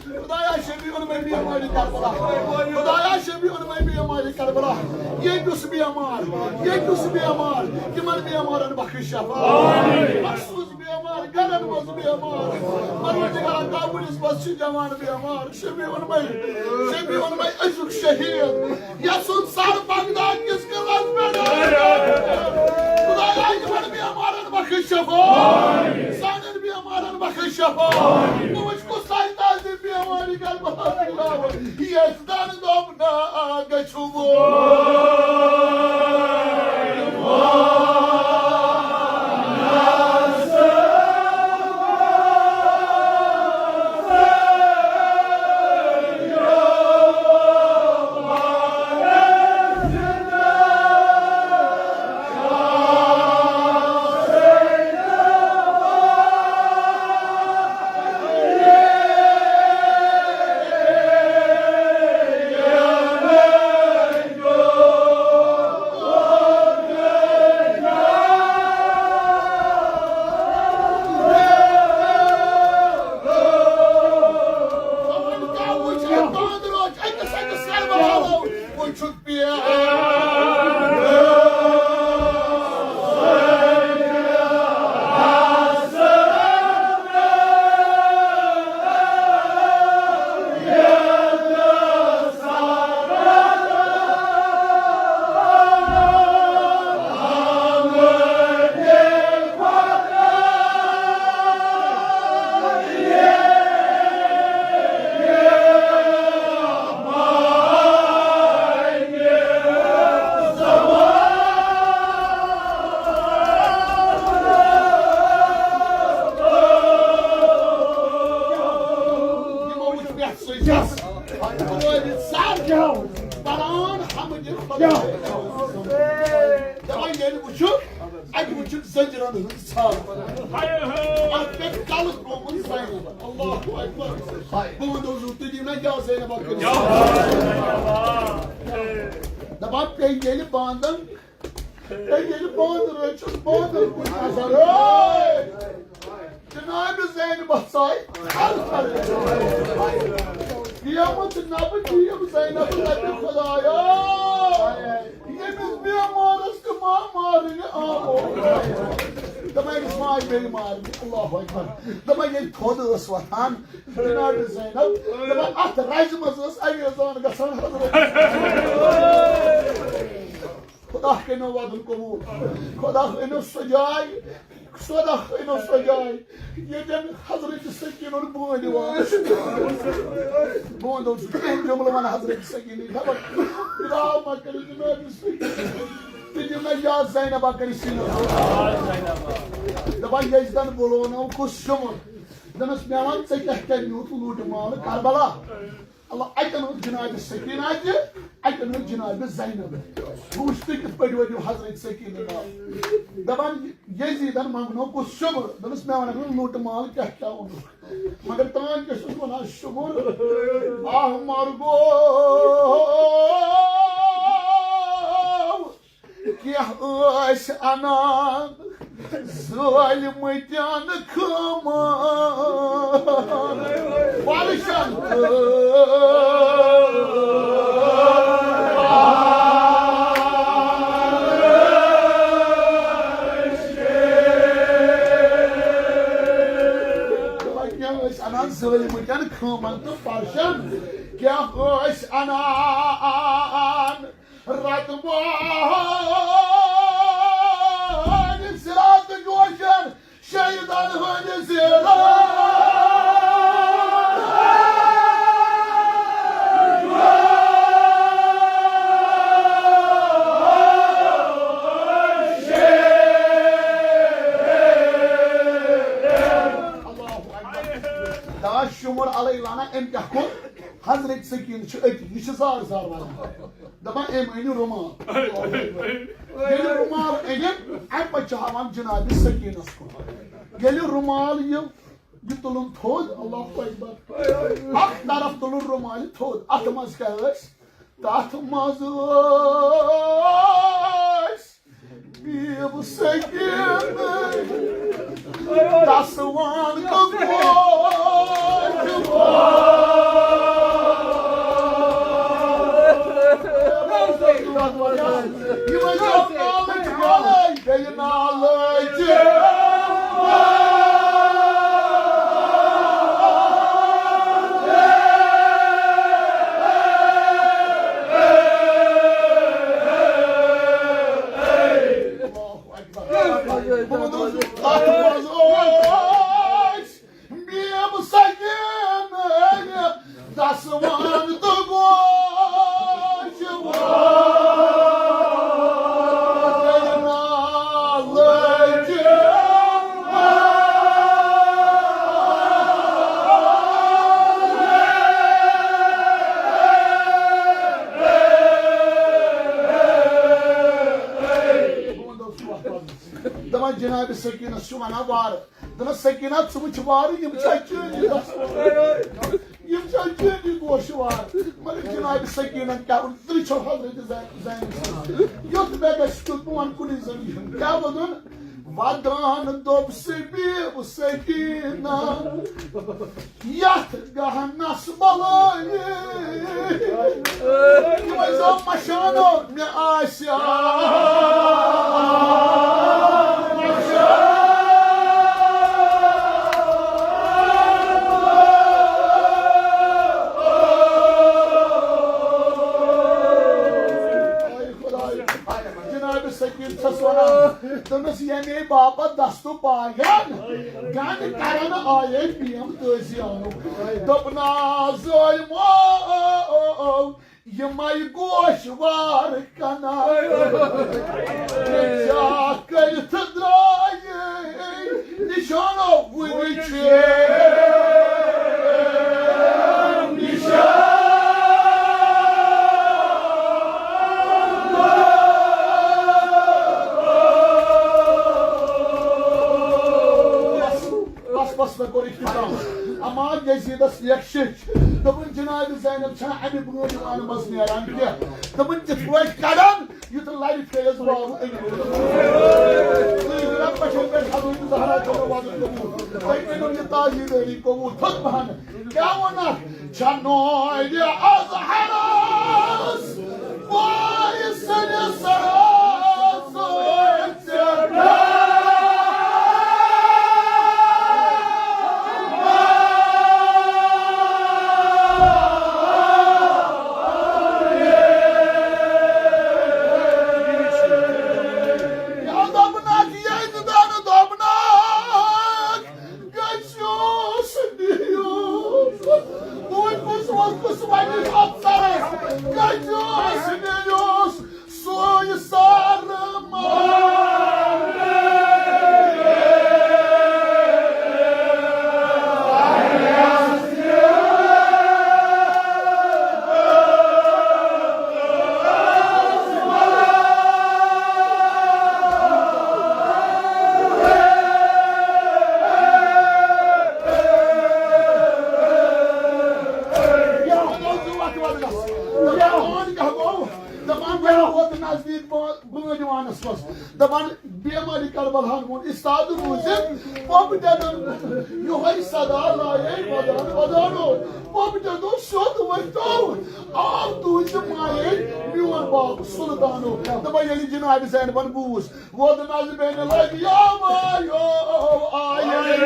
خدایا شفیع المبی بیمارِ کربلا۔ خدایا شفیع المبی بیمارِ کربلا۔ ییٚتہِ یُس بیمار، ییٚتہِ یُس بیمار، تِمن بیمارن بخش شفا۔ مخصوص بیمار، گرن منٛز بیمار۔ پروردگار کابلس منٛز چھِ جوان بیمار۔ شفیع المبی، شفیع المبی أزیُک شہیٖد۔ یسُنٛد سر بغداد کِس قلعس پٮ۪ٹھ۔ خدایا یِمن بیمارن بخش شفا۔ سانٮ۪ن بیمارن بخش شفا۔ بہٕ وٕچھ کُس ساے تازِ بیمارِ کربلا۔ یزدان دوٚپ نا گژھو۔ ہجرن ہٕنٛز ژھاو۔ اَتھ پٮ۪ٹھ کلہٕ ترٛوومُت زینبن۔ اللہ اکبر۔ بہٕ وَنہٕ حضور، تُہۍ دِیِو مےٚ اجازت زینبا کٔرِتھ۔ دَپان پیٚیہِ ییٚلہِ باندَن، پیٚیہِ ییٚلہِ باندَن رٲژ چھُس باندَن کُن نظر۔ ہے! جناب زینبس آے تھر تھر۔ قیامت نبہٕ دِیِم زینب لبہِ خدایا۔ ییٚمِس بیمارس تہِ ما مارنہِ آو۔ دَپان أمِس ما آیہِ بیٚیہِ مارنہِ۔ اللہ اکبر۔ دَپان ییٚلہِ تھوٚد ٲس وۄتھان جناب زینب، دَپان اتھ رزِ منٛز ٲس اویزان گژھان حضرت۔ خدا کٔرِنو وعدُن قبول۔ خدا کٔرِنو سۄ جاے، خدا کٔرِنو سۄ جاے، ییٚتٮ۪ن حضرت سکیٖنُن بون یِوان۔ بون اوس تِہُنٛد جملہٕ وَنان حضرت سکیٖنٕنۍ، خبر خدا ما کٔرِو جناب سکیٖن۔ تہِ دِیِو مےٚ یاد زینبا کٔرِتھ سیٖنَس۔ دَپان یزدَن بُلونو کُس شُمُر۔ دوٚپنَس مےٚ وَن ژےٚ کیٛاہ کیٛاہ نیوٗتھ لوٗٹہِ مالہٕ کربلا۔ اللہ، اَتٮ۪ن اوس جناب سکیٖنہ تہِ، اَتٮ۪ن اوس جناب زینب۔ بہٕ وٕچھٕ تُہۍ کِتھ پٲٹھۍ ؤنِو حضرت سکیٖنہ ناو۔ دَپان یزیٖدَن منٛگنو کُس شُمُر، دوٚپُس مےٚ وَنکھ نہٕ لوٗٹہٕ مال کیٛاہ کیٛاہ اوٚنُکھ۔ مگر تام کیٛاہ چھُس وَنان شُمُر۔ آہ مَر گوٚو۔ کینٛہہ ٲسۍ اَنان ظٲلمہٕ تٮ۪ن خٲمان۔ پَرشَن تہٕ کینٛہہ ٲسۍ اَنان ظٲلمہٕ تٮ۪ن خٲمان تہٕ پَرشَن۔ کینٛہہ ٲسۍ اَنان رتہٕ مۄہنِس راتہٕ جوشن شہیدن ہٕنٛدِ زیٖرو۔ اللہ اکبر۔ دَپان شُمُر علیہ لعنہ، أمۍ کیٛاہ کوٚر؟ حضرت سکیٖنہ چھُ أتی، یہِ چھُ زار زار وَنان۔ دَپان أمۍ أنِو رومال۔ ییٚلہِ رومال أنِم، اَمہِ پَتہٕ چھُ ہاوان جناب سکیٖنَس کُن۔ ییٚلہِ رومال یہِ، یہِ تُلُن تھوٚد، اللہ اکبر۔ اَکھ طرف تُلُن رومالہِ تھوٚد، اَتھ منٛز کیٛاہ ٲسۍ؟ تَتھ منٛز ٲسۍ بیٖب سکیٖنہٕ دَسوان تہٕ گوجوان۔ یِمَے چھِ نالٕچ گۄلٲے، بیٚیہِ نالٕچ۔ بہٕ وَنہٕ حظ، تَتھ منٛز ٲسۍ بیٖب سکیٖنہٕ دَسوان تہٕ گوجوان۔ دَپان جناب سکیٖنَس چھُ وَنان وارٕ۔ دوٚپمَس، سکیٖنہ، ژٕ وٕچھ وارٕ، یِم چھا چٲنی دَسوان؟ یِم چھا چٲنی گوشوار؟ مگر جناب سکیٖنہ کیٛاہ ووٚن؟ تُہۍ چھِو حضرت زین-، زینب سٕنٛز۔ یُتھ مےٚ گژھِ تیُتھ، بہٕ وَنہٕ کُنُے زوٚن یِہُنٛد۔ کیٛاہ ووٚنُن؟ وَدان دوٚپ سبیٖب سکیٖنہ۔ یتھ گہنس بلٲیِتھ۔ یِمے زن مشانو مےٚ آسہِ۔ جناب سکیٖن چھَس وَنان، دوٚپمَس، ییٚمے باپتھ دستہٕ پایَن گنٛڈ کرن آیے بیم تٲزیانُک۔ دوٚپنَس، ظٲلمو، یِمے گوشوار کنان۔ کیٛاہ کٔرِتھ درٛایے نِشانو وٕنہِ چھِ نِشان۔ بس مےٚ کوٚر اختتام۔ اما یزیدس لیکھ شیٚچھ۔ دوٚپُن، جناب زینب چھا امہِ برونٛٹھ یِوان منٛز نیران کینٛہہ؟ دوٚپُن، تِتھ پٲٹھۍ کڑان، یُتھ لرِ پھیرس باوٕ أنِتھ۔ تُہۍ رب پٮ۪ٹھ حضرت زہرا چھو وعدٕ قبول۔ تۄہہِ کٔرِو یہِ تاجدٲری قبول۔ تھوٚد پہن۔ کیٛاہ ووٚنکھ؟ چھا نوے اظہرس بوے سٕنٛدِ سرس سۭتۍ ژےٚ یا دوٚپنکھ، ییٚتہِ دَنہٕ دوٚپنکھ، گژھیوس نیوس۔ بہٕ کُس وقتس وَنہِ اَتھ سرس، گژھیوس نیوس۔ سُے سر مارے۔ دپان، بہٕ ووت نزدیٖک بٲ-، بٲدِوانس منٛز۔ دپان، بیمٲرۍ کربلاہن ووٚن، استاد روٗزِتھ پۄپہٕ ڈٮ۪دُن یِہوٚے صدا لایے ودان ودانو۔ پۄپہٕ ڈٮ۪دُن سیوٚد ؤتھۍتو، آو تُہنٛزِ مایے میون باب سلطانو۔ دپان، ییٚلہِ جناب زینبن بوٗز، ووٚد نظمہِ لگیو وایو آیے۔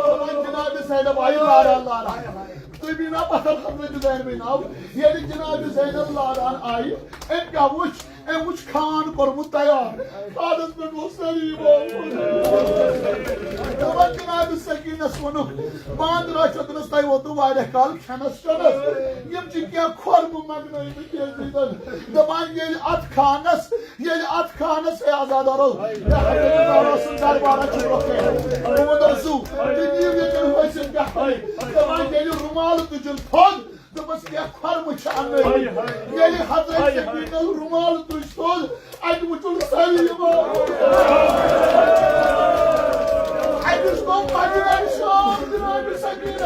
دپان، جناب زینب آیہِ لاران لاران۔ تُہۍ بیٖنا پتھر حضرت زینبٕے ناو۔ ییٚلہِ جناب زینب لاران آیہِ، أمۍ کیٛاہ وُچھ؟ أمۍ وُچھ خان کوٚرمُت تیار۔ خانس پٮ۪ٹھ اوس سلیٖم آمُت۔ دپان، جناب سکینس ووٚنُکھ، بانٛد رٲچھِو، دوٚپنس، تۄہہِ ووتوٕ واریاہ کال کھٮ۪نس چٮ۪نس۔ یِم چھِ کینٛہہ کھۄرمہٕ منٛگنٲومٕتۍ یزیدن۔ دپان، ییٚلہِ اتھ خانس ییٚلہِ اتھ خانس، اے عزادارو، اے حضرت زہرا سُنٛد دربارا چھُ برٛونٛہہ کنہِ۔ محمد رسول، تُہۍ دِیِو ییٚتٮ۪ن حٲصِل کیٛاہ پَرِ؟ دَپان، ییٚلہِ رومال تُجُن تھوٚد، دوٚپمَس، کینٛہہ کھۄرمہٕ چھِ اَننٲومٕتۍ۔ ییٚلہِ حضرت سکینن رومال تُج تھوٚد، اَتہِ وُچھُن سٲری یِمو۔ اَتہِ وُچھ گوٚو مجنون شام جناب سکینس۔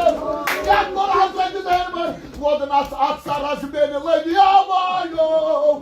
کیٛاہ کوٚر حضرت زینبن؟ ووٚدنَس اَتھ سرس بیٚنہِ لٔگۍ آوایو۔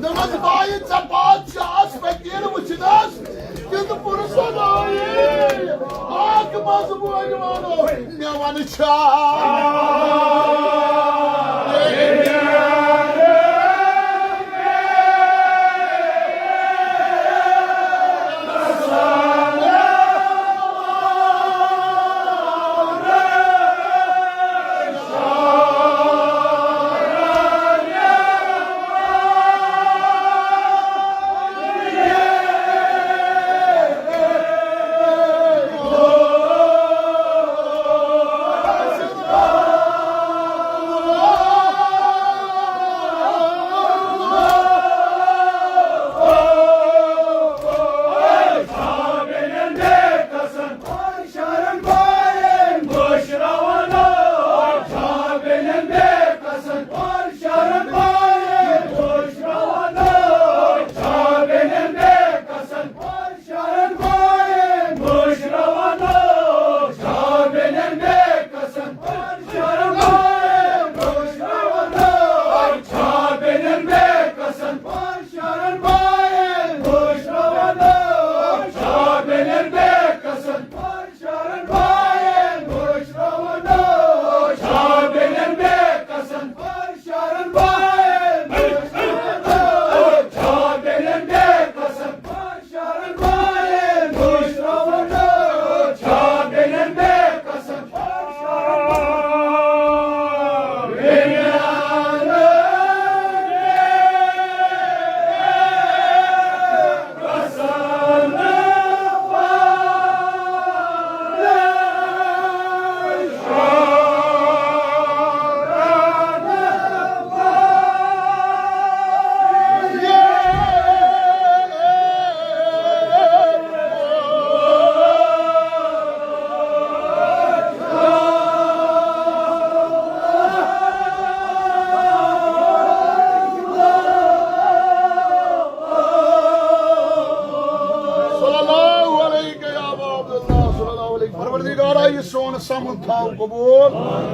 دوٚپمَس، بایہِ، ژےٚ بادشاہَس فقیٖر وٕچھنَس کیُتھ پُرسَن آیی۔ اَکھ منٛز بٲگۍ وَنو، مےٚ وَنہٕ چھا؟ سمُن تھاو قبول،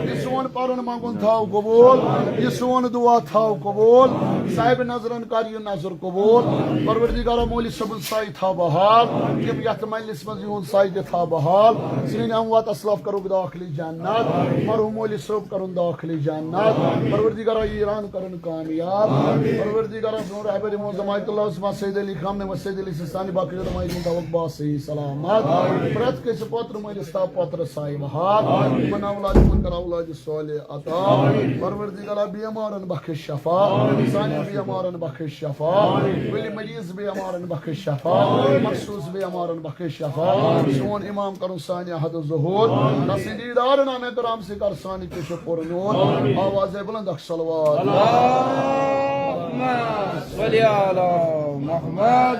یہِ سون پرُن منگُن تھاو قبول، یہِ سون دعا تھاو قبول۔ صاحب نظرن کر یہِ نظر قبول۔ پروردگارا، مولوی صٲبُن سایہِ تھاو بحال، تِم یتھ مجلس منٛز یِہُنٛد سایہِ تہِ تھاو بحال۔ سٲنۍ اموات اسلاف کرُکھ داخل جنت، مرحوم مولوی صٲب کرُن داخل جنت۔ پروردگارا، ایران کرُن کامیاب۔ پروردگارا، سون رہبر معظم آیت اللہ عثمان سید علی خامنہ و سید علی سیستانی باقی علماء دین تھاوکھ باصحیح سلامت۔ پرٛٮ۪تھ کٲنٛسہِ پوترٕ مٲلِس تھاو پوترٕ سایہِ بحال۔ یِمن اولاد، یِمن کر اولاد صالح عطا۔ پروردگارا، بیمارن بخش شفا، سانٮ۪ن بیمارن بخش شفا، ؤلۍ مریض بیمارن بخش شفا، مخصوص بیمارن بخش شفا۔ سون امام کرُن سانہِ حد ظہور، تسٕنٛدِ دیدار نامِ کرام سۭتۍ کر سانہِ چشم پر نور۔ آواز بلند اکھ صلوات۔ اللهم صل على محمد۔